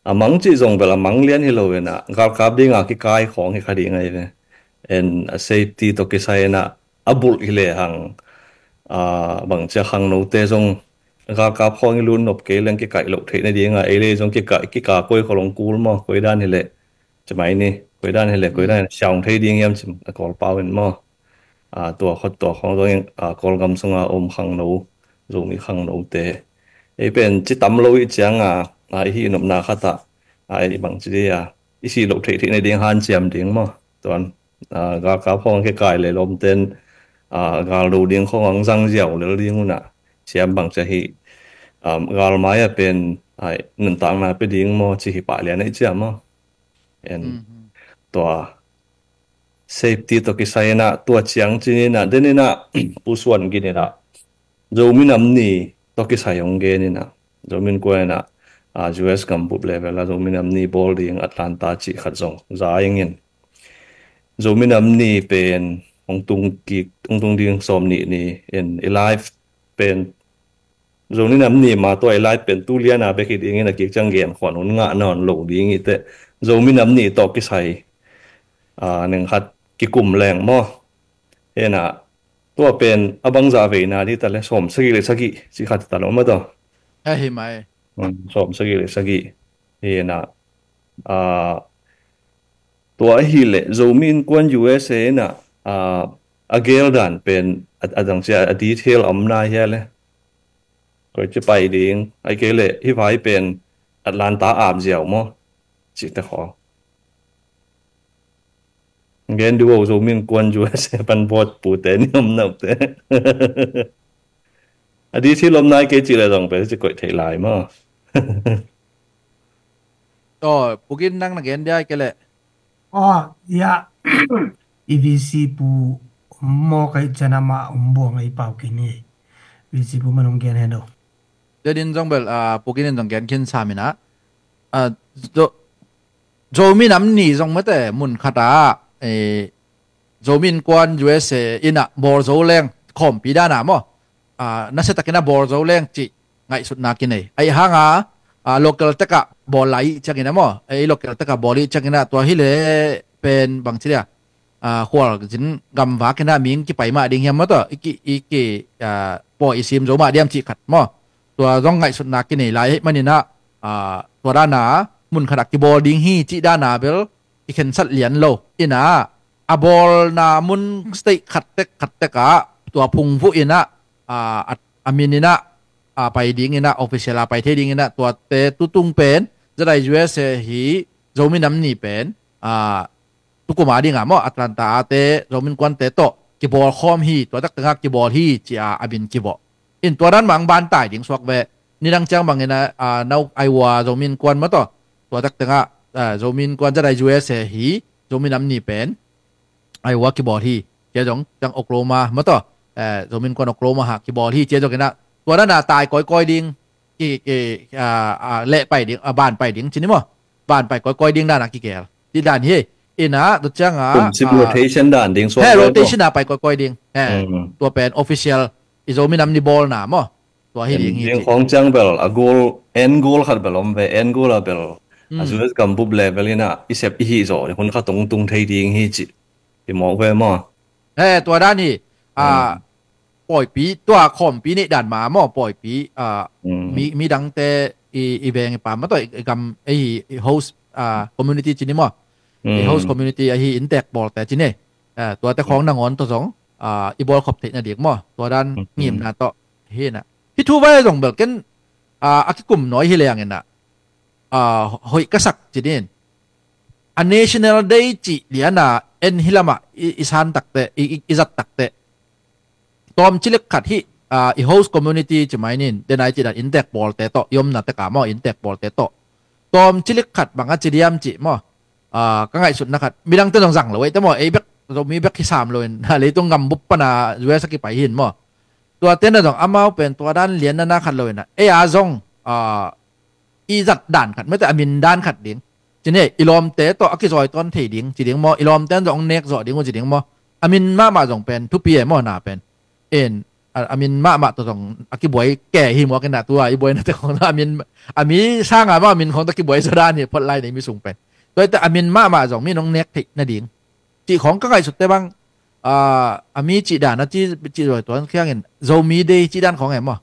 A mang cih zong bel a mang lian hi lo ina, galkap dinga kikai khawng hi kha ding ai ve. En a safety tawh kisai ina, a bulh hi le hang, a, bang cia khangnote zong galkap khawng i lut nop kei leng kikaih loh theih nadinga, ei le zong kikaih, kika koi kholong kul maw, koi dan hi le. Ci mai ni, koi dan hi le, koi dan hi le, siaung thei ding hiam ci a Kawlpau in maw. A, tua khot tua khawng zong in, a, Kawlgam sunga om khangno, Zomi khangnote. Ei pen ci tam lo i cianga, a, i hi nopna khat ah, a, i bang ci dia, i si loh theih theih nading hanciam ding maw. Tuan, a, galkap khawng kikai le lawmten, a, gal do ding khawng ang zang ziau lel ding una. Siam bang cia hi, a, galmai a pen, a, nuntakna pe ding maw, ci hi pah lian ei ciam maw. En tua safety tawh kisai ina, tua ciang cin ina, den ina, pusuan gin ina, Zomi Nam Ni tawh kisai hong gen ina, Zomi Innkuan ina, a, U S gambup level a Zomi Nam Ni bawl ding Atlanta cih khat zong za ingin. Zomi Nam Ni pen hong tung kik, hong tung ding sawm nih ni in i live pen Zomi Nam Ni ma tua i live pen tu liana bek hi dingin a kik ciang gen khuan hun ngah nawn lo ding i te. Zomi Nam Ni tawh kisai, a, neng khat kikum leng maw. Hena tua pen a bangzah veina di ta le sawm sagih le sagih ci khat ta lo maw tawh. Ahi mai. Sawm sagih le sagih. Hena, a, tua ahih leh Zomi Innkuan U S A in ah, a, a gel dan pen a, a dang cia a detail a om nai hia le. Koi ci pai ding, ai kei leh hih vai pen Atlanta ap ziau maw? Cihte khaw. Gen duh o Zomi Innkuan U S A pan vote pute ni om nopte. A detail om nai kei cih leh zong pen ci koih thei lai maw? Aw, Pu Gin nang na gen dia ai kei leh. Aw, ya. I V C pu maw kai cian amah om buang ei pau kei ni. V C pu man hong gen hen do. Tua din zong bel, a, Pu Gin in zong gen khin sam in ah. A, Zo-, Zomi Nam Ni zong mate mun khat ah, e, Zomi Innkuan U S A in ah bawl zo leng khawmpi dan ah maw? A, nasia takin a bawl zo leng cih ngaihsutna kinei. Ahi hang a, a, local tech ah bawl lai ih ciangin a maw? Ei local tech ah bawl ih ciangin a tua hi leh pen bang ci dia. A, khualzin gamvak in a mihing kipai mah ding hiam maw tawh? I ki, i ki, a, pawi i sim zo mah diam cih khat maw? Tua zong ngaihsutna kinei lai ahih manin a, a, tua dan a mun khat ah kibawl ding hi cih dan a bel i khensat lian lo. In a, a bawlna mun state khat tek, khat tek ah tua phungvuh in a, a, a, a min in a, a, pai ding in a, official a pai thei ding in a, tuate tutung pen, Z I U S A hi, Zomi Nam Ni pen, a, tukum a ding a maw, Atlanta a te, Zomi Innkuante tawh, kibawl khawm hi, tua tak tengah kibawl hi, ci a, a min kivawh. In tua dan mah hong bantai ding suak ve. Nidang ciang bangin a, a, nau Iowa Zomi Innkuan maw tawh. Tua tak tengah, a, Zomi Innkuan Z I U S A hi, Zomi Nam Ni pen, Iowa kibawl hi. Cia zong, ciang Oklahoma maw tawh. A, Zomi Innkuan Oklahoma ha kibawl hi, cia zong in a. Tua dan a tai kawikawi ding, ki, ki, a, a, leh pai ding, a, ban pai ding, ci ni maw? Ban pai kawikawi ding dan a kigel. Ci dan hi. In a, tua ciang a, kum sim a, rotation dan ding suak he, vel rotation a pai kawikawi ding. He, tua pen official, i Zomi Nam Ni bawlna maw? Tua hi ding hi ding ci. Khawng ciang bel, a goal, end goal khat bel om ve, end goal a bel, a U S gambup level in a, i sep i hih zaw, hun khat tung tung thei ding hi ci. I mawk ve maw? He, tua dan hi. a, pawipi, tua khawmpi neih dan mah maw, pawipi, a, mi, midangte i, i veng i pam mah tawh i, i gam, ei, i host, a, community ci ni maw. I host community ahi inntek pawlte ci ni. A, tuate khawng nangawn tawh zong, a, i bawlkhop theih nading maw, tua dan ngimna tawh hi na. Hih thu vai zong bel ken, a, a kikum nawi hi leng in a, a, hoih ka sak ci din. A National Day cih lian a en hi lamah i, i san takte, i, i, i zat takte, tawm cilik khat hih, a, i host community ci mai nin, denai ci dan inntek pawlte tawh, i omna tek a maw, inntek pawlte tawh, tawm cilik khat bang a ci diam cih maw, a, ka ngaihsutna khat, midangte zong zang lo ei te maw, ei bek, Zomi bek hi sam lo in, leitung gambup pan a U S a kipai hin maw. Tuate na zong amau pen tua dan lianna na khat lo in a, ei a zong, a, i zat dan khat, mete a min dan khat ding. Ci ni, i lawmte tawh a kizawi tawn thei ding ci ding maw, i lawmte zong nek zawh ding uh ci ding maw. A min mahmah zong pen thupi e maw na pen. En, a, a min mahmah tawh zong a kibuai ke hi maw, ken a tua i buaina te khawng a min, a mi sanga maw a min khawng tawh kibuai zaw dan hi phot lai nei mi sung pen. Tua i te a min mahmah zong mi nong nek theih nading cih khawng ka ngaihsut te bang, a, a mi cih dan a ci, cih zawi tuan khiangin Zomi Day cih dan khawng e maw.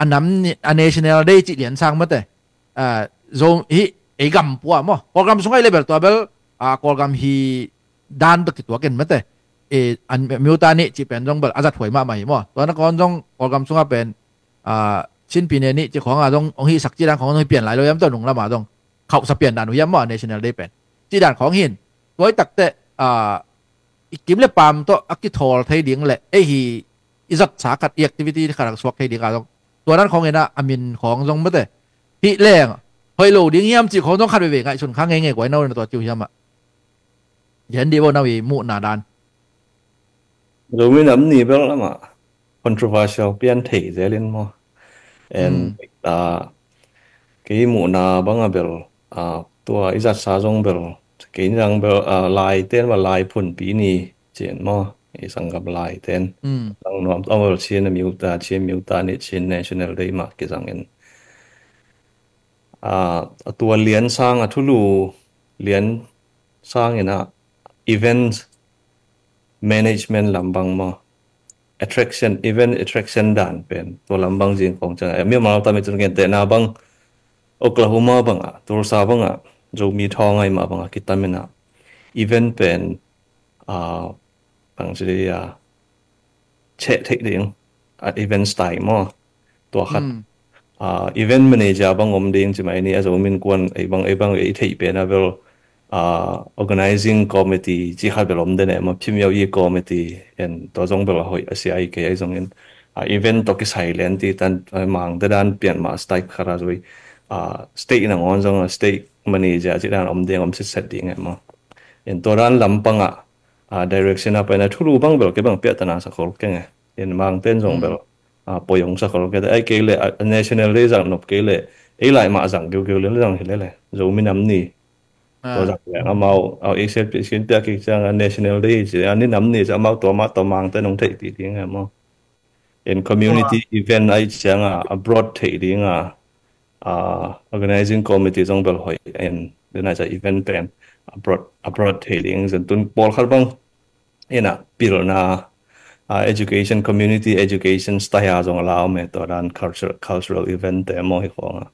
A nam ni, a National Day cih lian sang mate. A, Zo, hih, ei gam pua maw. Kawlgam sungah i le bel tua bel, a, Kawlgam hi dan tawh kituak in mate. E, an, miuta nih cih pen zong bel a zat huai mahmah hi maw. Tua na kawn zong Kawlgam sungah pen, a, Chin pi ne nih cih khawng a zong, ong hih sak cih dan khawng zong hi pian lai lo hiam tawh nung lamah zong. Khauhsa pian dan uh hiam maw, a National Day pen. Cih dan khawng hin. Tua i takte, a, i kim le pam tawh a kithawl thei ding le, ei hi i zatsa khat, i activity khat a suak thei ding a zong. Tua dan khawng in a, a min khawng zong mate. Hih leng, hoih lo ding hiam cih khawng zong khat veve ngaihsun kha ngeingei guai no na tua ciu hiam ah. Yen di bo na i muhna dan. Zomi nam ni bel lamah controversial pian thei zelin maw. En, a, kei muhna bang a bel, a, tua i zatsa zong bel, kei ni dang bel, a, lai ten ma lai phunpi ni cin maw. I sanggam lai ten. Dang nuam tawh bel cin a miuta, cin miuta ni cin National Day mah kizangin. A, a tua lian sang a thulu lian sangin a event management lambang maw, attraction, event attraction dan pen tua lambang zing kong cang. Mi mau tam i cun gen te na bang Oklahoma bang a, Tulsa bang a, Zomi thawng ai mah bang a kitam in a event pen, a, bang ci dia, cheh theih ding, a, event style maw. Tua khat. A, event manager bang om ding ci mai ni a, Zomi in kuan ei bang, ei bang ei theih pen a bel, a, organizing committee ci khat bel om den e maw, phimiau i committee en tua zong bel a hoih a sia i kei ei zongin. A, event tawh kisai len ti tan, a, mang te dan pian ma style khat a zui. A, state nangawn zong a state manager ci dan om ding om sitset ding e maw. En tua dan lampang a, a, direction a pen a thulu bang bel kei bang piahtana sakhol keng e. En mang ten zong bel, a, poyong sakhol kei te. Ai kei le, a, National Day zang nop kei le, ei lai mah zang giugiu le zang hi le le. Zomi nam ni. Tua zang le amau, a, ei set pi sin pia kik ciang a National Day ci, a ni nam ni ci amau tua mah tua mang ten hong theih pi ding e maw. En community event ai ciang a, abroad theih ding a, a, organizing committee zong bel hoih en, den ai ca event pen abroad, abroad theih ding zen tun pawl khat bang. En a pilna, a, education, community education style a zong a la om e tua dan cultural, cultural event te maw hi khawng a.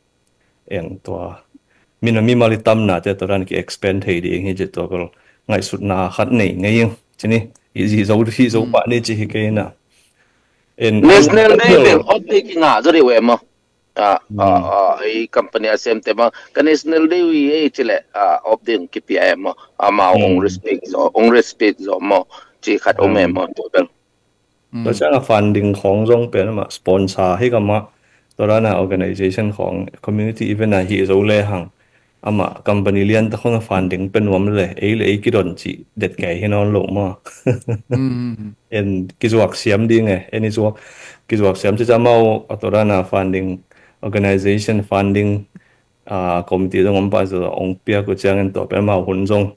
En tua. Min a mimal i tamna te tua dan ki expand thei ding hi ci tua bel ngaihsutna khat nei ngei ing. Ci ni, i zi zo, hi zo pah ni ci hi kei na. En National Day bel op ding ki nga zo deuh e maw. A, a, a, ei company a sem te bang ka National Day wi ei ci le, a, op ding kipi e maw. Amau ong respect zo, ong respect zo maw. Ci khat om e maw tua bel. Tua ciang a funding khawng zong pen amah sponsor hi ka mah. Tua dan a organization khawng community event a hi zo le hang. Amah company lian ta khawng a funding pen nuam le ei le ei kidon cih det kei hi nawn lo maw. En kizuak siam ding e, en i zuak, kizuak siam ci ca mau a tua dan a funding, organization funding, a, committee zong om pa zo ong piak uh ciangin tua pen mau hun zong.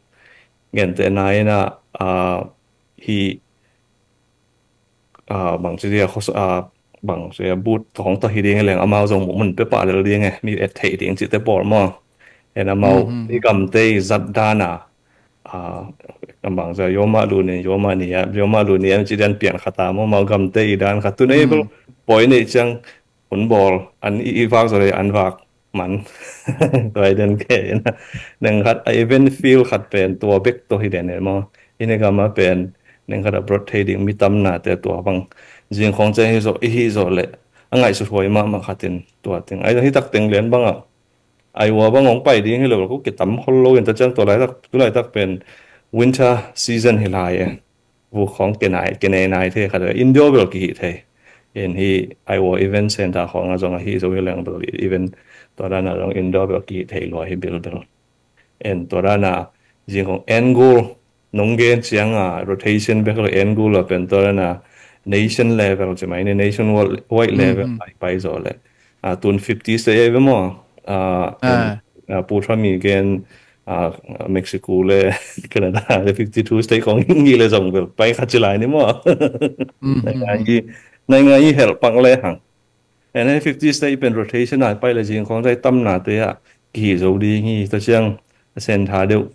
Gen te na in a, a, hi, a, bang ci dia khos, a, bang ci dia but tawng ta hi ding leng amau zong mun pe pah lel ding e, mi et theih ding ci te pawl maw. En amau i gamte i zat dan a, a, Amang za yoma luni yoma ni ya yoma luni ya ci dan pian khata mo mau gamte i dan khatu nei bel poi nei ciang hun bol an i vak zo le an vak man. Tua i den ke na neng khat a event field khat pen tua bek to hi den mo. I ne gama pen neng khat a brot thei ding mi tam na te tua bang zing khong ciang hi zo i hi zo le a ngai su huai ma ma khatin tua ting ai hi tak teng len bang a ai ua bang ong pai ding hi lo ko ke tam khol lo in ta ciang tua lai tak tu lai tak pen winter season hi lai e. Vuk khong ke nai ke nei nai the khat indoor bel ki hi thei. En hi ai ua event center khong a zong a hi zo hi leng bel event tua dan a zong indoor bel ki hi thei lua hi bel bel. En tua dan a zing khong angle nong gen ciang a rotation bek lo angle a pen tua dan a nation level ci mai ni nation wide level ai pai zo le. A tun fifty state ai ve mo. A pu thami gen a Mexico le Canada le fifty two state kong ngi le zong bel pai kha ci lai ni mo. Nai ngai nai ngai hel pang le hang. En hei fifty state pen rotation ai pai le zing khong zai tam na te a ki hi zo ding hi ta ciang a sen tha deuh.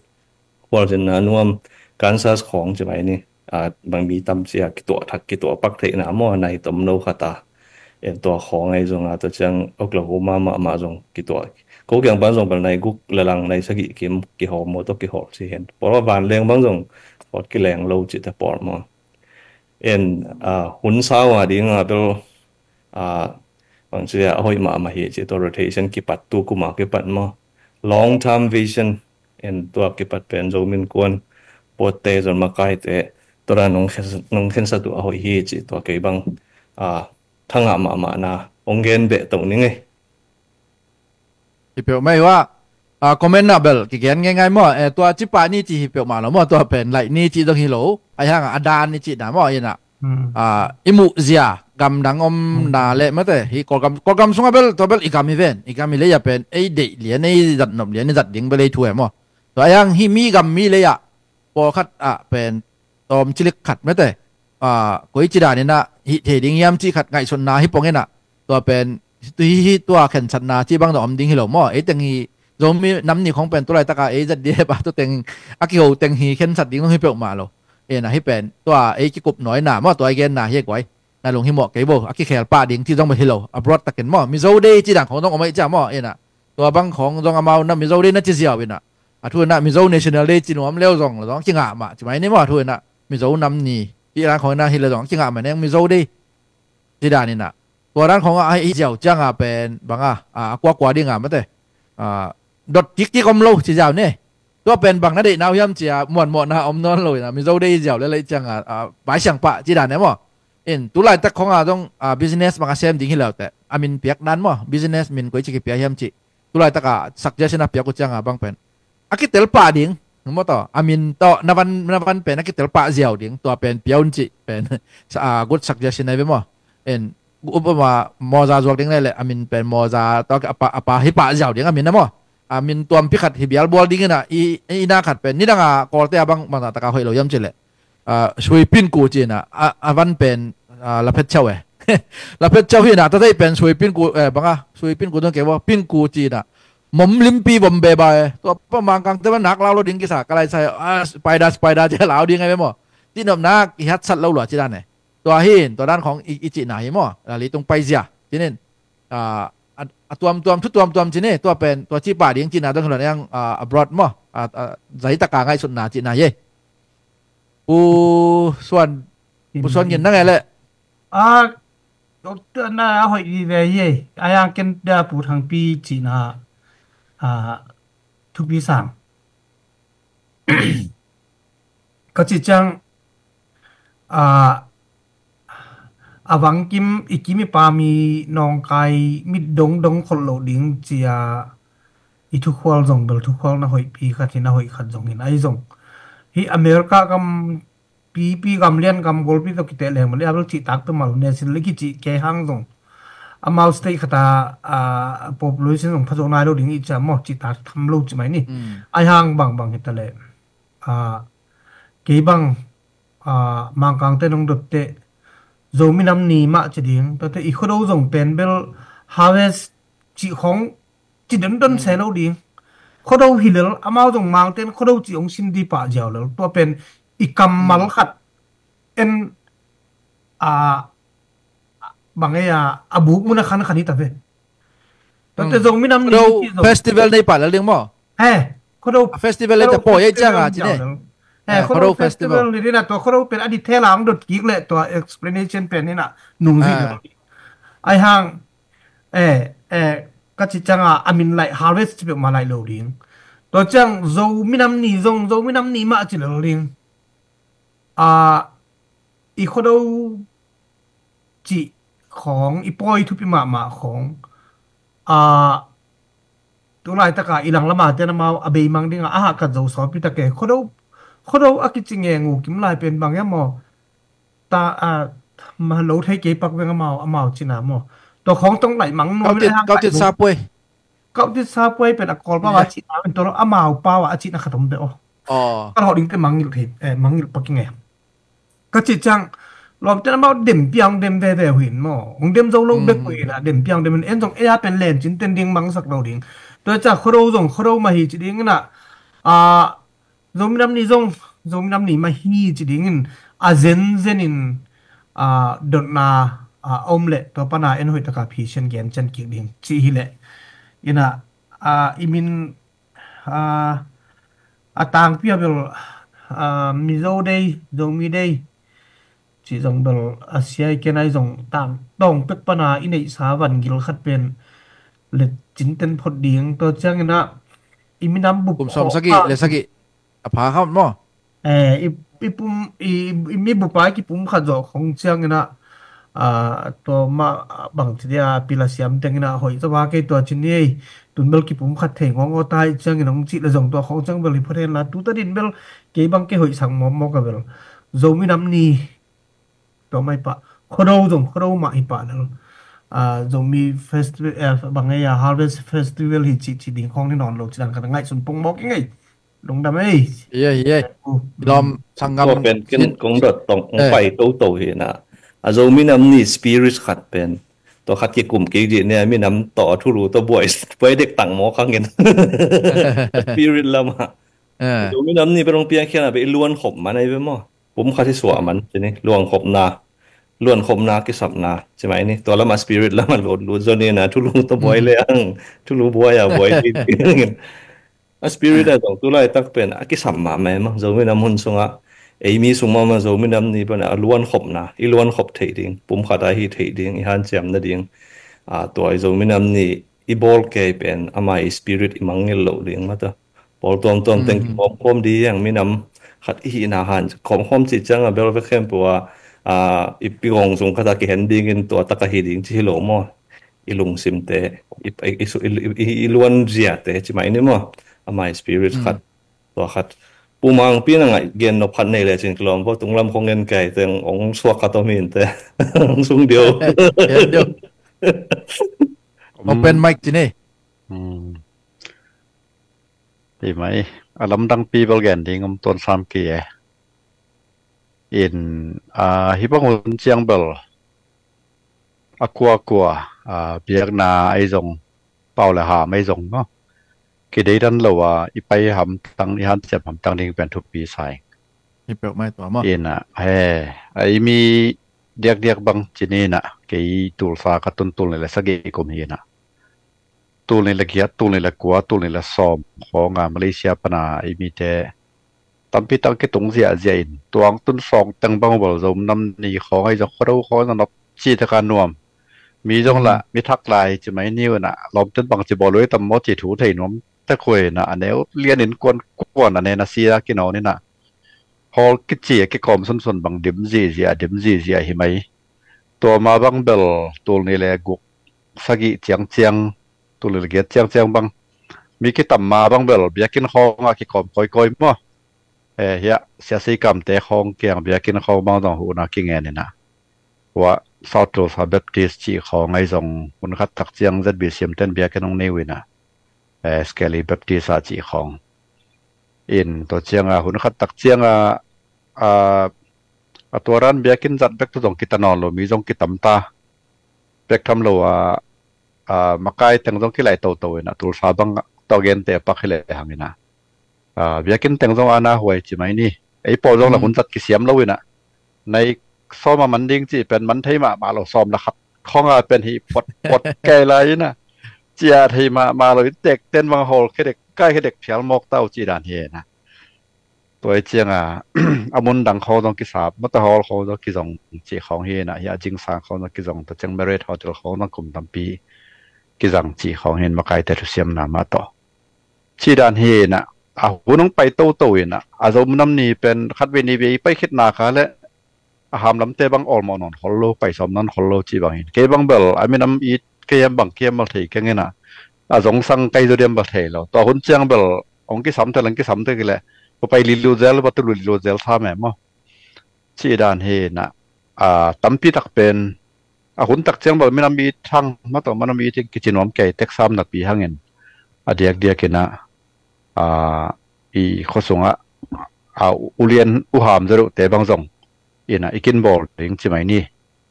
Kual zen na nuam Kansas khong ci mai ni. A bang mi tam cia kituah thak kituah pak theihna maw nai tom no khata. En tua khong ai zong a ta ciang Oklahoma mahmah zong kituah ko kiang pan zong bel nai guk lalang nai sagih kim kihawm maw tawh kihawm ci hen pawl a van leng bang zong pawt kileng lo ci ta pawl maw. En a hun sau a ding a bel a bang ci a hoih mahmah hi ci tua rotation kipat tu kuma kipat maw. Long term vision en tua kipat pen zo min kuan potte zon makaite tua dan nong khensa tu a hoih hi ci tua kei bang a thangah mahmah na ong gen beh to ning ei. Hi peuh mai wa. A comment na bel kigen ngai ngai maw. Eh, tua cipa ni ci hi peuh mah lo maw tua pen laih ni ci dong hi lo. Ai hang a dan ni ci na maw ina. A i muh zia gamdang om na le mate hi Kawlgam Kawlgam sunga bel tua bel i gam hi ven i gam hi le ya pen ei deih lian ei zat nop lian ei zat ding bel ei thu e maw. Tua ai hang hi mi gam mi le ya pawlkhat ah pen tawm cilik khat mate. A koi ci dan ina hih thei ding hiam ci khat ngaihsutna hi pong ina. Tua pen tu hi hi tua khensatna ci bang dong om ding hi lo maw ei teng hi Zomi nam ni khong pen tu laitaka ei zat dih hepa tu teng a kiho teng hi khensat ding dong hi peuh mah lo. Ena hi pen tua ei kikup nawi na maw tua ei genna hi guai na lung hi mawh kei bo a kikhel pah ding ci dong bel hi lo abroad takin maw Mizo Day ci dan khong dong om ei cia maw ena tua bang khong dong amau na Mizo Day na ci ziau ina a thu ina Mizo National Day ci nuam leu zong lo zong kingah mah ci mai ni maw a thu ina Mizo nam ni ci dan khong ina hi lo zong kingah mah neng Mizo Day ci dan ina tua dan khong a hi ziau cianga pen banga a kuakua dinga mate a dot kik kik om lo ci ziau ne. Tua pen bang na deih nau hiam cia muanmuahna om nawn lo ina Mizo Day ziau le lei cianga a bai siang pah ci dan e maw. In tu laitak khonga dong a business banga sem ding hi lo te a min piak dan maw business min koi ci kipia hiam ci tu laitaka suggestion a piak uh cianga bang pen a kitel pah ding maw tawh a min tawh na van na van pen a kitel pah ziau ding tua pen piaun cih pen a good suggestion ai ve maw. En upama mawza zuak ding le le a min pen mawza tawh a pa a pa hi pah ziau ding a min a maw a min tuampi khat hi bial bual ding ina i ina khat pen nidanga kawlte a bang bangza taka hoih lo hiam cih le a suipin ku cina a van pen laphet chau e laphet chau hina tatai pen suipin ku banga suipin ku dong ke bo pin ku cina mom limpi bom be ba e tua pa mangkang te ban nak lau lo ding kisa kalai sai a spider spider je lau ding e mo. Tinop nak i hat sat lo lo ci dan e tua hin tua dan khong i ci na hi mo la li tung pai zia cinin a tuam tuam thu tuam tuam cine tua pen tua ci pa ding cina dong lo yang abroad mo a zai taka ngai sut na cina ye. Pu Suan, Pu Suan gin nang e le. A, doctor na a hoih vive ye. A yang ken da Pu Thangpi cina a thupi sang. Ka ci ciang a a vangkim i kim i pam i nawngkai mit dongdong kholh loh ding cia i thukhual zong bel thukhual na hoihpi khat hi na hoih khat zong hin ai zong hi America gam pipi gam lian gam golpi tawh kiteh leng bel i a bel cihtak pe mal ne sin le kicih kei hang zong amau state khata a population zong phazo nai lo ding i cia maw cihtak tham lo ci mai ni. Ai hang bangbang hi ta le a kei bang a mangkangte nong dotte Zomi nam ni mah ci ding tate i khodo zong pen bel harvest cih khong ci dondon se lo ding. Khuado hi lel, amau zong Mangte'n Khuado ci hong sim dih pah ziau lel. Tua pen i kammal khat en, a, bang ei a, a buk mun a khan khan hi ta ve. Tua te Zomi nam ni Khuado ci zong festival nei pah lel ding maw? He, Khuado, a festival le Khuado te poi ei ciang a festival ci ne. Ziau lel. He, Khuado festival ni dina, tua Khuado pen a detail a hong dot kik le tua explanation pen ni na nung zi lo. Ai hang, eh, eh, ka ci ciang a, a min lai harvest ci peuhmah lai lo ding. Tua ciang Zomi nam ni zong Zomi nam ni mah ci lo ding. A, i Khuado cih khawng, i pawi thupi mahmah khawng, a, tu laitaka i lang lama ten amau a beimang dinga a hahkat zo sawpi take. Khuado, Khuado a kici ngeng uh kim lai pen bang hiam maw? Ta, a, ma lo thei kei pak veng amau, amau cina maw? Tua khawng tong laih mang nuam le hang kautit sa puai. Kautit sa puai pen a Kawlpa a cihna pen tua lo, amau pau a cihna khat om ve aw. Ka lawh dingte mangngilh thei, eh, mangngilh pak ing e. Ka cih ciang lawmte amau dem piang dem veve uh hi in maw? Hong dem zo lo bek uh hi in a, dem piang dem in, en zong ei a pen len cinten ding mangsak lo ding. Tua ciang Khuado zong Khuado mah hi ci ding in a, a, Zomi nam ni zong Zomi nam ni mah hi ci dingin a zenzen in, a, dotna, a, om le tua pana en hoih taka phisian gen cian kik ding ci hi leh. In a, a, i min, a, a tangpi a bel, a, Mizo Day, Zomi Day cih zong bel a sia i ken ai zong tang tawng pek pana i neihsa van gil khat pen let cinten phot ding. Tua ciangin a i minam bup kum sawm sagih le sagih a pha kha maw? Eh, i, i pum, i, i mi bupa i kipum khat zawh khong ciangin a, a, tua mah bang ci dia pila siam tengin a hoih zawa kei tua ci ni ei. Tun bel kipum khat thei ngawng aw ta i ciangin hong cih le zong tua khong ciang bel i phot hen la. Tuta din bel kei bang kei hoih sang mawkmawk a bel Zomi nam ni tua mai pah, Khuado zong Khuado mah hi pah lel. A, Zomi festival, eh, bang ei a Harvest Festival hi cih cih ding khawng ni nawn lo ci dan khat a ngaihsun pong mawk i ngei. Lungdam ei. Iya, iya. Lawm sanggam. Tua pen kin kong dot tong kong pai toto hi na. A Zomi nam ni spirit khat pen tua khat kikum kik dih nia, minam tawh thulu tawh buai, buai dek tang mawk hangin. Spirit lamah. Zomi nam ni pen hong piangkhiatna pen i luan khop man ahi ve maw? Pum khat hi suah man ci ni, luang khopna, luan khopna, kisapna ci mai ni. Tua lamah spirit lamah lut lut zaw ni na, thulu tawh buai le ang, thulu buai a buai dih. A spirit a zong tu laitak pen a kisam mahmah e maw? Zomi nam hun sungah, ei mi sung mahmah Zomi nam ni pen a luan khopna, i luan khop theih ding, pum khat a hi theih ding, i hanciam nading. A, tua i Zomi nam ni i bawl kei pen ama i spirit i mangngilh loh ding mata. Pawl tuamtuam teng kikhawmkhawm ding, minam khat i hihna han khawmkhawm cih ciang a bel vek khempeuh a, a, i pi gawng sung khat a kihen dingin tua tak a hi ding ci hi lo maw? I lungsimte, i, i, i, i, i, i luanziate ci mai ni maw? Ama i spirit khat, tua khat. Pu Mangpi na ngaih gen nop khat nei lecin kilawm vo, tunglam khong en kai teng ong suak khat om hinte. Ong sung deu. Open mic ci ni. Ti mai, a lamdang pi bel gen ding om tuan sam ki e. In, a, hi bang hun ciang bel a kuakua, a, biakna ahi zong, pau le ham ahi zong maw, kideidan lo a i pai hamtang, i hanciam hamtang ding pen thupi sa ing. Hi peuh mai tua maw? In a, he, a i mi diakdiak bang ci ni na, kei tulsa ka tun tul ni le sagih kum hi na. Tul ni le giat, tul ni le kua, tul ni le sawm khawng a Malaysia pana i mite tampi tang kitung ziahziah in, tuang tun sawng teng bang bel Zom nam ni khawng ahi zong, Khuado khawng ahi zong nop ci taka nuam. Mi zong lah mi thak lai ci mai ni uh na, lawmten bang ci bawl uh tam maw ci thu thei nuam tek huai na, a neu lian in kuan kuan a nen a sia kinawn in a, hawl kici a kikawm sunsun bang dim zihziah, dim zihziah hi mai. Tua ma bang bel tul ni le guk, sagih ciangciang, tul ni le giat ciangciang bang mi kitam ma bang bel biakinn khawng a kikawm kawikawi maw? Eh, hiah Sia Sei Kam te khawng kiang biakinn khawng bang zong huhna kingen in a, hua South Tulsa Baptist cih khawng ahi zong hun khat tak ciang Z B C M ten biakinn hong nei uh in a, eh, Skelly Baptist a cih khawng. In tua ciang a hun khat tak ciang a, a, a tua ran biakinn zat bek tu zong kita nawn lo, mi zong kitam ta. Bek tham lo a, a, makai teng zong kilai toto in a, Tulsa bang tawh gente pak hi le hang ina, biakinn teng zong ana huai ci mai ni. Ei pawl zong la hun zat kisiam lo ina, nai sawm a man ding ci pen man thei mahmah lo, sawm la khat khong a pen hi pot pot kai lai ina, cia thei mahmah lo, in tek ten bang hawl khedek kai khedek phial mawk tau ci dan hi ina. Tua i cianga a mun dang khong zong kisap, mata hall khong zong kizong ci khong hi ina, hi a zingsang khong zong kizong, tua ciang Marriott Hotel khong zong kum tampi kizang ci khong hi in, makaite thusiamna mah tawh ci dan hi ina. A hun hong pai toto ina, a Zomi nam ni pen khat vei ni vei pai khitna kha le a hamlamte bang awlmawh nawn khol lo, pai sawm nawn khol lo ci bang hin. Kei bang bel a minam it kei hiam bang kei hiam bel thei keng ina, a zongsang kai zo diam bel thei lo. Tua hun ciang bel hong kisam tel hong kisam tel kile, va pai lilu zel, va tulu lilu zel sa me maw ci dan hi ina. A tampi tak pen a hun tak ciang bel minam it hang, mata minam it in kici nuam kei tek sam napi hangin a diakdiak ina, a i khuasungah a ulian uham zaruhte bang zong ina i kin bawl ding ci mai ni.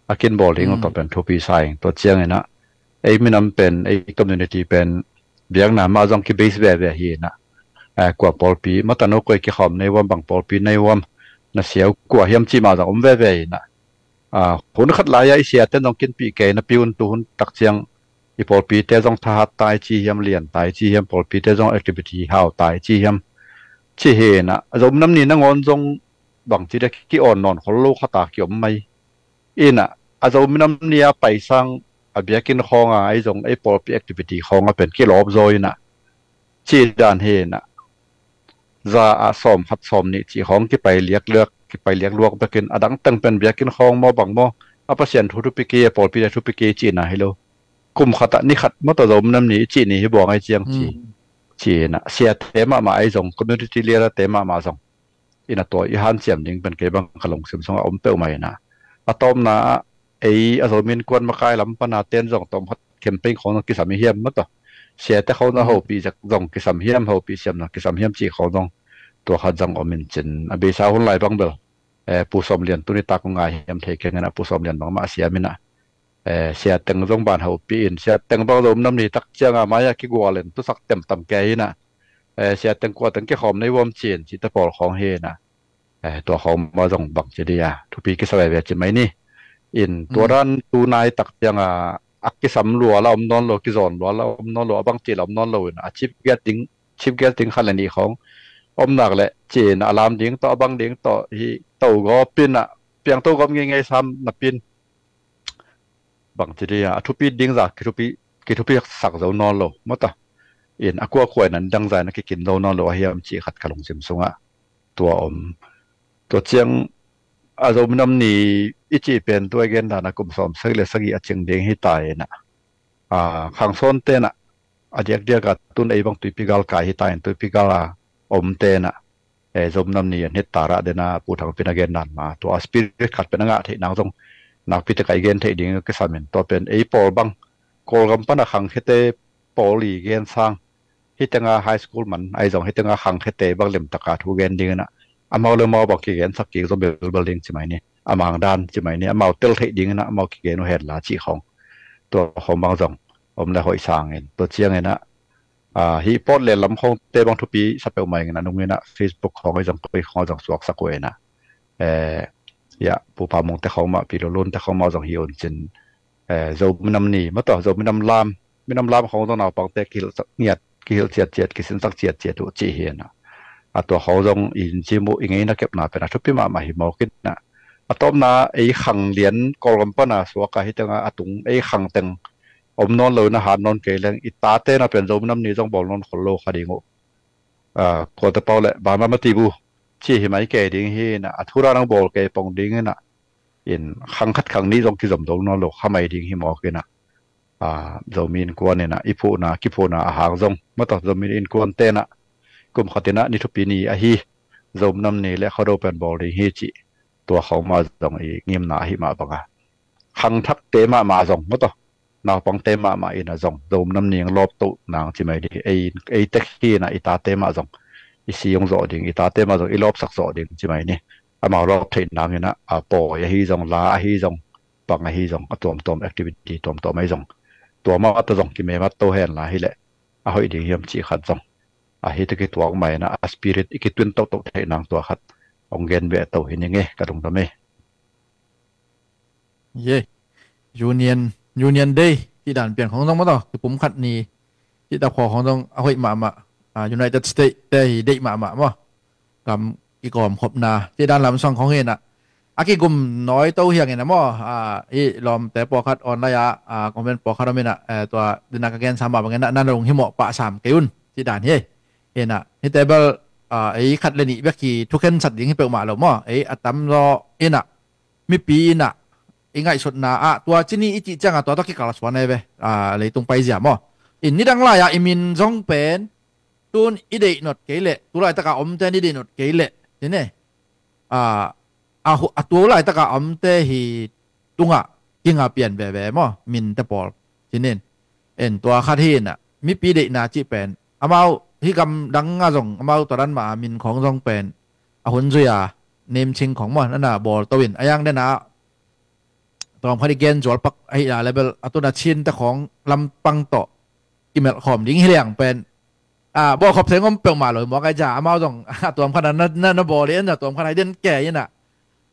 A kin bawl ding uh tawh pen thupi sa ing. Tua ciang ina ei minam pen, ei community pen biakna mah zong kibase veve hi ina, kua pawlpi mata no koi kikhawm nei uam, bang pawlpi nei uam, na siau kua hiam ci mah zong om veve ina. Hun khat lai-a i siaten zong kinpih kei napi un tu hun tak ciang i pawlpite zong thahat tai ci hiam, lian tai ci hiam, pawlpite zong activity hau tai ci hiam ci hi ina, a Zomi nam ni nangawn zong bang ci dia ki-awn nawn khol lo khata kiom mai ina, a Zomi nam ni a paisang a biakinn khong a ei zong ei pawlpi activity khong a pen kilawp zaw ina ci dan hi ina. Za a sawm khat sawm nih ci khong kipai liakluak, kipai liakluak bekin a dang teng pen biakinn khong maw bang maw, a Pasian thu thupi kei, a pawlpi le thupi kei ci na hi lo. Kum khat a ni khat maw tawh Zomi nam ni i ci ni hi buang ai ciang ci ci ina, siate mahmah ei zong, community leaderte mahmah zong ina tua i hanciam ding pen kei bang ka lungsim sungah om peuhmah ina. A tawpna ah ei a Zomi Innkuan makai lam pana ten zong tawm khat campaign khong zong kisam i hiam maw tawh, siate khong zong hopih zek zong kisam hiam, hopih siamna kisam hiam cih khong zong tua khat zong om in cin. A beisa hun lai bang bel Pu Sawm Lian tuni tak ngai hiam thei keng ina, Pu Sawm Lian bangmah a siam ina, siateng zong ban hopih in, siateng bang Zomi nam ni tak cianga mai-ah kigual in tusak temtam kei ina, siateng kuateng kikhawm nei uam cin cihte pawl khawng hi ina. Tua khawng mah zong bangci dia thupi kisa veve ci mai ni. In tua dan tu nai tak cianga a kisam lua la om nawn lo, kizawn lua la om nawn lo, a bangci la om nawn lo ina, a chief guest ding, chief guest ding khat le nih khawng om nak le cin a lam ding tawh, a bang ding tawh hi to gawp ina, piang to gawp ngeingei sam napin bangci dia a thupi ding za kithupi, kithupi sak zo nawn lo maw tawh. In a kuakua in an dang za in a kikin zo nawn lo a hiam cih khat ka lungsim sungah tua om. Tua ciang a Zomi nam ni i cih pen tua i gen dan a kum sawm sagih le sagih a cing ding hi ta ina, khangsawnte ina a diakdiak a tun ei bang tuipi gal kai hi ta in, tuipi gal a omte ina Zomi nam ni an hit tarah dena Pu Thang Pin a gen dan ma tua a spirit khat pen a ngah theih nang zong nakpi tek a i gen theih ding kisam in, tua pen ei pawl bang Kawlgam pana khangkhete pawl i gen sang, hitenga high school man ai zong hitenga khangkhete bang limtaka thu gen ding ina, amau le mau bang kigensak kik zong belbel ding ci mai ni, a mang dan ci mai ni, amau tel theih ding ina amau kigen uh hen la cih khong, tua khong bang zong om le hoih sang in, tua ciang ina hih Portland lam khongte bang thupi sa peuhmah ing ina, nung ina Facebook khong ai zong, koi khong ai zong suaksak uh ina, ya Pu Pa Mungte khong mah, Pi Lulunte khong mah zong hi un cin, Zomi nam ni maw tawh, Zomi nam lam, minam lam khong zong naupangte kihilh ngiat, kihilh ciatciat, kisinsak ciatciat uh cih hi ina. A tua khong zong i hincim uh, i ngeina kepna pen a thupi mahmah hi mawk ina. A tawpna ei khang lian Kawlgam pana suaka hitenga a tung ei khang teng om nawn lo ina, hat nawn kei leng i tate na pen Zomi nam ni zong bawl nawn khol lo kha ding uh. Kuate pau le bama mati bu ci hi mai kei ding hi ina, a thu dan ang bawl kei pong ding ina, in khang khat khang nih zong kizom zo nawn lo kha mai ding hi mawk ina. Zomi Innkuan ina i phuhna kiphuhna a hang zong maw tawh, Zomi Innkuan te ina kum khat ina ni thupi ni ahi, Zomi nam ni le Khuado pen bawl ding hi cih tua khong mah zong i ngimna ahi mah banga, khangthakte mahmah zong maw tawh, naupangte mahmah ina zong Zomi nam ni ang lawp toh nang ci mai ni. Ei, ei tek hi ina i tate mah zong i si ung zawh ding, i tate mah zong i lawpsak zawh ding ci mai ni. Amau lawp theih nang ina a pawi ahi zong, la ahi zong, pang ahi zong, a tuamtuam activity tuamtuam ahi zong, tua mah ta zong kimemat to hen la hi leh a hoih ding hiam cih khat zong a hi te kituak mah in a, a spirit i kitwin tohtoh theih nang tua khat hong gen beh to hi ning e, ka lungdam e. Ye. Union, Union Day cih dan pian khong zong maw taw, kipum khat ni cih tap khong zong a hoih mahmah. United States te hi deih mahmah maw, gam kigawm khopna cih dan lam song khong hi in a, a kigum nawi to hiang in a maw, i lawmte pawlkhat online ah, comment pawlkhat om in a, tua dena ka gensa mah bang in a, nan lung hi mawh pah sam kei un cih dan hi. Hi in a, hihte bel ei khat le nih bek hi thukhensat ding hi peuhmah lo maw, ei a tamzaw in a, mipi in a, i ngaihsutna ah tua cini i cih ciangah tua tawh kikalsuan ei ve, leitung paizia maw. In nidang lai-ah i min zong pen tun i deih not kei leh, tu laitakah omte in i deih not kei leh cine, a tu laitakah omte hi tungah kinga pian veve maw, minte pawl cinin. En tua khat hi in a, mipi deihna cih pen amau hi gam dang ah zong amau tua dan mah a min khong zong pen a hun zui a nemching khong maw, nana bawl to in a, yang dena tawm khat i gen zual pak ahi la le bel a tuna Chin te khong lampang tawh i melh khawm ding hi leng pen a bawlkhop thei ngom peuhmah lo i muak ai ja, amau zong a tuam khat a na, na, na bawl i en a tuam khat a i den ke in a,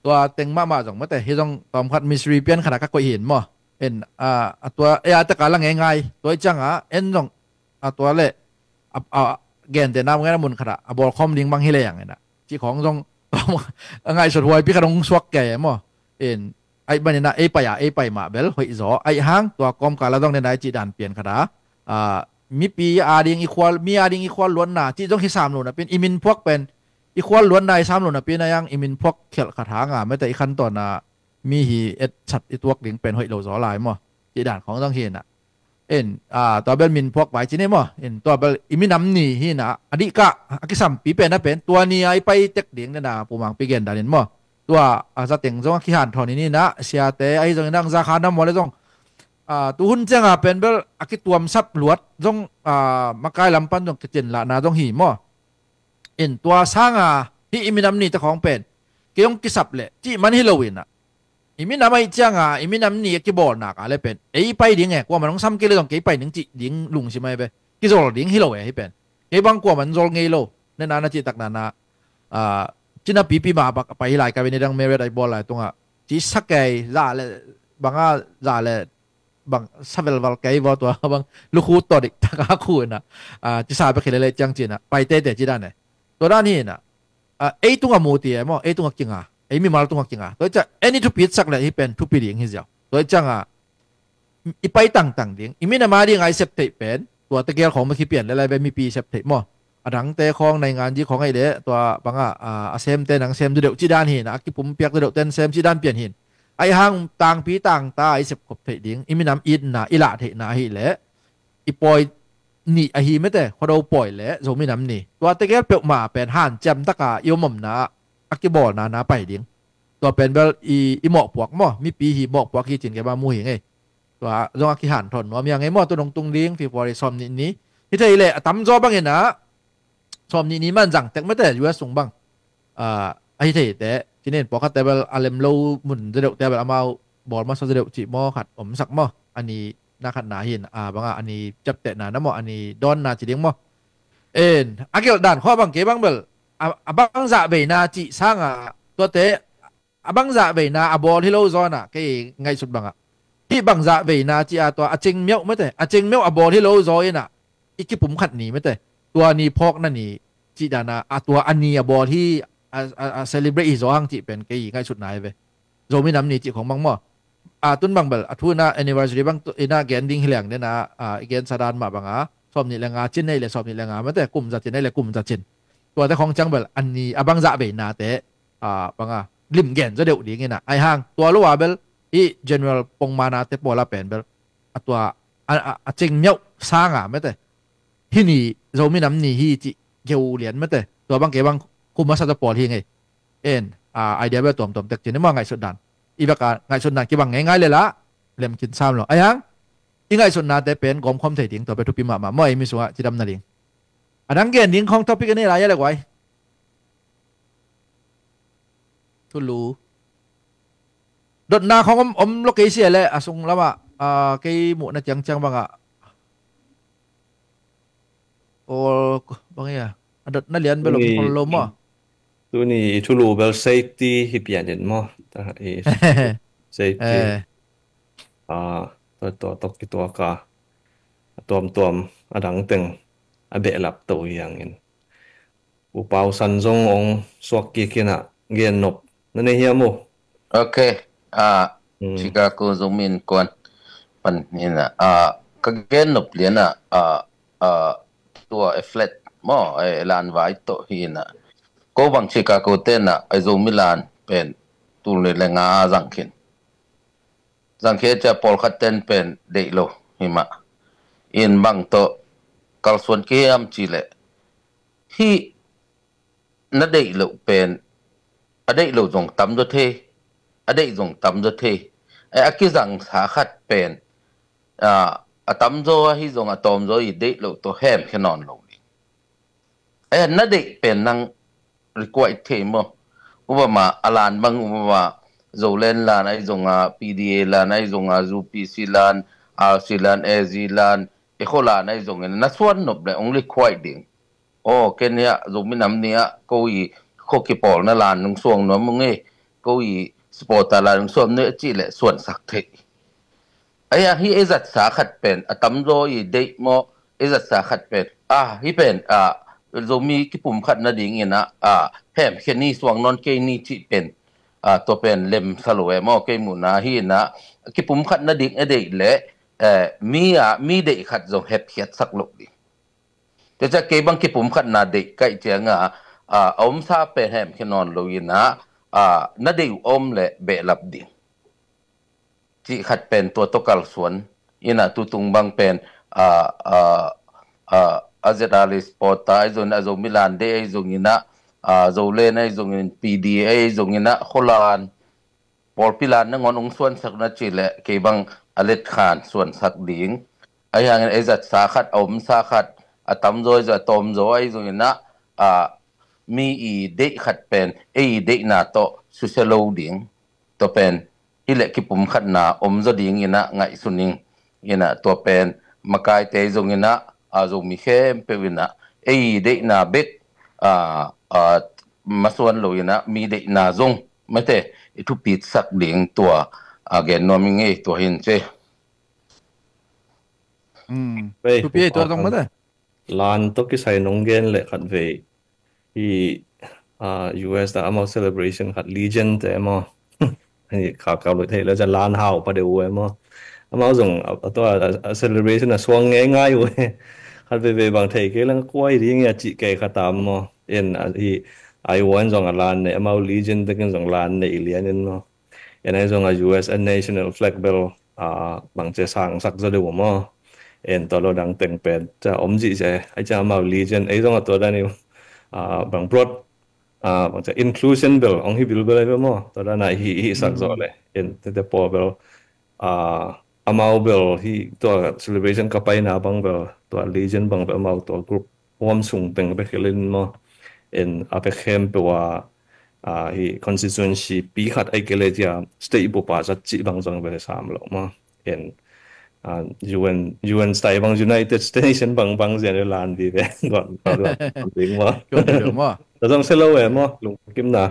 tua teng mahmah zong mate hi zong tawm khat misery pian khat a ka koih hin maw. En a tua ei a teka la ngeingai tua i ciangah en zong a tua le a, a gente nam ngen a mun khat a a bawlkhawm ding bang hi leng in a cih khong zong a ngaihsut huaipi khat hong suak kei e maw. In aih ban in a ei pai a ei pai mah bel hoih zaw aih hang tua kawmkal a zong den a i cih dan pian khat a, mipi a ding i khual, mi a ding i khual luanna cih zong hi sam lo napi in, i min phuak pen i khual luanna i sam lo napi in a, yang i min phuak khialh khat hang a mate i khantawn a mi hi etsat i tuak ding pen hoih lo zaw lai maw, cih dan khong zong hi in a. En tua bel min phuak vai cine maw, en tua bel i minam ni hi in a, a dihkah a kisampi pen a pen tua ni a i pai tek ding dena pumangpi gen dan in maw. Tua a zateng zong a kihanthawn in hi in a, siate ahi zong in a, ang zakha nam maw le zong tuhun cianga pen bel a kituamsap luat zong makai lam pan zong kicin lahna zong hi maw. In tua sanga hih i minam nite khawng pen kei hong kisap leh cih man hi lo in a, i minam ahih cianga i minam ni a kibawlnak a le pen ei pai ding e, kuaman hong sam kei le zong kei pai ning cih ding lungsim ahi ve. Kizol ding hi lo e hih pen. Kei bang kuaman zol ngei lo. Nena na cihtak nana cina pipi mah bak a pai hi lai ka ve, nidang Marriott a i bawl lai tungah cih sa kei za le banga za le bang sa velval kei vaw tua bang lukhu tawh dik taka khu in a, cisa bek hi lele ciang ci in a pai teitei ci dan e. Tua dan hi in a, ei tungah mu ti e maw, ei tungah kinga, ei mimal tungah kinga. Tua i ciah en i thupi sak le hih pen thupi ding hi ziau. Tua i ciangah i pai tangtang ding, i minam a ding a i sep theih pen tua tegel khawng bek hi pian le lai ve, mipi i sep theih maw. A dangte khawng naingan di khawng aih leh tua bangah a semte nang sem dudeuh cih dan hi in a, a kipumpiak dudeuhte an sem cih dan pian hi in. Aih hang tangpi tangta a i sepkhop theih ding, i minam itna i lah theihna ahih leh i pawi nih ahi mete, Khuado pawi le Zo minam ni, tua tegel peuhmah pen hanciam taka i om omna a kibawlna na pai ding. Tua pen bel i, i mawhpuak maw, mipi hi mawhpuak hi cin kei bang mu hi ngei. Tua zong a kihanthawn nuam hi a ngei maw, tu nong tung ding February sawm nih ni. Hi thei leh a tamzaw bangin a sawm nih ni man zang tek mete, U S sung bang ahi thei te. Cinin pawlkhatte bel a lem lo mun za deuhte bel amau bawl masa za deuh cih maw khat omsak maw. A ni na khatna hin a bangah a ni ciaptehna na maw, a ni dawnna ci ding maw. En a gelh dan khua bang kei bang bel a bangzah veina cih sanga tuate a bangzah veina a bawl hi lo zaw in a, kei ngaihsut bangah hih bangzah veina ci a tua a cing miauh mete, a cing miauh a bawl hi lo zaw in a, i kipum khat ni mete, tua ni phawkna ni cih dana a tua a ni a bawl hi, a, a, a celebrate hi zaw hang cih pen kei ngaihsutna hi ve. Zo minam ni cih khong bang maw. A tun bang bel a thu in a anniversary bang in a gen ding hi leng den a, i gensa dan mah banga sawm nih le nga cin nei le sawm nih le nga mete, kum za cin nei le kum za cin. Tuate khong ciang bel a ni a bangzah veinate banga limgen zaw deuh ding in a, aih hang tua lo a bel i general pongmanate pawl a pen bel a tua a, a, a cing miauh sanga mete, hih ni Zo minam ni hi cih geu lian mete. Tua bang kei bang khu masa zaw pawl hi ngei. En a idea bel tuamtuam tek cin i maw ngaihsut dan. I bek a ngaihsut dan kibang ngei ngai le lah lemkin sam lo. Aih hang i ngaihsutnate pen gawmkhawm thei ding tua bel thupi mahmah maw, ei mi sungah cidamna ding. A dang gen ding khawng topic a nei lai a le guai. Thulu dotna khawng om, om lo kei sia le a sung lamah kei muhna ciangciang bangah Kawl bang ia, a dotna lian bel om khol lo maw? Tuni i thulu bel safety hi pian in maw? Ta i safety. A, tua tua tok kituak a, a tuamtuam a dang teng a behlap to hi hangin, U Pau San zong ong suak kik in ah, gen nop na nei hiam uh? Ok. A, Chicago Zomi Innkuan pan hi in ah, a, ka gen nop lian ah, a, a, tua e flat maw, e lanvai tawh hi in ah, ko bang Chicago te in ah a Zomi lan pen tul nih le nga a zang khin. Zang khia cia pawlkhat ten pen deih lo hi mah. In bang tawh kalsuan kei hiam cih leh, hih na deih loh pen, a deih loh zong tam zaw thei, a deih zong tam zaw thei. A, a kizangsa khat pen, a, a tamzaw ahi zong a tawmzaw i deih loh tawh hemkhia nawn lo ding. A, na deih pen nang require thei maw? Upama a lan bang, upama Zoland lan ahi zong a, P D A lan ahi zong a, U P C lan, R C lan, A Z lan, i khualan ahi zongin na suan nop le ong require ding. Aw, ken hiah Zomi Nam Ni ah ko i khua kipawlna lan nung suang nuam ung e, ko i supporter lan nung suam nuam e cih leh suansak thei. Ahi a, hih ei zatsa khat pen a tamzaw i deih maw, ei zatsa khat pen, a, hih pen, a, Zomi kipumkhat nadingin ah, a, hemkhia ni, suang nawn kei ni cih pen, a, tua pen lemsa lo e maw, kei muhna hi in ah, kipumkhat nading e deih leh, eh, mi a, mi deih khat zong hepkhiatsak loh ding. Tua ciah kei bang kipumkhatna deih kaih ciangah, a, a omsa pen hemkhia nawn lo in ah, a, na deih uh a om leh behlap ding cih khat pen tua tawh kalsuan in ah, tutung bang pen, a, a, a, a Z R A supporter ahi zongin, a Zomi lan deih ahi zongin ah, a, Zoland ahi zongin, P D A ahi zongin ah, khualan pawlpi lan nangawn ong suansak na cih leh kei bang a letkhan suansak ding. Ahi hangin ei zatsa khat, a omsa khat, a tamzaw ahi zong, a tawmzaw ahi zongin ah, a, mi i deih khat pen ei i deihna tawh susia lo ding. Tua pen hi leh kipumkhatna om zaw dingin ah ngaihsun ing. In ah tua pen makaite ahi zongin ah, a, Zomi khempeuh in ah ei i deihna bek, a, a, masuan lo in ah mi deihna zong mate i thupitsak ding tua, a, gen nuam ing ei, tua hin ci. Thupi ei tua zong mate. Lan tawh kisai nong gen leh khatvei hi, a, U S ah amau celebration khat, Legion te maw. Hei, kha kau lo thei lo ciah lan hau pa deuh uh e maw. Amau zong a, a tua, a, a celebration a suang ngeingai uh e. Khatveivei bang thei kei leng kuai ding a cih kei kha tam maw. In, a, hi, Iowa in zong a lan nei, amau Legion tekin zong lan nei lian in maw. In ahi zong a U S a national flag bel, a, bang cia sangsak zaw deuh uh maw. In tua lo dang teng pen cia om zih cia, ahi cia amau Legion, ei zong a tua dan i, a, bang broad, a, bang cia inclusion bel ong hi bilbel ahi bel maw. Tua dan a hi, hi sak zaw le. In tete pawl bel, a, amau bel hi tua celebration ka paina bang bel, tua Legion bang bel amau tua group huam sung teng bek hi lin maw. In a bek khempeuh a, a, hi constituency pi khat ahi kei leh cia state bup a zat cih bang zong bel sam lo maw. In, a, U N, U N style bang, United Nation bang, bang zian i lan vive. Guan, guan, guan ding maw. Guan ding maw. Tua zong sia lo e maw, lungkimna.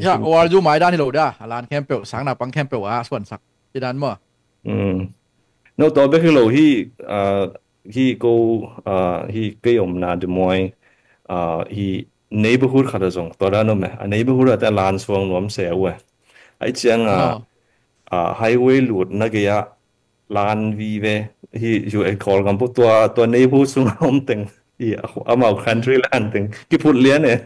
Ya, lungkim. O R U maidan hi lo dia, a lan khempeuh, sang naupang khempeuh a suansak ci dan maw. Mm. No, tua bek hi lo hi, a, hi ko, a, hi kei omna Des Moines, a, hi neighborhood khat a zong tua dan om e. A neighborhood ah te a lan suang nuam se uh e. Ahi ciang a, a, highway lutna gei ah lan vive hi U S Kawlgam pu tua, tua neighborhood sung a om teng. Hi, a, amau country lan teng kiphut lian e.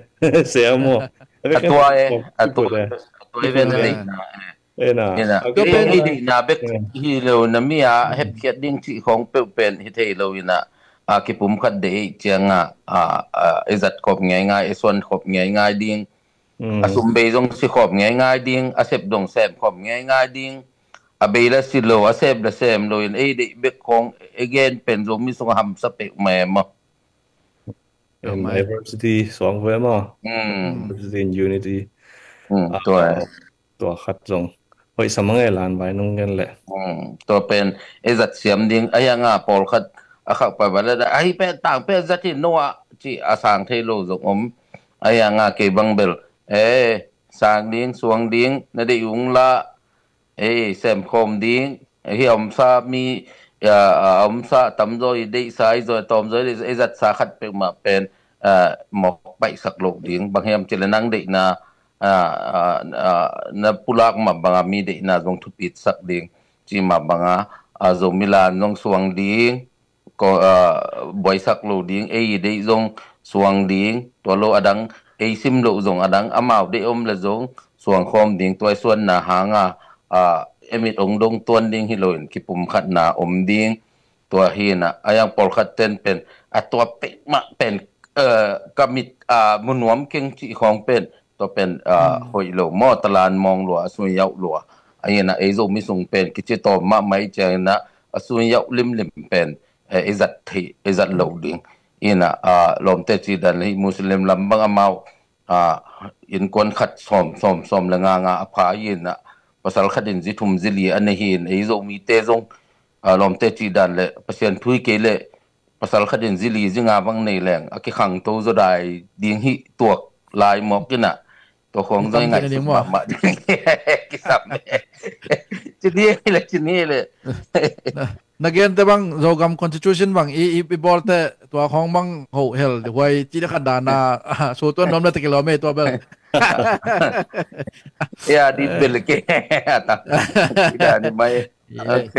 Se a maw. A tua e, a tua e, a tua e ve na deihna e. Ena. Ena. Tua pen i deihna bek hi lo, na mi a hepkhiat ding cih khawng peuh pen hi thei lo in ah, a, kipumkhat deih ciangah, a, a, i zat khop ngeingai, i suan khop ngeingai ding. A sum bei zong si khop ngeingai ding, a sep zong sem khop ngeingai ding. A bei la si lo, a sep la sem lo in ei deih bek khawng, ei gen pen Zomi sung a hamsa peuh mai maw. Diversity suang ve maw. Diversity in unity. Tua e. Tua khat zong hoih sa mang e, lan vai nong gen leh. Tua pen e zat siam ding, a hiang a pawlkhat A khauh pai bang le dah, ahi pen tang pen zat hi no ah, ci a sang thei lo zong om. Ahi hanga kei bang bel, eh, sang ding, suang ding, na deih ung la, eh, sem khawm ding. Ahi a omsa mi, a, a omsa tamzaw i deihsa, i zaw tawmzaw i deihsa, i zatsa khat peuhmah pen, a, mawk paihsak lo ding. Bang hiam cih le nang deihna, a, a, a, na pulak mah banga mi deihna zong thupitsak ding. Ci mah banga, a, Zomi lan zong suang ding, ko, a, buaisak lo ding, ei i deih zong suang ding, tua lo adang, ei sim loh zong adang, amau deih om le zong suang khawm ding, tua i suanna hanga, a, emit ong dong tuan ding hi loin, kipumkhatna om ding, tua hi na, a yang pawlkhat ten pen, a tua pek mah pen, a, ka mit, a, munuam keng cih khawng pen, tua pen, a, hoih lo maw, talan mawng lua, a sun yauh lua. A hi na, ei Zomi sung pen, kici tawm mahmah i ciang hi na, a sun yauh limlim pen, eh, i zat theih, i zat lo ding. Ina, ah, lawmte ci dan le hih Muslim lam bang amau, ah, innkuan khat sawm, sawm, sawm le nga nga a pha ina, pasal khat in zi thum zi li a nei hi in, ei Zomite zong, ah, lawmte ci dan le Pasian thu hi kei le pasal khat in zi li zi nga bang nei leng a kikhangto zaw dai ding hi tuak lai mawk ina. Tua khawng zong i ngaihsut mahmah ding. Kisam e. Ci ni le, ci ni le. Na, na gente bang Zogam Constitution bang i, i, i bawlte tua khawng bang ho hel huai ci le khan dana, so tuan nuam le te kilawm e tua bel. Ya, di bel ke. Ata. Ida ni mai. Ok.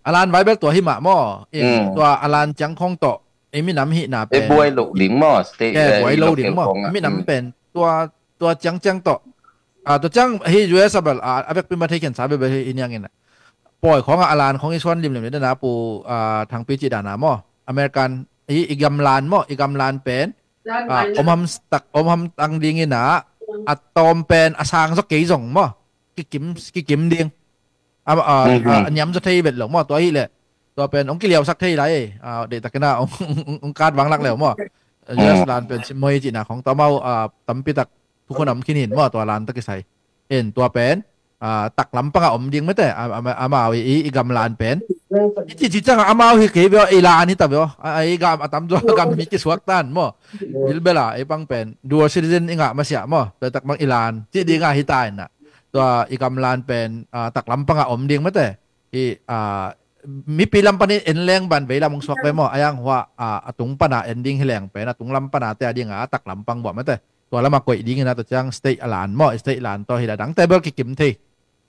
A lan vai bel tua hi mah maw. In tua a lan ciang khawng tawh ei minam hihna pen, ei buai lo ding maw, state, eh, buai lo ding maw, minam pen tua, tua ciangciang tawh. Ah, tua ciang hi U S a bel, ah, a vekpi ma thei khensa bel bel hi niangin. Pawi khawngah a lan khawng i suan limlim le dana pu, ah, Thangpi cih dana maw, American hi i gamlan maw, i gamlan pen, ah, om hamtak, om hamtang dingin ah, a tawm pen a sang zaw kei zong maw, kikim, kikim ding. A, a, a niam zaw thei vet lo maw, tua hi leh tua pen hong kiliausak thei lai. A, deihtakin ah hong, hong, hong, hong kat vanglak leu maw. U S lan pen sim maw hi cihna khawng tua amau, a, tampitak thukhun a om khin hin maw, tua lan tawh kisai. En tua pen, a, taklam pangah om ding mete, a, a, amau i, i, i gamlan pen. I ci ci ciangah amau hi kei veo, i lan hi ta veo. A, a, i gam a tamzaw gam mi kisuak tan maw. Bilbela i pang pen dual citizen i ngah masiah maw, tua tak bang i lan cih dingah hi ta inah. Tua i gamlan pen, a, taklam pangah om ding mete. I, a, mipi lam panin en leng ban veilam hong suak ve maw. A yang hua, a, a tung pana en ding hi leng pen a tunglam pana te a dinga taklam pang buah mete. Tua lama koih dingin a tua ciang state a lan maw, state lan tawh hi la dangte bel kikim thei.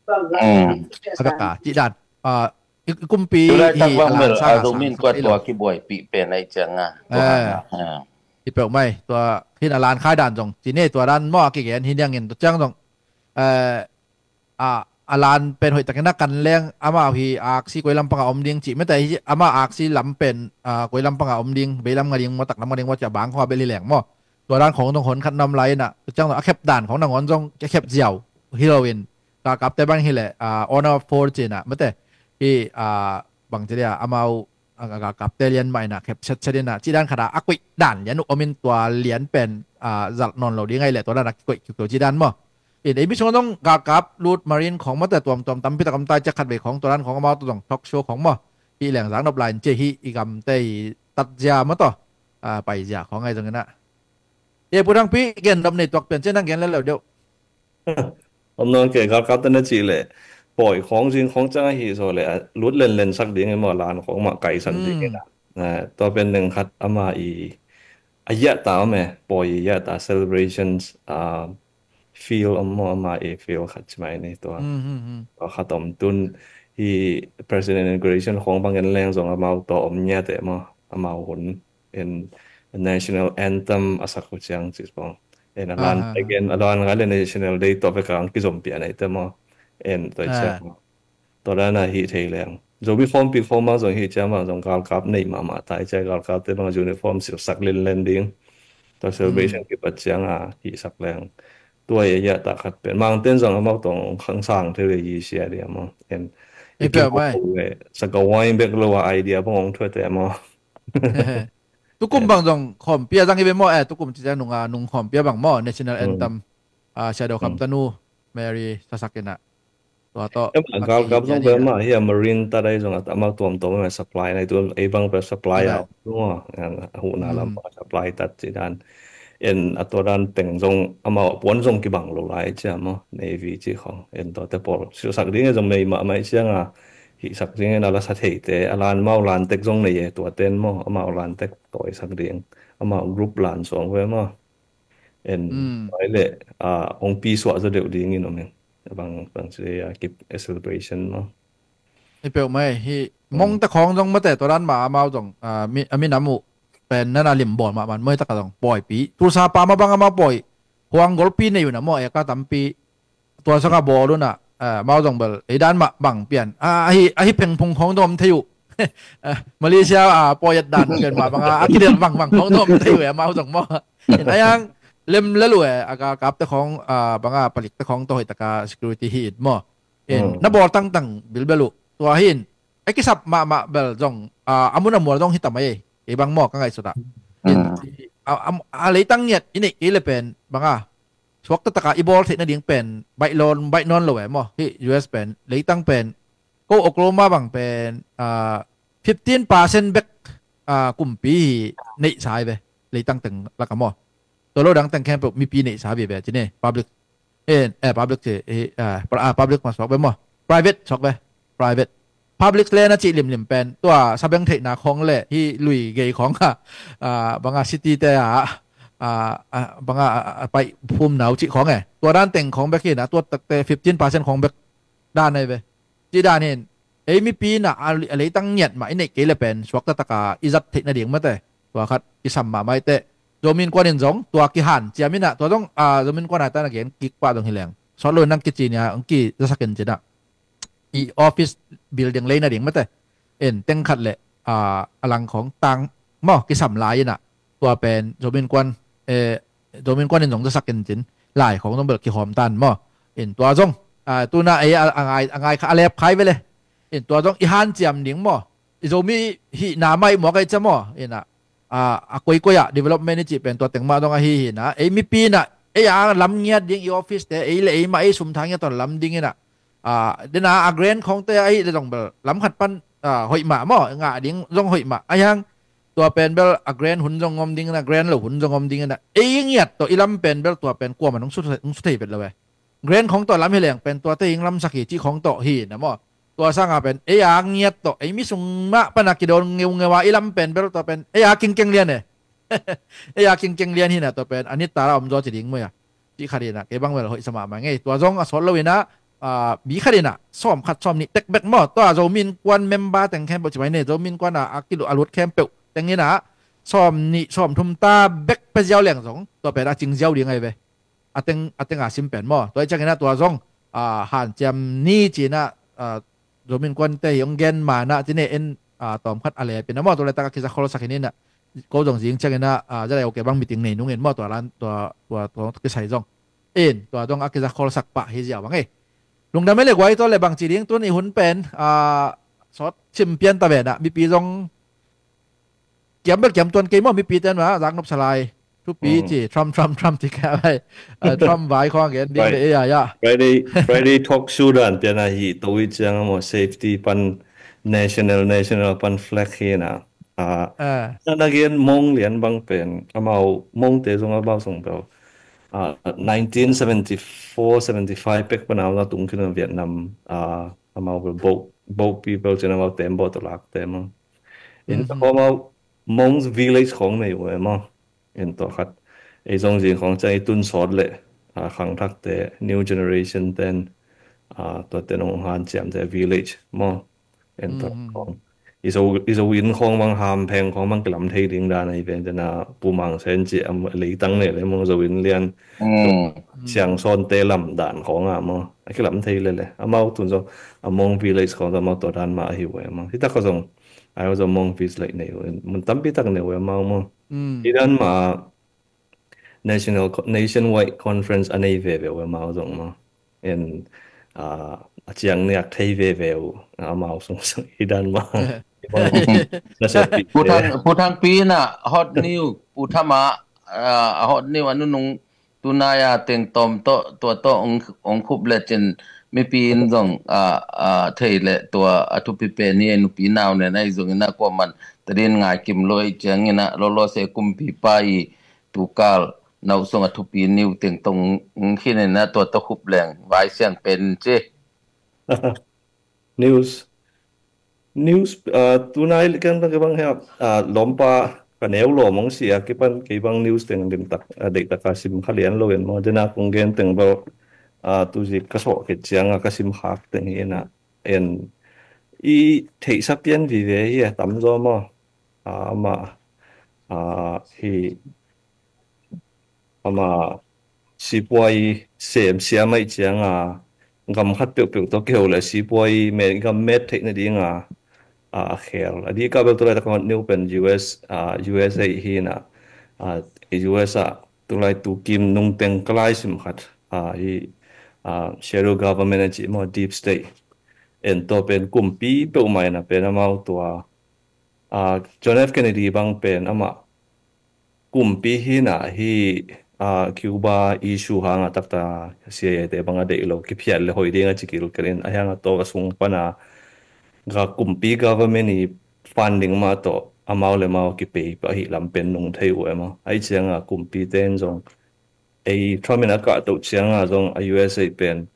A beka cih dan. A, i, i kumpi hi a lan sang a sang sak thei lo. Kibuaipih pen ai cianga. Tua hana. Hi peuh mai. Tua hin a lan khai dan zong ci ne tua dan maw a kigen hi niangin tua ciang zong. Eh, a, a lan pen hoih takin a kan leng amau hi aksi koi lampang a om ding cih mete hi, ama aksi lam pen, a, koi lampang a om ding, veilam nga ding maw, taklam nga ding maw, ci a bang khong a bel hi leng maw. Tua dan khong zong hon khat na om lai inah, tua ciang zong a khep dan khong nangawn zong a khep ziau hi loin, galkapte bang hi leh, a, honor of four ci inah mete hi, a, bang ci dia amau a, a, galkapte lian mah inah khep setset inah cih dan khat a a koih dan lian uh om in tua lian pen, a, zalh nawn lo ding ai leh tua dan a kikoih kiukeu cih dan maw. In ei mi sung zong galkap lut marine khawng mawte tuamtuam tampi tak om tai ciak khat vei khawng tua dan khawng amau tawh zong talk show khawng maw. Hih leng zak nop lai in ci hi i gamte i tatzia maw tawh, a, paizia khawng ai zong inah. E pu Thangpi gen nop nei tuak pian ci nang gen lel lo deuh. Om nawn kei galkapte na cih leh pawi khawng zing khawng ciang ahi zaw leh a lut lenlen sak ding e maw, lan khawng mah kaisan ding e na. Tua pen neng khat ama i a yiahta om e, pawi i yiahta celebrations, a, field om maw, ama i field khat ci mai ni tua. Tua khat om tun hi president inauguration khawng bang en leng zong amau tua om ngiat e maw, amau hun in national anthem a sak uh ciang ci pong. En a lan again, a lan ngai le National Day tawh vek a ang kizom pian ai te maw. En tua ciang. Tua dan a hi thei leng. Zomi khawmpi khawm bang zong hi ciang bang zong galkap nei mahmah tai ciang galkapte bang uniform silsak lenlen ding. Tua celebration kipat ciang a hi sak leng. Tua e ya ta khat pen. Mangten zong amau tong khang sang thei ve yi sia dia maw. En. Ei pia mai. Sakawai bek lo a idea bang ong thua te maw. Tukum bang zong khawmpi a zang hi ve maw, eh, tukum ci ciang nung a, nung khawmpi a bang maw, national anthem, ah, Shadow Kham Tanu, Mary Sasak in a. Tua tawh a galkap zong pen mah hi a, marine tat ahi zong a, amau tuamtuam a supply na hi tu, ei bang pen supply a, a huhna lam a supply tat ci dan. En a tua dan teng zong amau puan zong kibang lo lai cia maw, navy ci khong. En tua te pawl silsak ding e zong mei mahmah i ciang a, hihsak ding e na la sa thei te a lan mau lan tek zong nei e tua ten maw, amau lan tek tawi sak ding, amau group lan suang ve maw. En ai le a ong pi suah zaw deuh ding in om in. Bang bang ci a kip a celebration maw. Hi peuh mai hi mong te khong zong mate tua dan ma amau zong a mi a mi nam uh pen nana lim bawl mah man moi taka zong pawipi. Tulsa pa ma bang amau pawi huang golpi nei uh na maw eka tampi tua sanga bawl uh na amau zong bel ei dan mah bang pian a ahi ahi phengphung khong zong om thei uh. Malaysia a pawi at dan pian mah bang a a kidel bang bang khong zong om thei uh amau zong maw. In ayang lem lelu e a galkap te khong a bang a palik te khong to hoi taka security hi it maw. In na bawl tangtang bilbel uh tua hin a kisap mahmah bel zong a mun a mual zong hi tamai ei bang maw ka ngaihsut ah. In a leitang ngiat i neih kei le pen bang a suakta taka i bawl theih nading pen baih lawn baih nawn lo e maw. Hi U S pen leitang pen ko Oklahoma bang pen a fifteen percent bek a kumpi hi neihsa hi ve. Leitang teng laka maw. Tua lo dang teng khempeuh mipi neihsa vive ci ne public. Eh, eh, public ci hi, eh, pra- ah, public ma suak ve maw. Private suak ve. Private. Public le na cih limlim pen tua sabeng theihna khong le hi lui gei khong a, ah, banga city te a, ah, ah, banga ah, ah, paih phum nau cih khong e. Tua dan teng khong bek hi na tua takte fifteen percent khong bek dan ai ve. Cih dan hin ei mipi na a leitang ngiat mah i neih kei le pen suakta taka i zat theih nading mate. Tua khat i sam mahmah i teh. Zomi Innkuan in zong tua kihan ciam inah tua zong a Zomi Innkuan a tan a gen kik pah zong hi leng sawt lo in nang kici nia ang ki zasak in cinah i office building lei nading mate. In teng khat le a lang khong tang maw kisam lai inah tua pen Zomi Innkuan eh, Zomi Innkuan in zong zasak in cin lai khong zong bel kihawm tan maw. In tua zong a tuna ei a ngai a ngai kha a lep khai vele. In tua zong i hanciam ding maw. I Zomi hihna mah i muak ai cia maw. Inah a koikoi ah development i cih pen tua teng mah dong ahi hi na ei mipi na ei a lam ngiat ding i office te ei le ei mah ei sum thang ngiat ton lam ding ina a dena a grand khong te ahi le zong bel lam khat pan a hoih mah maw ngah ding zong hoih mah a hiang tua pen bel a grand hun zong ngom ding ina grand lo hun zong ngom ding ina ei ngiat to i lam pen bel tua pen kuaman hong su thei vet lo e. Grand khong tawh lam hi leng pen tuate ing lamsak hi cih khong tawh hi na maw. Tua sanga pen ei a ngiat tawh ei mi sung mah pana kidon ngeungeu a i lam pen bel tua pen ei a kingkeng lian e. Ei a kingkeng lian hi na tua pen a nit tala om zaw ci ding mui a cih khat hi na kei bang bel hoih sa mahmah ngei tua zong a sawt lo hi na mi khat hi na sawm khat sawm nih tek bek maw tua Zomi Innkuan member teng khempeuh ci mai ne Zomi Innkuan a a kilut a lut khempeuh teng hi na sawm nih sawm thum ta bek pe ziau leng zong tua pen a cing ziau ding ai ve. A teng a teng a sim pen maw tua i ciangin ah tua zong a hanciam ni cinah a Zomi Innkuan te hi ong gen manah cine en a tawm khat a lepin a maw tua le tak a kiza kholsak in inah ko zong zing ciangin ah a zalai oke bang meeting nei nungin maw tua lan tua tua tua kisai zong in tua zong a kiza kholsak pah hi ziau bang ei. Lungdam ei le guai tua le bang ci ding tun i hun pen a sawt sim pian ta venah mipi zong kiam bel kiam tuan kei maw mipi ten ma zak nop salai thupi ci Trump Trump Trump ti ka vai Trump vai khong gen ding le ya ya. Friday Friday talk show dan pian a hi to i ciang maw safety pan national national pan flag hi na a na na gen mong lian bang pen amau mong te zong amau song bel a nineteen seventy four seventy five pek pan au na tung khin Vietnam a amau bel bo bo people cin amau tem bo to lak tem. In tua khawng a Hmong village khawng nei uh e maw. In tua khat ei zong zing khawng ciang i tun sawt leh a khangthakte new generation ten a tuate nong hanciamte village maw. In tua khawng i zo i zo inn khawng bang hampheng khawng bang kilam thei ding dan a i ven tena pumang sen ci am leitang nei le maw zo inn lian siang sawnte lam dan khawng a maw a kilam thei lele amau tun zong a Hmong village khawng zong amau tua dan mah ahi uh e maw. Hi tak khawng zong ai zong Hmong village nei uh e mun tampi tak nei uh e amau maw. Hi dan mah national nationwide conference a nei veve uh e amau zong maw. En a ciang niak thei veve uh amau sung sung hi dan mah. Puthang puthang pi na hot new puthama a hot new a nunung tunai a teng tawm tawh tua tawh ong khup lecin Mipi in zong a, a, thei le tua a thupi pen hi, nupi nau nen ahi zongin a kuaman tadin ngai kim lo ahi ciangin a lolo se kumpipa i tukal nau sung a thupi niu teng tong khin in a tua tawh khup leng vai siang pen ci. News. News, ah, tunai likan bang kei bang hea, ah, lawmpa ka neu lawm hong si a kipan kei bang news teng limtak, ah, deihtak a sim kha lian lo in maw. Dena kong gen teng bel, ah, tuzi ka sawh khit ciang a ka sim khak teng hi in a en i theihsa pian vive hi a tam zaw maw. Ah, ama, ah, hi ama sipuai sem siam aih cianga gam khat peuhpeuh tawh kiho le sipuai me gam met theih nadinga a, a khel a dika bel tulai tak a hot neu pen U S, a, U S A hi na, a, U S a tulai tu kim nungteng kalai sim khat, a, hi, a, shadow government a ci maw, deep state en tawh pen kumpi peuhmah in a pen amau tua, a, John F Kennedy bang pen amah kumpi hi na hi, a, Cuba issue hanga takta C I A te banga deih lo kiphiat le hoih dinga cikil kelin a hianga tawk a sung pana ga kumpi government i funding mah tawh amau le mau kipei pa hi lam pen nung thei uh ema. Ahi cianga kumpi ten zong ei Trump in a kah toh cianga zong a U S A pen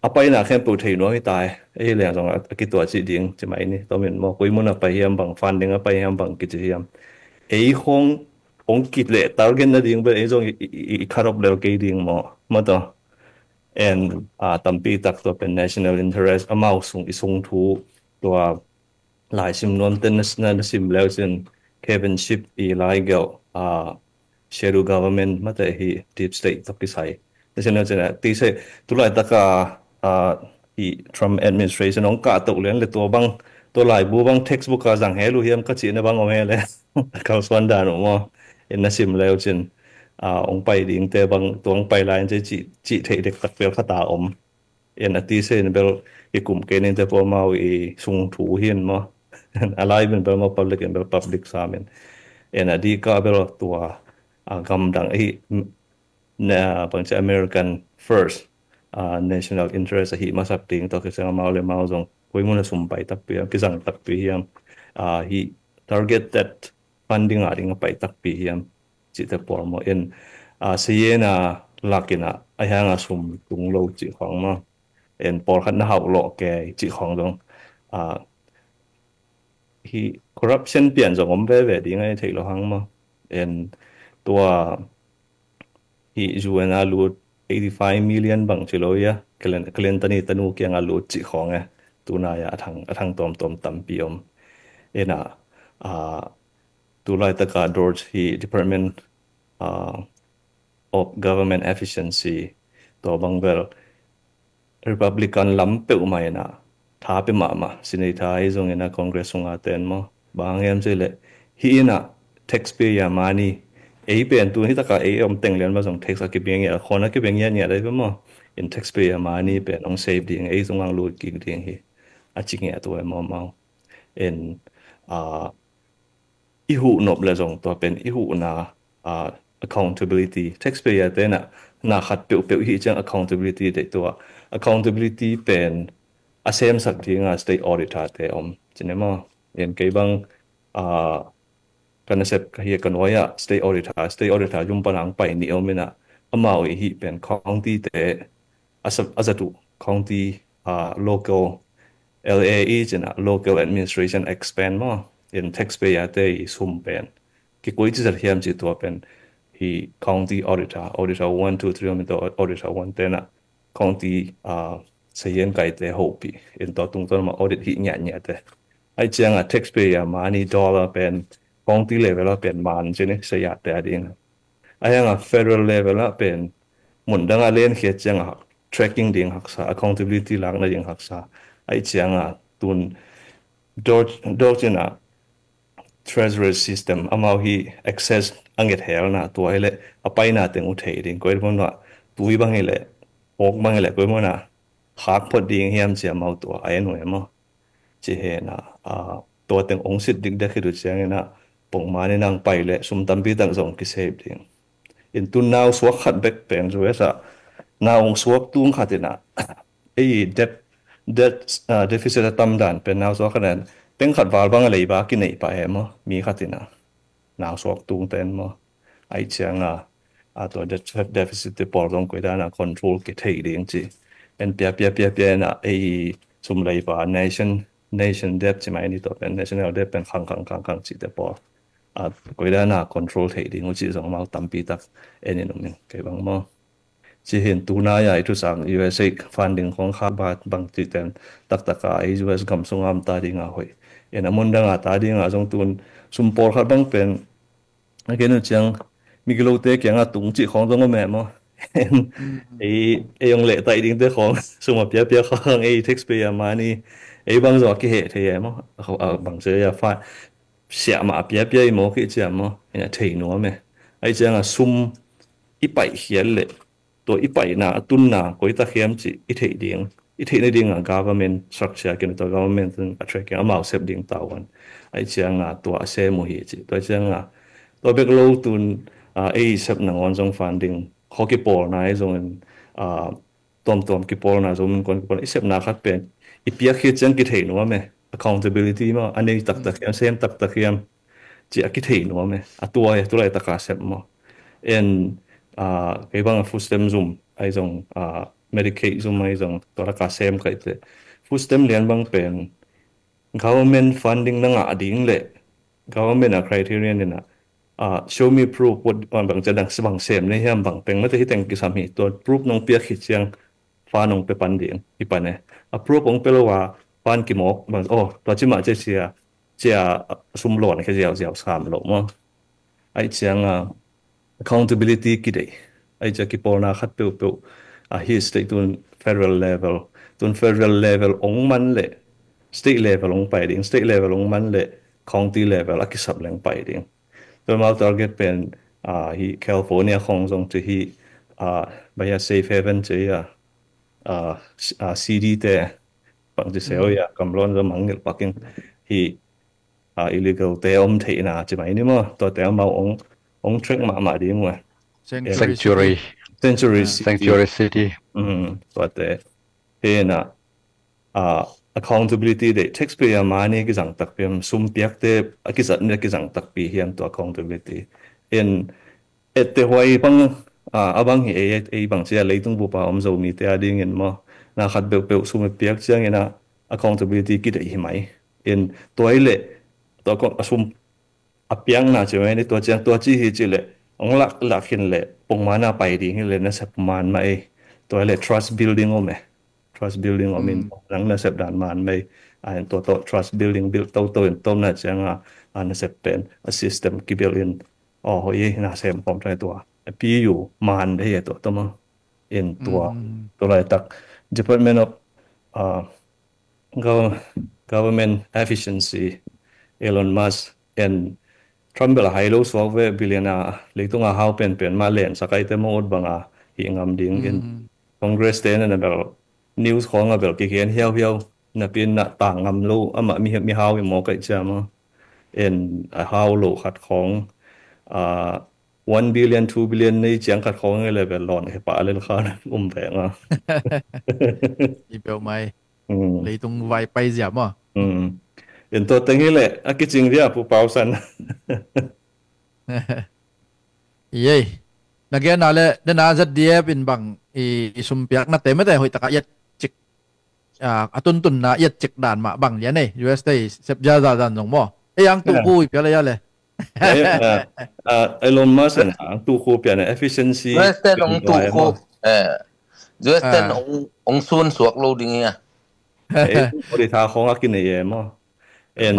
a paina khempeuh thei nuam hi tai. Ei leng zong a, a kituah cih ding ci mai ni. Tomin maw koi mun a pai hiam bang, funding a pai hiam bang kici hiam. Ei khong hong kit leh target nading bel ei zong i, i, i, i cut off lel kei ding maw. Maw tawh. En, a, tampi tak tua pen national interest amau sung i sung thu tua laisim nuam ten na, na, na sim leu cin Kevin Shipp i lai geuh, a, shadow government mate hi deep state tawh kisai. Na sim leu cin a, ti se, tulai taka, a, hi Trump administration hong kah toh lian le tua bang, tua laibu bang textbook a zang he lu hiam ka cihna bang om he le. Kalsuan dan uh maw. In na sim leu cin, a, hong pai ding te bang, tua hong pai lai in cih, cih theih dek tak bel khata om. En a ti se in bel i kum kei ning te pawh amau i sung thu hi in maw. A lai bin bel maw public in bel public sam in. En a dika bel tua, a, gamdang ahi, na, bangci American first, a, national interest ahi masak ding tawh kisang amau le mau zong koi mun a sum pai takpi hiam, kizang takpi hiam, a, hi targeted funding a ding a pai takpi hiam. Cihte pawl maw in, a, sayena lakin a, a hianga sum tung lo cih khong maw. En pawlkhat na hauh lawh kei cih khong zong, a, hi corruption pian zong om veve ding a i theih lo hang maw. En tua hi U N a lut eighty five million bang ci lo ia, Clinton, Clinton i tanu kianga lut cih khong e. Tunai a thang, a thang tawmtawm tampi om. En a, a, tulai taka George hi Department, a, of Government Efficiency tua bang bel Republican lam peuhmah in a tha pe mahmah, Senate tha hi zongin a Congress sunga ten maw. Bang hiam cih leh hi in a taxpayer money, ei pen tu hi taka ei om teng lian mah zong tax a kibeng ngiat, khon a kibeng ngiat ngiat ei pe maw. In taxpayer money pen hong save ding, ei zong ang lut kik ding hi. A ci ngiat tu e maw mau. En, a, i huh nop le zong tua pen i huhna, a, accountability, taxpayer te na, na khat peuhpeuh hi ciang accountability deih tua. Accountability pen a semsak dinga state auditor te om. Cine maw, en kei bang, a, ka nasep ka hi a ka nuai a state auditor, state auditor zum panang pai nih om in a, amau i hi pen county te, a sa-, a zatu county, a, local L A E cina local administration expand maw, in taxpayer te i sum pen kikoi ci zat hiam ci tua pen hi county auditor, auditor one, two, three, auditor, auditor one te na county, a, sahian kai te hopi in tua tungtawn ma audit hi ngiat ngiat te. Ai cianga taxpayer money dollar pen county level a pen man cini saya te a ding. Ahi hanga federal level ah pen mun dang a len khiat ciang a tracking ding haksa, accountability lakna ding haksa. Ahi cianga tun dawr, dawr cina treasury system amau hi access a nget helna tua hi le a paina teng u thei ding koi mun ah tui bang hi le, pork bang hi le koi mun ah khak phot ding hiam cia mau tua a en uh e maw. Ci hena, a, tua teng ong sit dikdek hi tu ciangina pongmani nang pai le sum tampi tak zong kisave ding. In tun nau suak khat bek pen zu esa nau ong suak tung khat ina ei debt, debt, ah, deficit a tam dan pen nau suak khat in teng khat val bang a leiba kinei pah e maw, mi khat in a nau suak tung ten maw. Ai ciang a, a tua debt, deficit te pawl zong koi dan a control kithei ding ci. En pia pia pia pia en a ei sum leiba nation, nation debt ci mai ni, tua pen national debt pen khang khang khang khang ci te pawl a koi dan a control thei ding uh ci zong amau tampi tak en in um in kei bang maw. Ci hin tu nai a i thusak U S A funding khong kha ba bang ci ten taktak a ei U S gam sung a om ta ding a hoih. En a mun dang a ta ding a zong tun sum pawl khat bang pen a gen uh ciang migilote kiang a tung ci khong zong om e maw. En ei, ei ong leh tai ding te khong sum a pia pia khong ei taxpayer money ei bang zong a kiheh thei e maw. A, a bang ci a fa siah mah a pia pia i maw kei ciang maw. En a thei nuam e. Ai ciang a sum i paih khial leh tua i paihna a tunna koi tak hiam ci i theih ding, i theih nading a government structure kin tua government tun a track amau sep ding tauan. Ai ciang a tua a sem uh hi ci. Tua ciang a tua bek lo tun, ah, ei sep nangawn zong funding kho kipawlna ei zong in, ah, tuamtuam kipawlna zong min kon kipawlna i sepna khat pen i piak hi ciang kithei nuam e. Accountability maw, a nei taktak hiam, sem taktak hiam ci a kithei nuam e. A tua e, tulai taka sep maw. En, ah, kei bang a food stamp zum ai zong, ah, Medicaid zum ai zong tua laka sem kai te. Food stamp lian bang pen government funding na ngah ding leh government a criterion in a, ah, show me proof what, ah, bang ciang dang bang sem nei hiam, bang peng mate hi teng kisam hi, tua proof nong piak hi ciang fund ong pe pan ding hi pan e. A proof ong pe lo a fund kimawk bang, oh, tua ci mah cia cia cia sum lawn khe ziauziau sam lo maw. Ai ciang a accountability kidei. Ai cia kipawlna khat peuhpeuh a hi state tun federal level, tun federal level ong man leh state level ong pai ding, state level ong man leh county level a kisap leng pai ding. Tua mau target pen, ah, hi California khong zong ci hi, ah, baya safe haven ci a, ah, s-, ah, C D te bang ci seu ya, kam lawn zong mangngilh paking hi, ah, illegal te om theihna ci mai ni maw. Tua te amau ong, ong track mahmah ding uh. Sanctuary. Sanctuary. Sanctuary City. Sanctuary City. Mm, tua te. Hi na, ah, accountability de, taxpayer money kizang takpi hiam, sum piakte a kizat ni a kizang takpi hiam tua accountability. En ette huai bang, ah, a bang hi ei, ei bang cia leitung bupa om Zomite a dingin maw. Na khat peuhpeuh sum piak ciangin a accountability kidei hi mai. En tua i leh, tua kong a sum a piakna ci mai ni, tua ciang tua ci hi ci leh ong lak lak hin leh pongmana pai ding hi leh nasep man mah ei. Tua i leh trust building om e. Trust building om in nang nasep dan man mah ei. A en tua tawh trust building build toto in tomna ciang a, a nasep pen a system kibuild in. Oh, hoih ei, na sem khawm thai tua. A P U man de hi tua tawh maw. In tua, tua laitak Department of, ah, Gov-, Government Efficiency, Elon Musk, en Trump bel a hai lo suak ve, billionaire, leitung a hau penpen mah len sakaite mawk ut banga hi ngam ding in. Congress te na bel news khong a bel kigen hiauhiau, na pin na tang ngam lo, amah mi, mi hau i mawk ai ciam a. En a hau lo khat khong, ah, one billion, two billion nei ciang khat khong i le bel lawn he pa lel khan um veng a. I bel mai. Leitung vai pai zia maw. En tua teng hi le a kicing zia Pu Pau San. Iei. Na gen a le, den a Z D F in bang i, i sum piak na te mete hoih taka iat cik. Ah, a tuntun na iat cik dan mah bang lian ei. U S te sep zia zia zan zong maw. Ei ang tu ku i pia le ia le. Elon Musk in ang tu khu pian efficiency. U S ten ong tu khu. U S ten ong sun suak lo ding ia. Odi tha khong a kinei e maw. En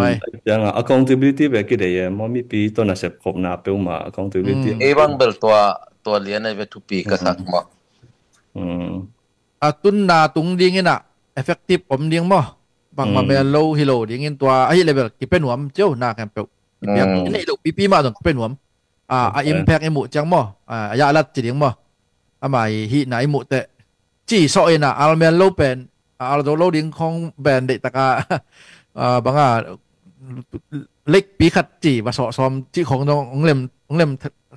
accountability ve kidei e maw, mipi tawh nasep khopna peuhmah accountability. Ei bang bel tua, tua lian ei ve thupi ka sak maw. A tunna tung dingin a effective om ding maw. Bangmah mel lo hi lo dingin tua ahi level kipe nuam ciau na khempeuh. Kipiak i neih loh pipi mah zong kipe nuam. A, a impact i muh ciang maw, a, a yahlat ci ding maw. Ama i hihna i muh teh ci sawh in a al mel lo pen, a al zo lo ding khong pen deih taka, a, banga lekpi khat ci va sawh sawm ci khong zong ong lem, ong lem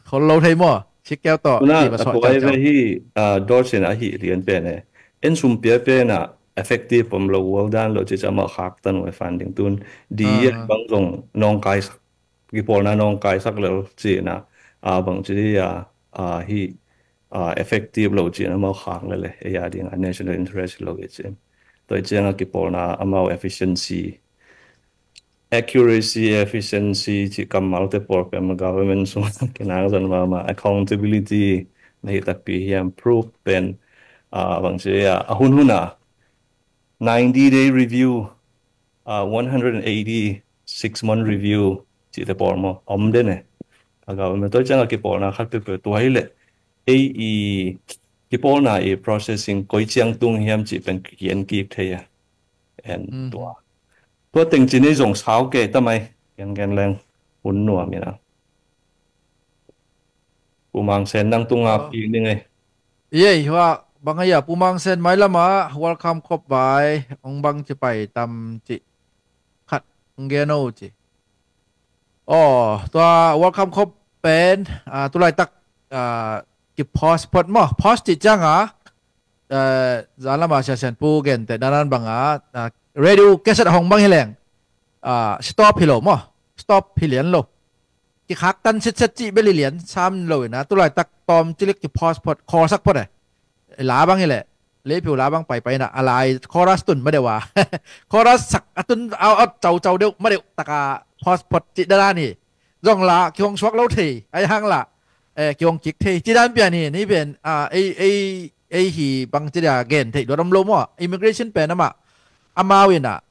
khol lo thei maw. Sikeu tawh ci va sawh ciang ciang. Hi, a, Dawr sin a hih lian pen e. en sum piapia inah effective om lo, world dan lo ci ci amau khaktan uh e funding tun. Di ah bang zong nawngkaisak, kipawlna nawngkaisak lel ci inah a bang ci di a a hi a effective lo ci inah amau khak lel e. Ei a dingah national interest lo i ci. Tua i ciangah kipawlna amau efficiency, accuracy, efficiency ci kammalte pawl pen government sungah kinangzan mahmah. Accountability na hi takpi hiam, proof pen a bang ci a a hun hun a ninety day review, uh, one hundred and eighty six month review cihte pawl maw om den e. A government toi ciangah kipawlna khat peuhpeuh tua hi leh ei i kipawlna i processing koi ciang tung hiam cih pen ki-en kik thei a. En tua tua teng ci nei zong sau kei ta mai. Gen gen leng hun nuam inah. Pu Mang Sen nang tunga pi ning ei. Ei hua bang aia Pu Mang Sen mai lama World Cup khop vai ong bang ci pai tam ci khat ong gen o ci. Aw, tua World Cup khop pen a tulaitak a ki pause phot maw, pause ci cianga a zan lama Sia Sian Pu gente danan banga a radio cassette a hong bang hi leng a stop hi lo maw, stop hi lian lo. Kikhaktan sitset cih bel i lian sam lo ina tulaitak tawm cilik ki pause phot, khawl sak phot e. La bang hi leh leipiu la bang paipai ina a lai chorus tun ma deuh a chorus sak a tun a ot caucau deuh ma deuh taka pause phot cih dadan hi. Zong la kihong suak lo thei ai hang la kihong kik thei cih dan pian hi. Ni pen ei ei ei hi bang ci dia gen theih luat om lo maw. Immigration pen amah amau ina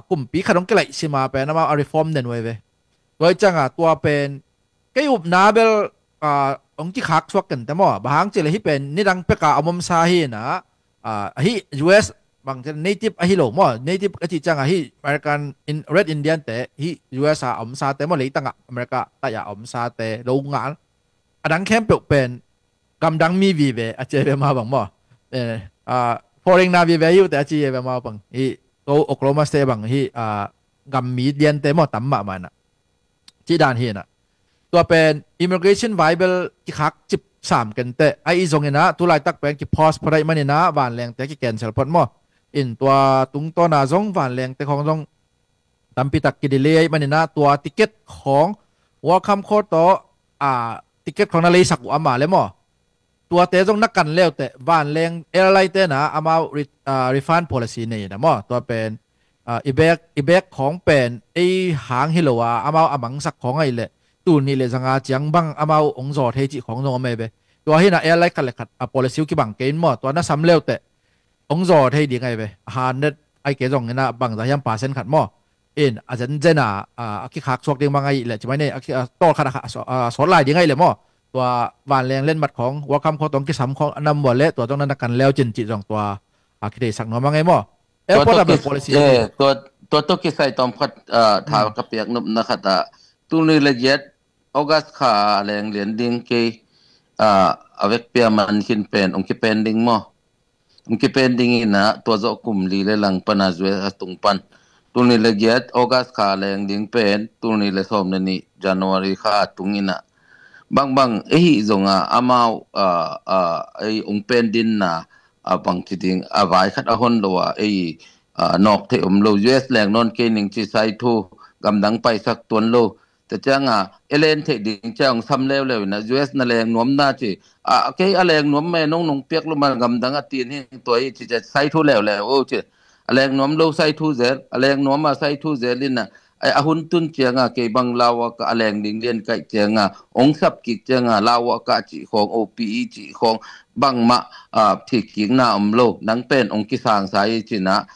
kumpi khat hong kilaih sima pen amau a reform den uh ei ve. Tua i cianga tua pen kei upna bel hong kikhak suak kente maw. Bang hang cileh hih pen nidang peka a omsa hi ina hih U S bang native ahi lo maw. Native a cih cianga hih American Red Indian te hih U S a omsate maw, leitangah America taih a omsate lo ngal a dang khempeuh pen gamdang mi vive a ci ve mah bang maw. Foreign na vive hi uh te a ci ve mah bang hih ko Oklahoma State bang hih gam mi diante maw tam mahmah ina. Cih dan hi ina tua pen immigration vai bel kikhak cip sam kente a i zong ina tulaitak pen ki pause phot ahih man ina vanlengte ki cancel phot maw. In tua tungtawna zong vanlengte khawng zong tampitak ki delay ahih man ina tua ticket khawng World Cup khawng tawh a ticket khawng na leisak uh ama le maw. Tuate zong na kan leute vanleng airline te na amau refund policy nei ina maw. Tua pen i bek i bek khawng pen ei hang hi lo a amau a mangsak khawng ahih leh tul nih le zanga ciang bang amau ong zaw thei cih khawng zong om ei ve. Tua hi ina airline khat le khat a policy uh kibang kei in maw. Tua na sam leute ong zaw thei ding ahi ve. A hundred ahi kei zong ina bangza hiam percent khat maw. In a zenzen a a kikhak suak ding bang ahi leh ci mai nei a tawlkhat a sawt lai ding ahi leh maw. Tua vanleng lenmat khawng World Cup khawng tawh ong kisam khawng a nam ua leh tua zong na na kan leu cin cih zong tua a kitheisak nuam a ngei maw. Airport a bel policy. Tua tawh kisai tawm khat tha ka piak nopna khat ah tul nih le giat August kha a leng lian ding kei a vekpi a man khin pen ong kipen ding maw. Ong kipen ding ina tua zawh kum li le lang pana U S a tung pan tul nih le giat August kha a leng ding pen tul nih le sawm le nih January kha a tung ina bangbang ei hih zonga amau ei ong pen dinna a bang ci ding a vai khat a hon lo a ei nawk theih om lo. U S leng nawn kei ning ci sai thu gamdang paisak tuan lo. Tua cianga e len theih ding ciang sam leuleu ina U S na leng nuamna ci a kei a leng nuam me nong nong piak lo man gamdang a tin hi tua hi ci sai thu leuleu o ci. A leng nuam lo sai thu zel a leng nuam a sai thu zel ina a hun tun cianga kei bang lau a ka a leng ding lian kaih cianga ong sap kik cianga lau a ka cih khawng O P E cih khawng bangmah thik kikna om lo. Nang pen ong kisang sa hi cina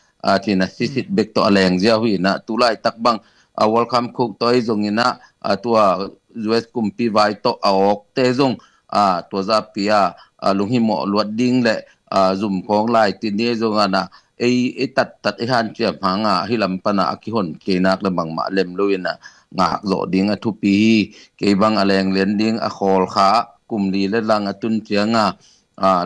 cina sisit bek tawh a leng ziau hi ina tulaitak bang a World Cup khuk tawh ei zong ina tua U S kumpi vai tawh a awkte zong tua zapi a lunghimawh luat ding le zum khawng lai tin hi zong ana ei ei tattat ei hanciam hanga hi lam pana a kihon keinak le bangmah lem lo ina ngak zawh ding a thupi hi. Kei bang a leng lian ding a khawl kha kum li le lang a tun cianga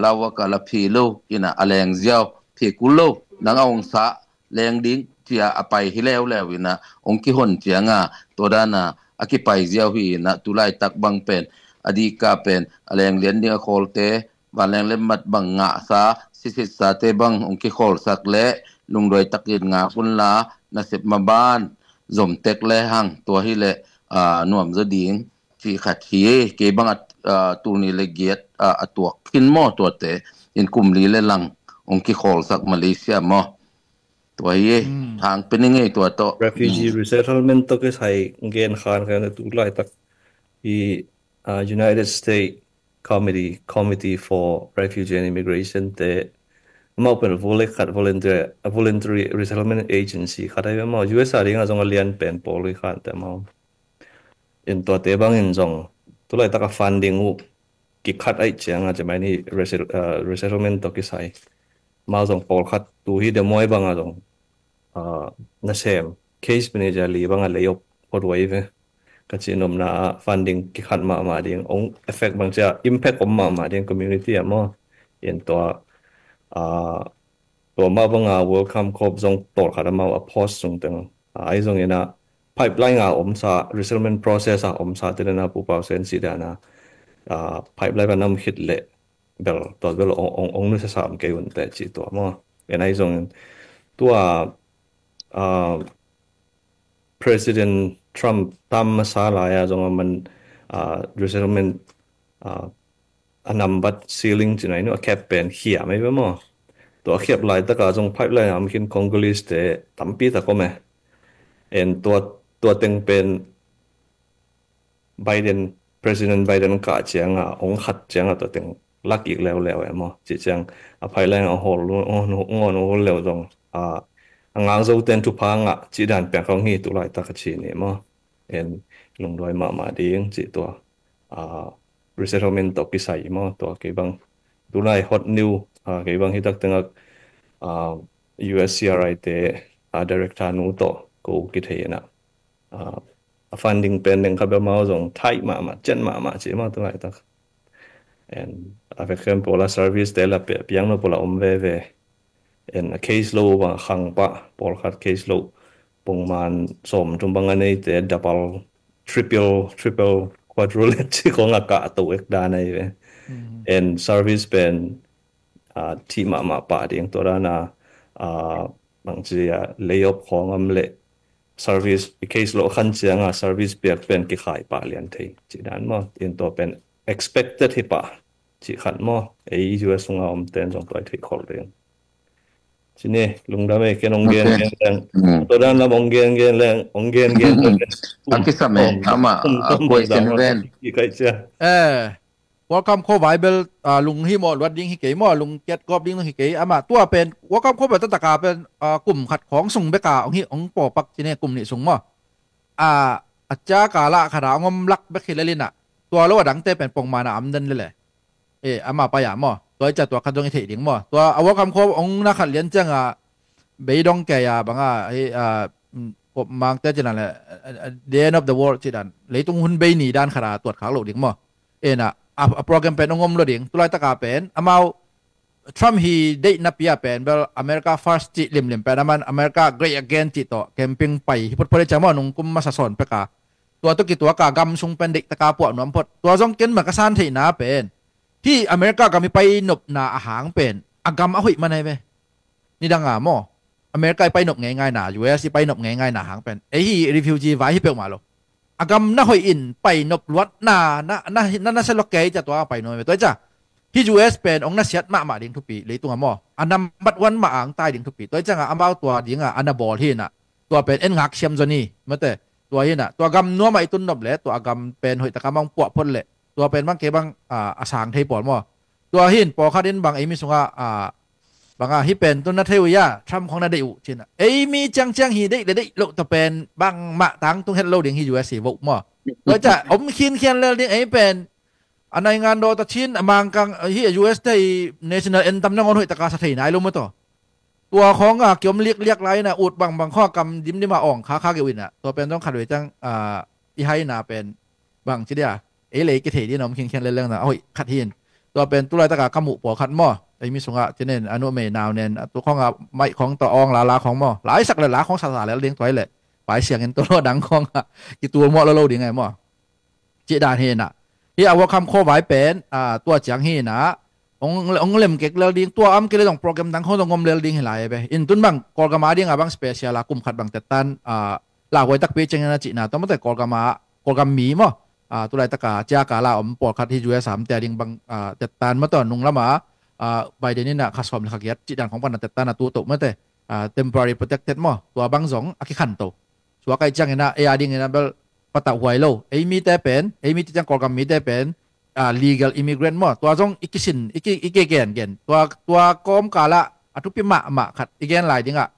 lau a ka la phi lo ina a leng ziau phi kul lo nang a ong sa leng ding cia a pai hi leuleu ina ong kihon cianga tua dana a kipai ziau hi ina tulaitak bang pen a dika pen a leng lian ding a khawlte vanleng lemmat bang ngahsa sisitsate bang hong kikholsak le lungduai takin ngak unla, nasep maban zomtek le hang, tua hileh, ah, nuam zaw ding cih khat hi. Kei bang a, ah, tul nih le giat, ah, a tuak khin maw, tuate in kum li le lang hong kikholsak Malaysia maw. Tua hi, hmm, hang pen i ngei tua tawh. Refugee, hmm, resettlement tawh kisai gen khan kan tu laitak i, ah, United States Committee, Committee for Refugee and Immigration te, amau pen vole khat voluntary, a voluntary resettlement agency khat ahi ve maw. U S a dingah zong a lian pen pawl hi khan te maw. In tuate bangin zong tu laitak a funding uh kikhat aih cianga cemai ni resel-, ah, resettlement tawh kisai. Mau zong pawlkhat tu hi de muai banga zong, ah, nasem case manager li banga lei op phot uai ve. Ka cih nopna ah funding kikhat mahmah ding, ong effect bang cia impact om mahmah ding community ah maw. In tua, ah, tua mah banga Welcome Corps zong tawlkhat amau a post sung teng, ah, ahi zongin ah pipeline a omsa, resettlement process a omsa te dena Pu Pau Sen si dana, ah, pipeline a nam khit leh bel, tua bel ong, ong, ong nusia sam kei un teh cih tua maw. En ahi zongin tua, ah, President Trump tam masa lai-a zong a man, ah, resettlement, ah, a nambat ceiling cina inu a cap pen khia mai ve maw. Tua a khiap laitaka zong pipeline a om khin Congolese te tampi tak om e. En tua, tua teng pen Biden, President Biden kah cianga ong khat cianga tua teng lak ik leuleu e maw. Cih ciang a pipeline a hol, ong, ong, ong hol leu zong, a, a ngak zo ten thupha ngah cih dan piang khong hi tu laitak a ci ni maw. En lungduai mahmah ding cih tua, a, resettlement tawh kisai maw, tua kei bang tulai hot new, a, kei bang hitak tengak, a, U S C R I te, a, director nu tawh ko kithei ina, a, a funding pen neng kha bel mau zong thai mahmah, cen mahmah ci maw tu laitak. En a vekhem pola service te la pe-, piang no pola om veve. En a case load bang khang pah, pawlkhat case load pongman sawm thum bang a neite double, triple, triple, quadruple ci khong a kah to ek dan ahi ve. Mm. En service pen, ah, thih mahmah pah ding tua dana, ah, bang ci a lay off khong om leh service, i case load khan cianga service piak pen kikhai pah lian thei ci dan maw. In tua pen expected hi pah ci khat maw. Ei U S sunga om ten zong tua i theih khol ding. Cine, lungdam e, ken ong gen gen leng. Tua dan lam ong gen gen leng, ong gen gen leng. A kisam e, ama, a question ven. Welcome Kho Vai bel, ah, lung hi maw, luat ding hi kei maw, lung kiat gawp ding hi kei, ama tua pen, Welcome Kho Vai tataka pen, ah, kum khat khong sung beka ong hi, ong pawpak cine kum nih sung maw. Ah, a cia kala khata ong om lak bek hi lelina, tua lo a dangte pen pongmana am den lele. Eh, ama pai a maw. Tua i cia tua khat zong i theih ding maw. Tua a Welcome Kho ong na khat lian cianga beidong kei a banga, eh, ah, mm, kop mangte cinan le, eh, eh, the end of the world cinan. Leitung hun bei ni dan khata tuat khak lo ding maw. Ena, a, a program pen ong om lo ding. Tulaitaka pen, amau Trump hi deihna pia pen, bel America First cih limlim pen, aman America Great Again cih tawh campaign pai hi photphot i cia maw, nungkum masa sawn peka. Tua tawh kituaka gam sung pen deihtaka puah nuam phot. Tua zong ken ma ka san theihna pen, hih America gam i pai nopna a hang pen a gam a hoih man ahi ve. Nidanga maw, America i pai nop ngeingaina, U S i pai nop ngeingaina hang pen, ei hih refugee vai hi peuhmah lo. A gam na hoih in pai nop luatna na, na, na, na sia lo kei cia tua pai nuam ve. Tua i cia hih U S pen ong na siat mahmah ding thupi leitunga maw, a nambat wan mah ang tai ding thupi. Tua i cianga amau tua dinga a na bawl hi na. Tua pen en ngak siam zon hi mate. Tua hi na, tua gam nuamah i tun nop le, tua gam pen hoihtaka mah ong puah phot le, tua pen bang kei bang, ah, a sang thei pawl maw. Tua hin pawlkhat in bang ei mi sunga, ah, banga hih pen tun na thei uh ia, Trump khong na deih uh cina. Ei mi ciangciang hi deih le deih loh ta pen bangmah tangtung het lo ding hi U S hi voh maw. Tua i cia om khinkhian lel ding ei pen a naingan daw ta chin a mangkang, ah, hi U S te i national anthem nangawn hoihtaka sa thei nai lo maw taw. Tua khonga kiom liakliak lai ina ut bangbang khonga kam dimdima awng khakha geuh ina. Tua pen zong khat vei ciang, ah, i haina pen bang ci dia. Ei lei kithei dina om khinkhian leleng na. Oi, khat hin. Tua pen tulaitaka ka muh pawlkhat maw. Ei mi sunga cinen a nu mei nau nen a tu khonga maih khong tawh awng lala khong maw. Laisak le la khong sasa lel ding tua i le. Pai siangin tua lo dang khonga kitul muah lo lo ding ai maw. Cih dan hi na. Hi a Welcome Kho Vai pen, ah, tua ciang hi na. Ong, ong lem kek lel ding, tua om kei le zong program dang khong zong om lel ding hi lai ve. In tun bang Kawlgam a ding a bang special a kum khat bang tettan, ah, lauhuai takpi ciangin a cihna tua mate Kawlgam a, Kawlgam mi maw. Ah, tulaitak a ciaka la om pawlkhat hi U S a omte a ding bang, ah, tettan mate nung lam a, ah, Biden in a kha sawm le kha giat cih dan khong pan a tettan a tu toh mate, ah, temporary protected maw. Tua bang zong a kikhanto. Suak ahih ciangin a, ei a dingin a bel patauhhuai lo. Ei mite pen, ei mite ciang Kawlgam mite pen, ah, legal immigrant maw. Tua zong i kisin, i ki, i kigen gen. Tua, tua kawmkal ah a thupi mahmah khat i gen lai ding ah.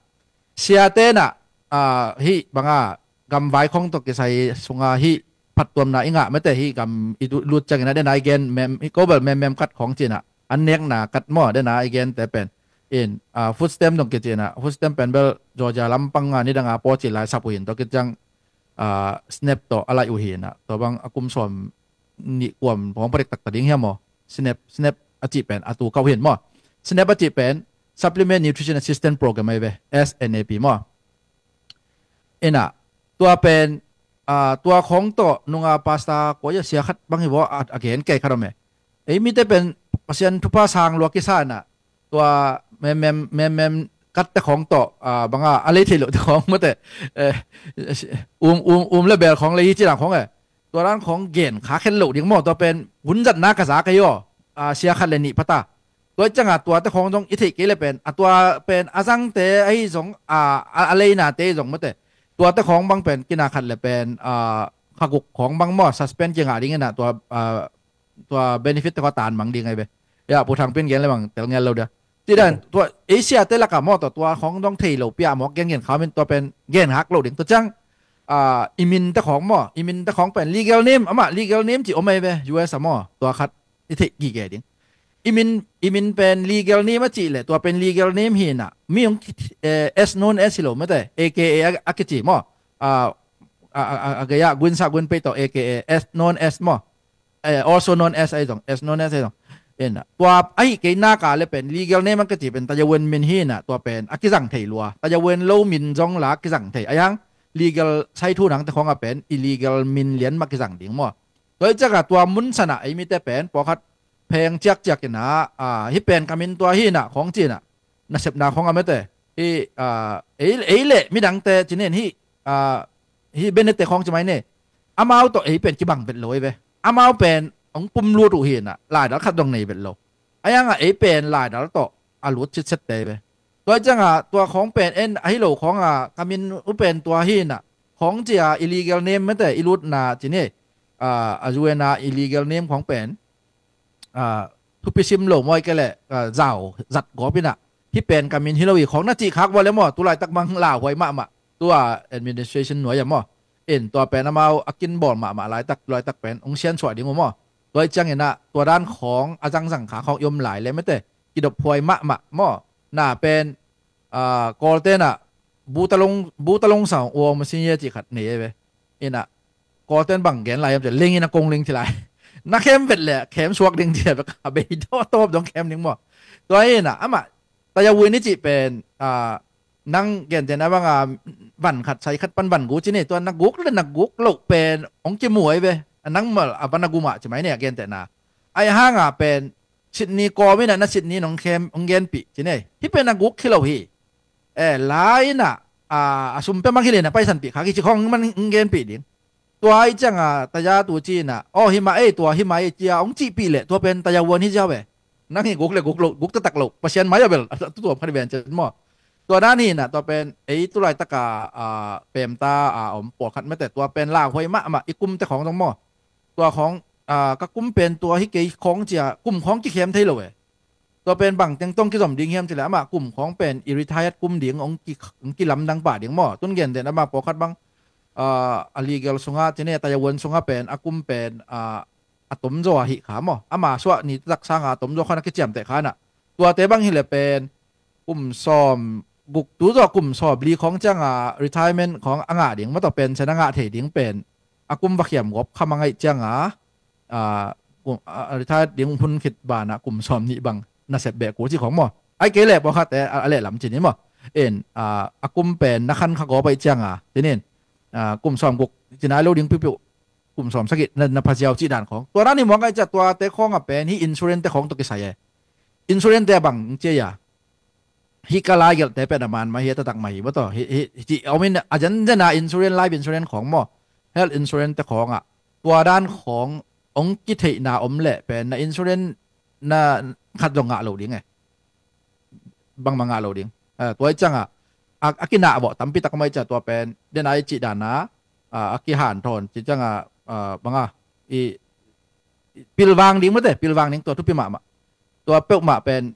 Siate in a, ah, hih bang a gamvai khong tawh kisai sung a hih phattuamna i ngah mate hih gam i lut ciangin a den a i gen mem, hih ko bel mem mem kat khong ci in a. An nekna kat maw den a i gente pen. In, ah, food stamp dong kici in a. Food stamp pen bel Georgia lampang a nidang a pawh ci lai sap uh hi in tua kiciang, ah, SNAP tawh a laih uh hi in a. Tua bang a kum sawm nih kuam hong pha dektak ta ding hiam maw? SNAP, SNAP a cih pen a tu kawh hi in maw? SNAP a cih pen Supplement Nutrition Assistance Program ahi ve, SNAP maw? In a, tua pen, ah, tua khong tawh nung a pastor kua a sia khat bang hi vaw a, a gen kei khat om e. Ei mite pen Pasian thupha sang lua kisa in a, tua mem, mem, mem, mem katte khong tawh, ah, bang a, a lei thei loh te khong mate, eh, um, um, um le bel khong lei hi ci dan khong e. Tua dan khong gen kha khen loh ding maw, tua pen hun zatna ka za kei aw, ah, sia khat le nih pha ta. Tua ciang a tuate khong zong i theih kei le pen, a tua pen a zangte ahi zong, ah, a, a leinate ahi zong mate. Tuate khong bang pen kina khat le pen, ah, kha guk khong bang maw, suspend kingah ding in a tua, ah, tua benefit te kho tan mang ding ahi ve. Ya, Pu Thang Pin gen le bang tel ngel lo dia. Ci dan, tua, ei siate lak a maw, tua, tua khong dong thei lo pia maw, gen gen kha min tua pen, gen hak lo ding. Tua ciang, ah, i min te khong maw, i min te khong pen, legal name, amah, legal name ci om ahi ve, U S a maw, tua khat, i theih gige ding. I min, i min pen, legal name a cih le, tua pen, legal name hi in a, mi ong, eh, as known as hi lo, mate, A K A a, a kici maw, ah, a, a, a, a gaya, gunsa, gun pei tawh, A K A, as known as maw, eh, also known as ahi zong, as known as ahi zong. In a, tua ahi kei nak a le pen, legal name a kici pen, Tayawen min hi in a, tua pen, a kizang thei lua. Tayawen lo min zong la kizang thei. Ahi hang, legal sai thu nang te khong a pen, illegal min lian mah kizang ding maw. Tua hi ciak a, tua mun san a, ei mite pen, pawlkhat, pheng ciakciak in a, ah, hih pen ka min tua hi in a, khong ci in a, nasepna khong a mate. Hih, ah, ei, ei le midangte ci nen hih, ah, hih Bennett te khong ci mai ne. Amau tawh ei pen kibang vet lo ei ve. Amau pen hong pum lut uh hi in a, laidal khat dong nei vet lo. Ahi hang a ei pen laidal tawh a lut sitset te ei ve. Tua ciang a, tua khong pen en, ahi lo khong a, ka min uh pen tua hi in a, khong ci a illegal name mate, i lutna ci ne. Ah, a U N a illegal name khong pen. Ah, thupi sim lo maw, ahih kei leh, ah, zau zat gawp in a, hih pen ka min hi lo hi khong na cih khak vua le maw, tu laitak bang lauhuai mahmah, tua administration nuai a maw. In tua pen amau a kin bawl mahmah laitak, tu laitak pen hong siansuah ding uh maw. Tua hi ciangin a, tua dan khong a zangzang kha khong i om lai le mate, kidophuai mahmah maw. Na pen, ah, Kawlte in a, butalong, butalong sang uang masin ye cih khat nei ei ve. In a, Kawlten bang gen lai hiam cih leh, leng in a kong leng ci lai. Na khem vet leh khem suak ding ci a bek a, bei tawtawp dong khem ding maw. Tua hi in a, amah, Tayawen i cih pen, ah, nang gentehna bang a, van khat, sai khat pan van guk ci ni, tua na guk leh na guk loh pen hong kimu ei ve. A nang mal, a van a gum ah ci mai ni a gentehna. Ahi hang a pen, Sydney kawm in a, na Sydney in hong khem, hong genpih ci ni. Hih pen na guk hi lo hi. Eh, la in a, ah, a sum pia mang hi leh na paisanpih kha kici khong man hong genpih ding. Tua ahih ciang a, Taya tu ci in a, aw, hi mah ei, tua hi mah ei, ci a hong cihpih leh, tua pen Tayawen hi ziau ve. Nang hi guk leh guk lo, guk taktak lo, Pasian mai a bel, a tutuam khat hi ven cin maw. Tua dan hi in a, tua pen, ei tu laitak a, ah, pemta a om pawlkhat mate, tua pen lauhuai mahmah, i kumte khong zong maw. Tua khong, ah, ka kum pen tua hi kei khong ci a, kum khong kikhem thei lo e. Tua pen bang teng tawh kizom ding hiam cih leh amah kum khong pen i retired kum ding hong ki, hong kilamdang pah ding maw. Tun gentehna bang pawlkhat bang, ah, a legal sungah ci ni, Tayawen sungah pen a kum pen, ah, a tomzaw ahi kha maw. Ama suah ni taktak sang a tomzaw khong a kiciamteh kha in a. Tuate bang hi leh pen kum sawm guk tu zaw kum sawm li khong ciang a retirement khong a ngah ding maw, tua pension a ngah thei ding pen a kum va khiam gawp kha mang ahih ciang a, ah, kum, ah, retire ding hun khit ban ah kum sawm nih bang nasep beh kul ci khong maw. Ahih kei leh pawlkhatte a, a lehlam ci ni maw. In, ah, a kum pen na khan kha gawp ahih ciang a, ci ni, ah, kum sawm guk ci nai lo ding piupiu, kum sawm sagih na, na pha ziau cih dan khong. Tua dan hi mawk ahih ciang tuate khong a pen hih insurance te khong tawh kisai e. insurance te bang cia ya, hi ka lai gelh te pen a man mah hi, a taktak mah hi maw taw. Hi, hi, hi, om in a zenzen a insurance, life insurance khawng maw, health insurance te khawng ah, tua dan khawng ong kitheihna om leh pen na insurance na khat zong ngah lo ding e. Bangmah ngah lo ding. Eh, tua i ciangah a, a kinah vawh tampi tak mah i ciah tua pen, den a i cih dan a, a, a kihanthawn ci ciangah, a, banga i, i pilvang ding mate, pilvang ding tua thupi mahmah. Tua peuhmah pen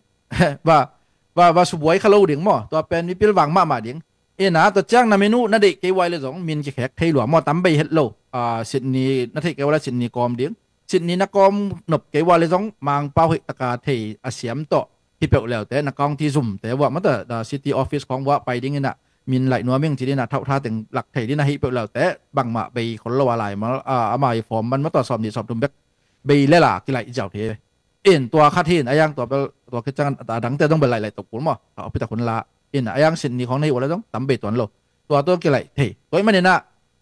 va, va, va subuai kha lo ding maw, tua pen mi pilvang mahmah ding. Ina tua ciang na min uh na deih kei uai le zong min kikhek thei lua maw, tam bei het lo. A, Sydney na theih kei uai le Sydney kawm ding. Sydney na kawm nop kei uai le zong Mangpau hoih taka thei a siam tawh hi peuh leute, na county zum te uah mata, da city office khawng uah pai ding ina, min laih nuam ing ci dina, thauh tha teng lak thei dina hi peuh leute, bangmah bei khol lo a lai mal, a, ama i form man mata sawm ni sawm thum bek bei lela kilaih ziau thei. In tua khat hin, a yang tua bel, tua khit ciang a dangte zong bel laih laih tok kul maw. A, opita khun la. In a yang Sydney khawng na hi uah le zong tam bei tuan lo. Tua tua kilaih thei. Tua i manina,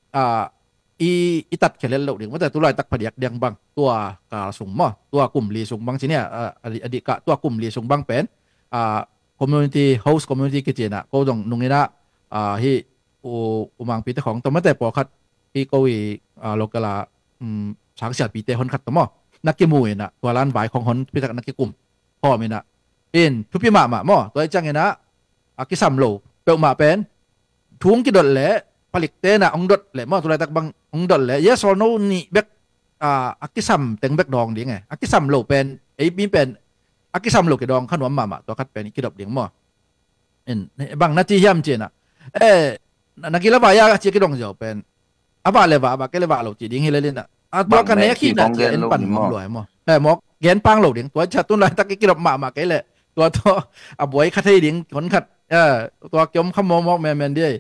a, i, i tat khelel lo ding mate, tu laitak phadiak diang bang. Tua kal sung maw. Tua kum li sung bang ci nia, a, a, a di ka, tua kum li sung bang pen, a, community, host community kici ina, ko zong nung ina, a, hi, u, u Mangpi te khawng tawh mate pawlkhat, hi ko i, a, local a, um, Sang Sial Pi te hon khat tawh maw. Na kimu ina, tua lan vai khawng hon pitak na kikum. Hawm ina. In, thupi mahmah maw. Tua i ciang ina, a kisam lo peuhmah pen, thu ong kidot leh, palik te na ong dot leh maw, tu laitak bang ong dot leh, yes or no nih bek, a, a kisam teng bek dawng ding e. A kisam lo pen, ei mi pen, a kisam lo kidawng kha nuam mahmah, tua khat pen i kidop ding maw. In, bang na ci hiam ci ina. Eh, na, na kila va ya ci kidong ziau pen. A va le va, a va kei le va lo ci ding hi le lina. A tua ka ne a khina ci en pan mawk luai maw. Eh, mawk gen pang lo ding. Tua cia tun laitak i kidop mahmah kei le. Tua tua, a buai kha thei ding, kon khat. Eh, tua kiom kha mawk mawk men men di.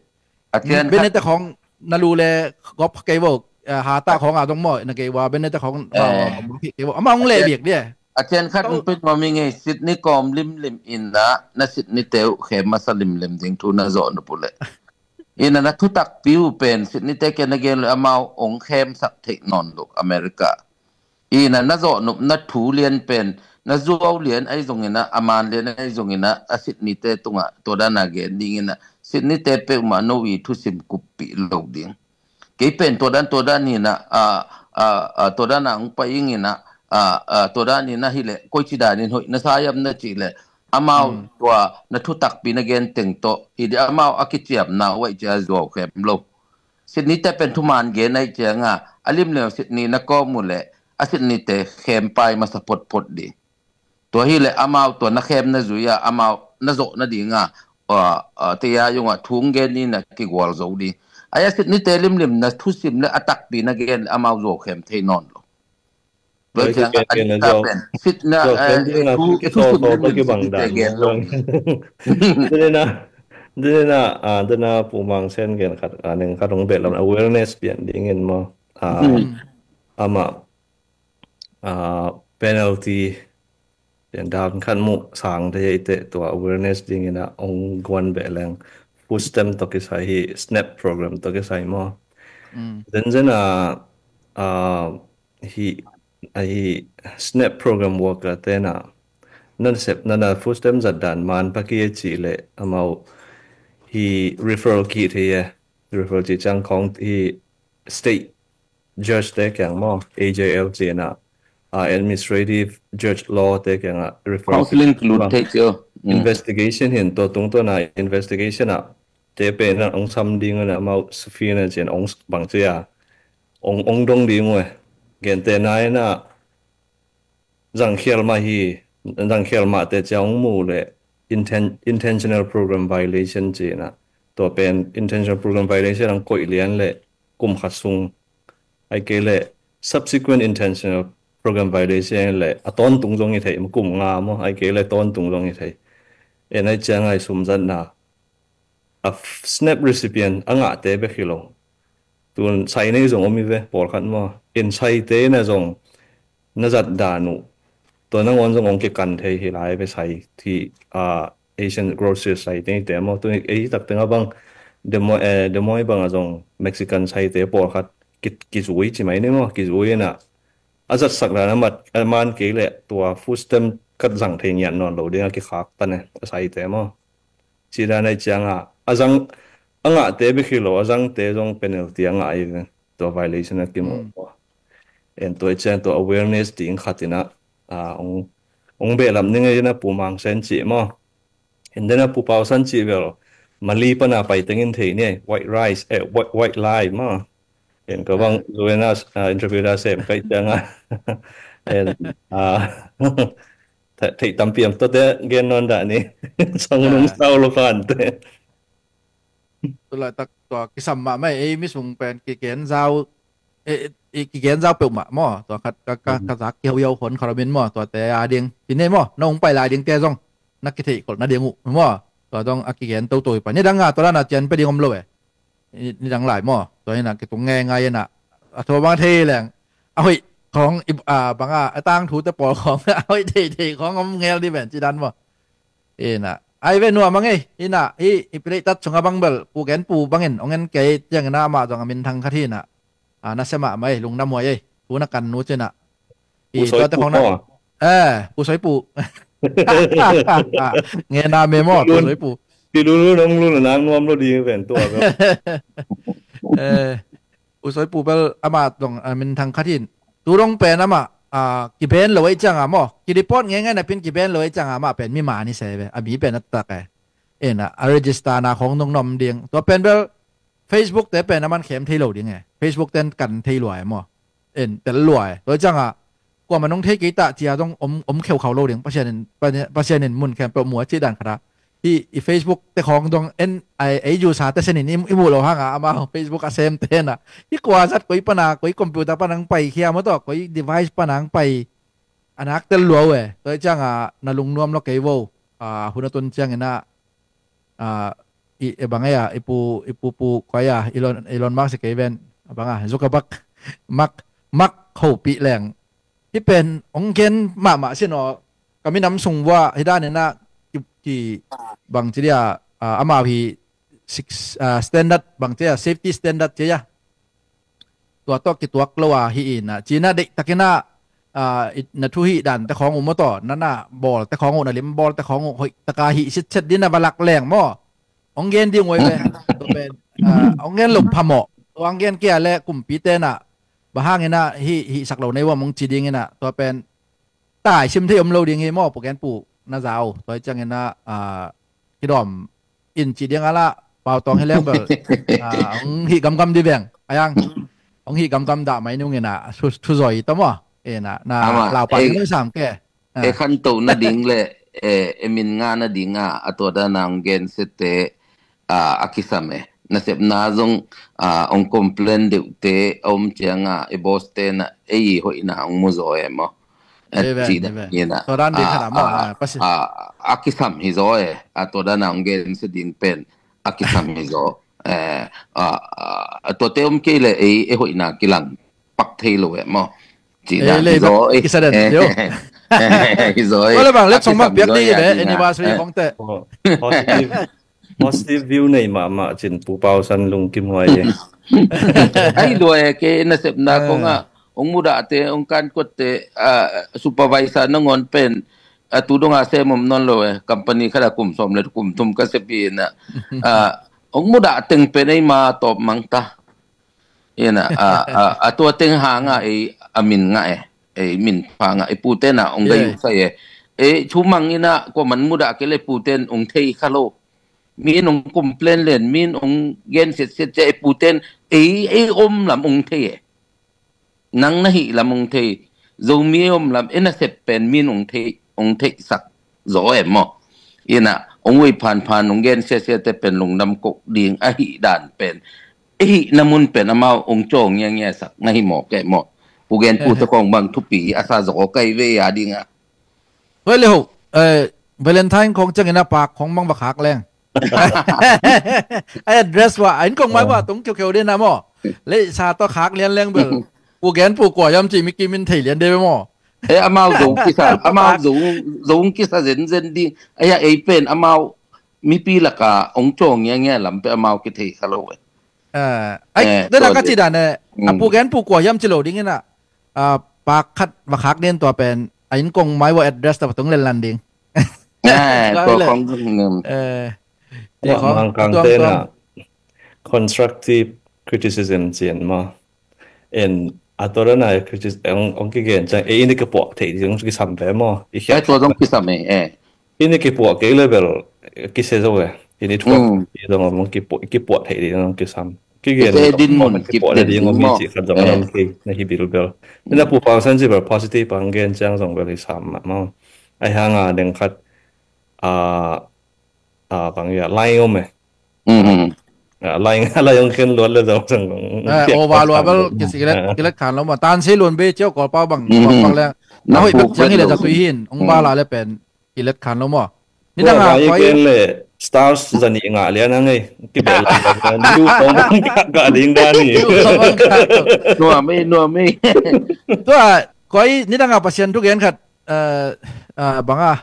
A cian khat. Bene te khawng na lu le gop kei vo, eh, ha ta khawng a dong maw, na kei ua, bene te khawng, eh, mawk kei vo. Ama ong le biak di. A cian khat ong pit maw mi ngei, Sydney kawm limlim ina, na Sydney te uh khem masa limlim ding thu na zawh nop uh le. Ina na thutak piu pen, Sydney te kia na gen le amau ong khem sak theih nawn lo, America. Ina na zawh nopna thu lian pen, na zuau lian ahi zong ina, a man lian ahi zong ina, a Sydney te tungah, tua dan a gen ding ina, Sydney te peuhmah no i thusim kuppih lo ding. Kei pen tua dan, tua dan hi ina, a, a, a, tua dan a hong pai ing ina, a, a, tua dan hi ina hi le, koi ci dan in hoih, na sa hiam na cih le, amau tua na thutakpi na gen teng tawh, hi di amau a kiciamna uaih cia zuau khem lo. Sydney te pen thuman gen aih cianga, a limlem Sydney na kawm uh le, a Sydney te khem pai masa photphot ding. Tua hi le amau tua na khem na zui a, amau na zawh na dinga, a, a, te a yunga thung gen ni na kigual zo ding. Ai a Sydney te limlim na thusim le a takpi na gen le amau zuau khem thei nawn lo. Tua ciang a ding ka pen, sit na, eh, thu, thu sum lim lim sit te gen lo. Dena, dena, ah, dena Pu Mang Sen gen khat, ah, neng khat hong beh lam awareness pian ding in maw. Ah, ama, ah, penalty pian dan khat mu sang te hi te tua awareness ding in a hong guan beh leng food stamp tawh kisai hi, snap program tawh kisai maw. Zenzen a, ah, hi, a hi snap program worker te na, nan sep, nan a food stamp zat dan man paki e ci le amau hi referral ki thei e, referral ci ciang khong hi state judge te kiang maw, A J L ci na, a administrative judge law te kiang a referral ki. Counseling lut thei cio. Investigation hin tua tung tua na investigation a te pen a ong sam ding na amau subpoena ci na ong bang ci a ong, ong dong ding ue. Gente nai na zangkhial mah hi, zangkhial mah te cia ong mu le inten-, intentional program violation ci na. Tua pen intentional program violation ang koih lian le kum khat sung. Ai kei le subsequent intentional program violation le a tawntung zong i thei, kum nga maw, ai kei le tawntung zong i thei. En ai cia ngai sum zat na. A f-, snap recipient a ngahte bek hi lo. Tun sai nei zong om i ve, pawlkhat maw. In saite na zong na zat dan uh. Tua nangawn zong ong kikan thei hi lai ve sai ti, a, Asian grocery sai te te maw. Tun ei tak teng a bang Demo, eh, Demo bang a zong Mexican saite pawlkhat ki, kizui ci mai ni maw, kizui na. A zatsak dan a mat, a man kei le tua food stamp ka zang thei ngiat nawn lo ding a kikhak ta ne, a saite maw. Ci dan ai cianga a zang, a ngahte bek hi lo, a zangte zong penalty a ngah hi ve. Tua violation a kimu maw. En tua i ciang tua awareness ding khat ina, a, ong, ong behlap ning ei ina Pu Mang Sen ci maw. En dena Pu Pau San ci bel Mali pana pai tengin thei ni, white rice, eh, white, white lie maw. En ka bang zuena, a, interview da sem kai cianga. En, a, thei tampi am tote gen nawn dah ni. Sang nung sau lo kan te. Tulaitak tua kisam mahmah ei misung pen kigen zau, eh, i kigen zau peuhmah maw. Tua khat ka, ka, ka zak kihoiau hon kharomin maw, tuate a ding. Tinei maw, na ung pai lai dingte zong na kitheih kolh na ding uh maw. Tua dong a kigen toto hi pa. Nidang a tua dana cian pe ding om lo e. Nidang lai maw. Tua hina kitung ngeingai ina a thua bang thei leng a hoih khong, a, banga a tang thute pawl khong a hoih theithei khong om ngel di ven ci dan maw. Ina ai ve nuam a ngei ina hi, hi pilei tat sunga bang bel Pu Gen Pu bangin ong en kei ciangina amah zong a minthang khat hi ina. A, na sema mai lungna muai ei. Pu na kan nu cina. I tua te khong na. Eh, Pu Soi Pu. Nge na me maw Pu Soi Pu. Ti lulu nong lulu nang nuam lo ding ven tua. Eh, Pu Soi Pu bel amah dong, a, minthang khat hin. Tu dong pen amah, a, kiben lo ei cianga maw. Ki report ngeingai napin kiben lo ei cianga amah pen mi mani se ve. A mi pen a tak e. Ena, a register na khong nong nom ding. Tua pen bel Facebook te pen a man khem thei lo ding e. Facebook ten kan thei lua e maw. En tel lua e. Tua cianga kuama nong thei kei ta cia dong om, om kheukhau lo ding. Pasian in, Pasian in mun khempeuh mu a ci dan khata. Hi, i Facebook te khong dong en ai, ei user te senin i, i mu lo hanga ama Facebook a sem tena. Hi kua zat koi pana, koi computer pana ang pai khia maw tawh, koi device pana ang pai. A nak tel lua uh e. Tua cianga na lungnuam lo kei vo. A, hun a tun ciangina a, i, e bang a, i pu, i pu pu koi a, Elon, Elon Musk kei ven, a bang a, Zuckerberg, Mark, Mark khopih leng. Hi pen, ong gen mahmah sin aw, ka minam sung vua, hi dan ina, ki, ki bang ci dia, a, amau hi six, a, standard, bang ci a, safety standard ci a. Tua tawh kituak lo a hi ina, cina deihtakina, a, na thu hih dan te khong uh maw tawh, na na bawl te khong uh, na lim bawl te khong uh, hoih taka hih sitset dina va lak leng maw. Ong gen ding uh ai ve. Tua pen, a, ong gen lo phamawh. Tua ong gen kia le kumpi tena. Bang hangina hih, hih sak lo nei uam ong ci dingina. Tua pen tai sim thei om lo ding hi maw, Pu Gen Pu na zau. Tua hi ciangina, a, kidawm in ci ding ala, Pau Tawng hi leng bel, a, ong hih gamgam di veng. Ayang, ong hih gamgam dah mai nungina, thu, thu zoi ta maw. Ena, na lau pan nung sam ke. E khanto nading le, e, e min nga nading a, a tua dana ong gen sete, a, a kisam e. Nasepna zong, a, ong complain deuhte a om cianga, e boss tena, ei hoihna ong mu zaw e maw. A, ci dan ina. A, a kisam hi zaw e. A tua dana ong gen se ding pen, a kisam hi zaw. E, a, a, a tuate om kei le ei, e hoihna kilang pak thei lo e maw. Ci dan hi zaw e. Kisa den, yo. Hi zaw e. Wala bang, let song mak biak di le, anniversary kong te. Positive, positive view nei mahmah cin Pu Pau San lungkim huai e. Ai lua e, ke nasepna kong a, ong mudahte, ong kankuatte, a, supervisor nangawn pen, a, tu donga sem om nawn lo e, company khata kum sawm le kum thum ka sepina. A, ong mudah teng pen ei ma tawp mangta. Ina, a, a, a tua teng hanga ei a min ngah e, ei min pha ngah, ei putena ong gai uh sai e. Ei thu mang ina kua man mudah kei le puten ong thei kha lo. Min ong complain len, min ong gen siatsiat cia ei puten ei, ei om lam ong thei e. Nang na hih lam ong thei, Zomi ei om lam, e nasep pen min ong thei, ong theihsak zaw e maw. Ina, ong ui phanphan, ong gen siatsiate pen lungdam koh ding, a hih dan pen. E hihna mun pen amau ong caw ngiangiasak, na hi maw kei maw. Pu Gen Pu te kong bang thupi, a sa zaw kai ve a dinga. Hoi le ho, eh, Valentine khong ciangina pak khong mang va khak leng. Ai address wa, a inn kong mai wa tung kiukiu dina maw. Lei sa tawh khak lian leng bel. Pu Gen Pu kua yam ci mi kimin thei lian de maw. E amau zong kisa, amau zong, zong kisa zenzen ding. Ai a ei pen amau mipi laka ong caw ngiangia lam pe amau kithei kha lo e. Ai, dena ka ci dan e, a Pu Gen Pu kua yam ci lo dingina. A, pak khat va khak den tua pen, a inn kong mai vua address ta patung lenlan ding. Eh, tua kong eh, Mangkang tena constructive criticism cin ma. En a tua dana criticism ong kigen ciang e ini kipuak thei ding kisam ve maw? I khia tua dong kisam e. Ini kipuak kei level kise zo e. Ini thuak dong ong kipuak thei ding ong kisam. Kigen din mun kipuak le ding ong mi ci khat zong ong kei na hi bilbel. Ina pu pang sensible positive ang gen ciang zong vel hi sam ma maw? Ai hanga deng khat a a bang ya lai om e. Lai lai ong ken luat le zong zong. Ova lua bel kisilet kilet khan lo ma tan sei luan be ciau kol pau bang kol pau le. Na hoi bek ciang hi le za tui hin ong ba la le pen kilet khan lo ma. Ni dang a koi ken le stars zani nga lian ang ei. Kibel la lu tong bang ka ding dani. Nuam ei nuam ei. Tua koi ni dang a Pasian thu gen khat bang a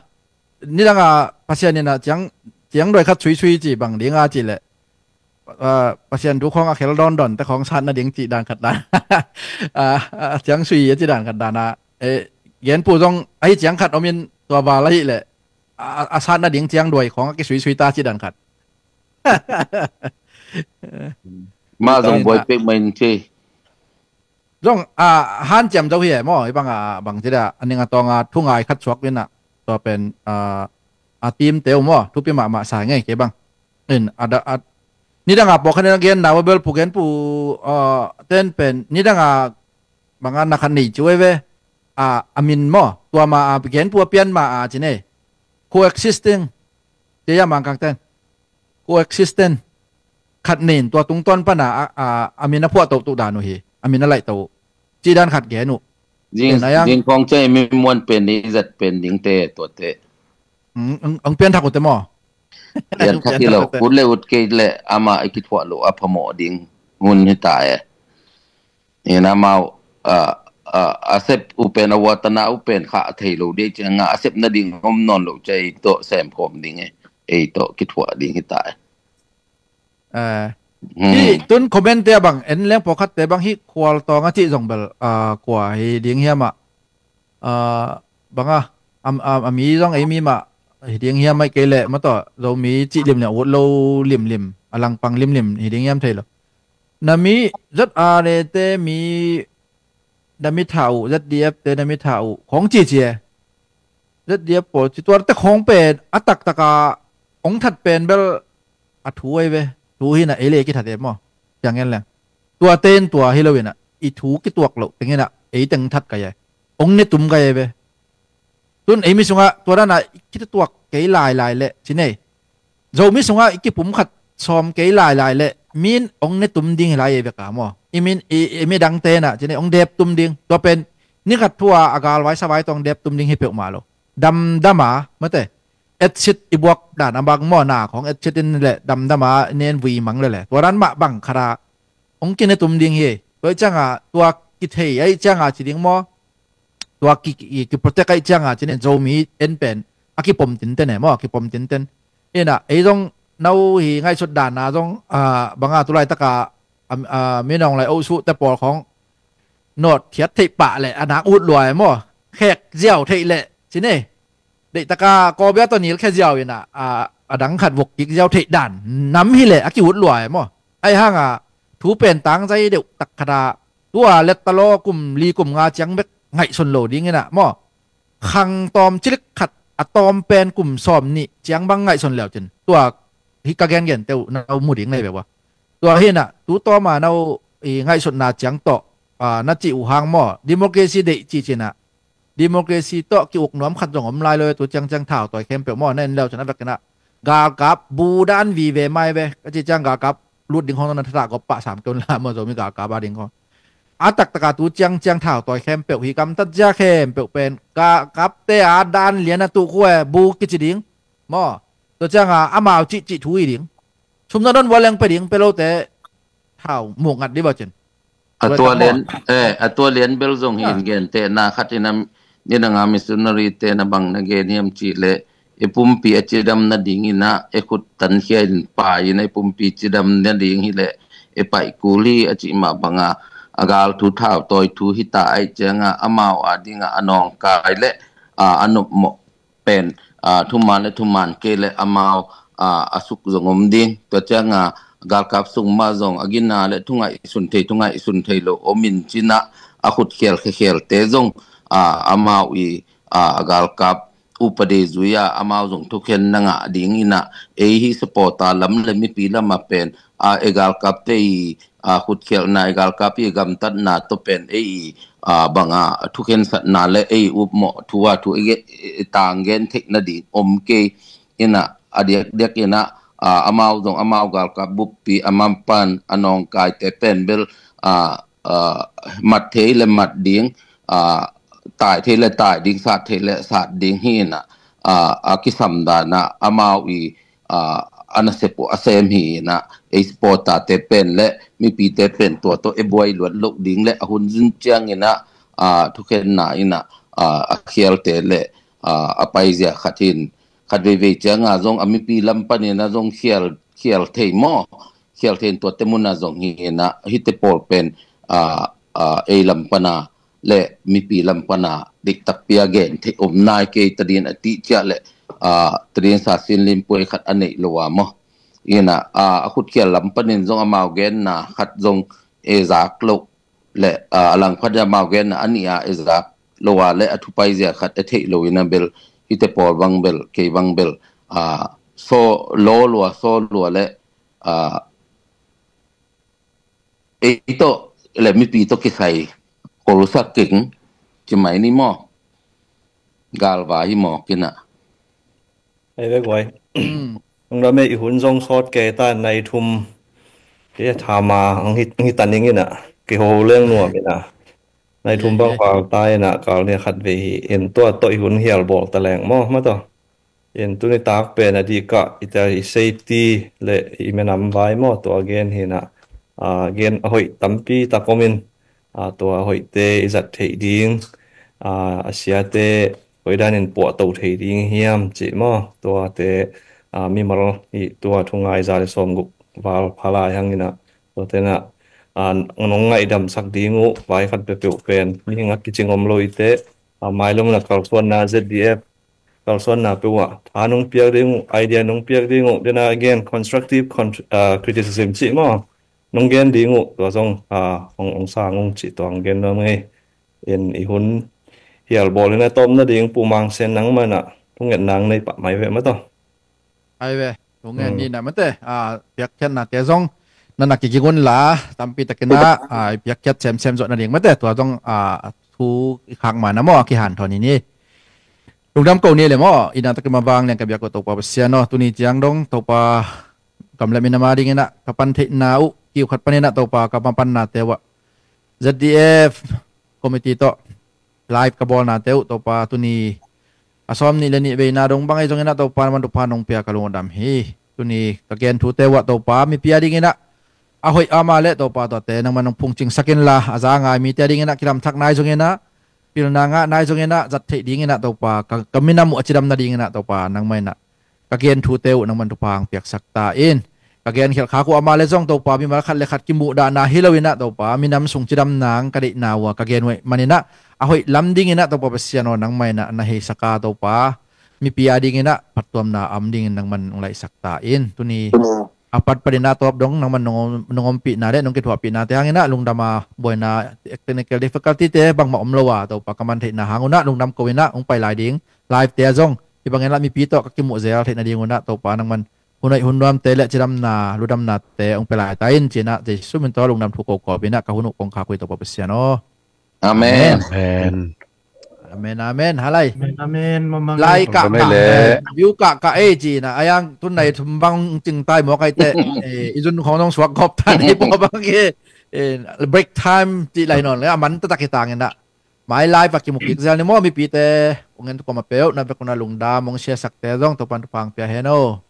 nidanga Pasian in a ciang ciang doi khat suisui ci bang ding a ci le Pasian thu khong a khel dondon te khong sat nading ci dan khat dan a ciang sui a ci dan khat dan a genpu zong ahi ciang khat omin tua val ahi le a sat nading ciang doi khong a kisuisui ta ci dan khat. Ma zong boi pek main ci. Zong a hanciam zo hi e maw, hi bang a bang ci da a ning a tawng a thungai khat suak in a tua pen a team teu maw, thupi mahmah sa ngei kei bang. In a da a nidang a pawk khan in a gen na bel pu gen pu ten pen nidang a bang a na khan nei ci ve ve a a min maw, tua ma a gen pu a pian ma a ci nei. Coexisting. Tia ya mang kang ten. Coexistence khat nin tua tungtawn pana a min a phuah toh tuh dan uh hi, a min a laih toh uh ci dan khat gen uh. Jing kong cai mi muan pen ni zat pen ding te tuate. Ang pian thak uh te maw? Pian thak hi lo, ut le ut kei le ama i kithuah lo a phamawh ding hun hi ta e. Ina mau a sep upen a watana upen kha a thei lo dei cianga a sep nading om nawn lo cia ei tawh semkhawm ding e, ei tawh kithuah ding hi ta e. Hi tun comment te a bang en leng pawkhat te bang hi khual tawng a cih zong bel kua hi ding hiam ah banga a mi zong ei mi mah hi ding hiam ah kei leh matawh Zomi cih lim le ut lo limlim a langpang limlim hi ding hiam thei lo. Na mi zat a ne te mi na mi tha uh, Z D F te na mi tha uh khong ci ci e. Z D F pawl ci tuar te khong pen a taktak a ong that pen bel a thu ei ve. Thu hi na ei le ki that e maw? Ciang en leng tua ten tua hi lo in a i thu ki tuak lo teng in a ei teng that kai e. Ong ne tum kai e ve. Tun ei mi sungah tua dan a ki tuak kei lai lai le ci nei. Zomi sungah i kipum khat sawm kei lailai le min ong ne tum ding hi lai ei beka maw? I min i mi dang tenah cine ong dep tum ding tua pen ni khat thu a a galvai savai tawh ong dep tum ding hi peuhmah lo. Damdam a mate etsit i buak dan a bang maw na khong etsit in le damdam a nen vui mang le le tua dan mah bang khat a ong kine tum ding hi. Tua i cianga tua kithei a i cianga ci ding maw? Tua ki, ki, ki protect aih cianga cinin Zomi en pen a kipom tinten e maw, a kipom tinten. Ina ei zong no hi ngaihsut dana zong banga tulai taka minong lai osu te pawl khong not thiat theih pah le a nak ut lua e maw? Khek ziau theih le cine. Deihtaka kawbia tawh nilkhia ziau ina a dang khat vok kik ziau theih dan nam hi le a ki ut lua e maw? Aih hanga thu pen tangzai deuh tak khata tua letta law kum li kum nga ciang bek ngaihsun lo ding ina maw? Khang tawm cilik khat a tawm pen kum sawm nih ciang bang ngaihsun leu cin tua hi ka gengen teuh na mu ding nei beuh a. Tua hi ina tu tawma no i ngaihsutna ciang tawh na cih uh hang maw? Democracy deih cih cina democracy tawh ki-uk nuam khat zong om lai lo e. Tu ciangciang thau tawi khempeuh maw na en leu cun a vekin ah galkap bu dan vive mai ve ka ci ciang galkap lut ding khong na thatah gop pah sam keun la maw Zomi galkap a ding khong a taktaka tu ciangciang thau tawi khempeuh hi kamtat zia khempeuh pen galkap te a dan lian a tuh khu e bu kici ding maw? Tu cianga amau cihcih thu hi ding sumna don vua leng pe ding pe lote thau muk ngat dih bacin. A tua lian, eh, a tua lian bel zong hi in gen te na khat in a ni na nga missionary te na bang na gen hiam cih le i pumpi a cidam na ding ina i khut tan khia in pai ina i pumpi cidam na ding hi le i paih kul hi a cih mah banga a gal thu thau tawi thu hi ta aih cianga amau a dinga a nawngkai le a, a nopmawh pen, a, thuman le thuman kei le amau, a, a suk zong om ding. Tua cianga galkap sung mah zong a gina le thungaih sun thei, thungaih sun thei lo om in cinah a khutkhial khekhialte zong, a, amau i, a, a galkap upadi zui-a amau zong thukhenna ngah ding inah, ei hi supporter lam le mipi lamah pen, a, ei galkapte i, a, khutkhialhna, ei galkap i gamtatna tawh pen ei i, a, banga thukhensatna le ei upmawh thu a thu i ge-, i tanggen theihna ding om kei inah, a diakdiak inah, a, amau zong amau galkap buppi a man pan a nawngkaite pen bel, a, a, mat thei le mat ding, a, tai thei le tai ding, sat thei le sat ding hi inah, a, a kisam danah amau i, a, a nasep uh a sem hi inah, ei supporter-te pen le mipite pen tua tawh e buai luat loh ding le a hun zun ciang inah, a, thukhenna inah, a, a khialte le, a, a paizia khat hin, khat veivei cianga zong a mipi lam panin a zong khial, khial thei maw, khial thei in tuate muna zong hi inah, hite pawl pen, a, a, ei lam pana le mipi lam pana diktakpi a gen thei om nai kei tadin a tihciah le, a, tadin sa sin lim puai khat a neih lo a maw. Inah, a, a khutkhial lam panin zong amau genna khat zong e zak loh le, a, a langphat amau genna a nih a e zak lo a le a thupaizia khat e theih lo inah bel, hite pawl bang bel, kei bang bel, a, so lo lua, so lua le, a, ei tawh le mipi tawh kisai kolsak keng ci mai ni maw? Galva hi maw kinah. Ei ve guai. Ung rame i hun zong sawt kei ta nai thum. Kei a thama ang hi, ang hi taning inah. Kei ho leng nuam inah. Nai thum bang val ta inah kal nia khat ve hi. In tua tawh i hun hial bawl ta leng maw, ma tawh. In tuni tak pen a dikah i tel i safety le i minam vai maw, tua gen hinah, a, gen a hoih tampi tak om in, a, tua a hoihte i zat theih ding, a, a siate hoih danin puahto thei ding hiam cih maw, tuate, a, mimal i tua thungai za le sawmguk val phalai hanginah, tuate nah, a, nong ngaihdamsak ding uh vai khat peuhpeuh pen mihing a kicing om lo i te, a, mailam na kalsuanna Z D F kalsuanna peuh ah tha nong piak ding uh, idea nong piak ding uh, then again constructive con-, ah, criticism cih maw, nong gen ding uh, tua zong, ah, hong, hong sang ung cih tua hong gen nuam ngei. In i hun hial bawl in a tawm nading Pu Mang Sen nangmah in ah thungetna nei pah mai ve maw tawh. Ai ve. Lungngen ni na mate, a, piakkhiatnate zong na na kiging un la, tampi takin ah, a, i piakkhiat semsem zawh nading mate, tua zong, a, thu i khak ma na maw, a kihanthawn hi ni. Lungdam ko ni le maw, i na takin mavang lian ka biak uh Topa Pasian aw, tuni ciang dong Topa kam le minam a dingin ah ka pan theihna uh kiu khat panin ah Topa ka mapannate uh ah Z D F committee tawh live ka bawlnate uh Topa tuni a sawm nih le nih veina dong bang ahi zongin ah Topa nangman thupha nong pia ka lungdam hi. Tuni ka gen thute uh ah Topa mipi a dingin ah a hoih a ma le Topa tuate nangman nong phungcingsak inla a za a ngai mite a dingin ah kilamthak nai zongin ah pilna ngah nai zongin ah zat theih dingin ah Topa ka, ka minam uh a cidam nadingin ah Topa nangmah in ah ka gen thute uh nangman thupha hong piaksak ta in. Ka gen khialh khak uh amah le zong Topa mimal khat le khat kimuhdahna hi lo in ah Topa minam sung cidam nang ka deihna uh a ka gen uh ahih manin ah a hoih lam dingin ah Topa Pasian aw nangmah in ah na heisak a Topa mipi a dingin ah phattuamna a om dingin nangman hong laihsak ta in. Tuni a pat panin ah tawp dong nangman nong om, nong ompihna le nong kithuahpihnate hangin ah lungdam a buaina technical difficulty te bangmah om lo a Topa ka man theihna hang un ah lungdam ko in ah hong pai lai ding live te ah zong hih bangin ah mipi tawh ka kimuh zel theih nading un ah Topa nangman hun hoih hun nuamte le cidamna ludamnate hong pia lai ta in ci-in ah Jesu min tawh lungdam thu ko kawm in ah ka hun uh kong khak uh hi Topa Pasian aw. Amen. Amen. Amen, amen. Halai. Amen, amen. Mamang lai eh. Kah, amen kah, le. View kah, kah ei ci-in ah ayang tun nai thum bang cing tai maw kai te. Eh, i zun khong zong suak kawp ta nei paw bang e. Eh, break time cih lai nawn le a man taktak hi tangin ah. Mai live a kimu kik zel ni maw mipite. Ung en tu kawm a peuh na vek un a lungdam hong siasakte zong Topan thupha hong pia hen aw.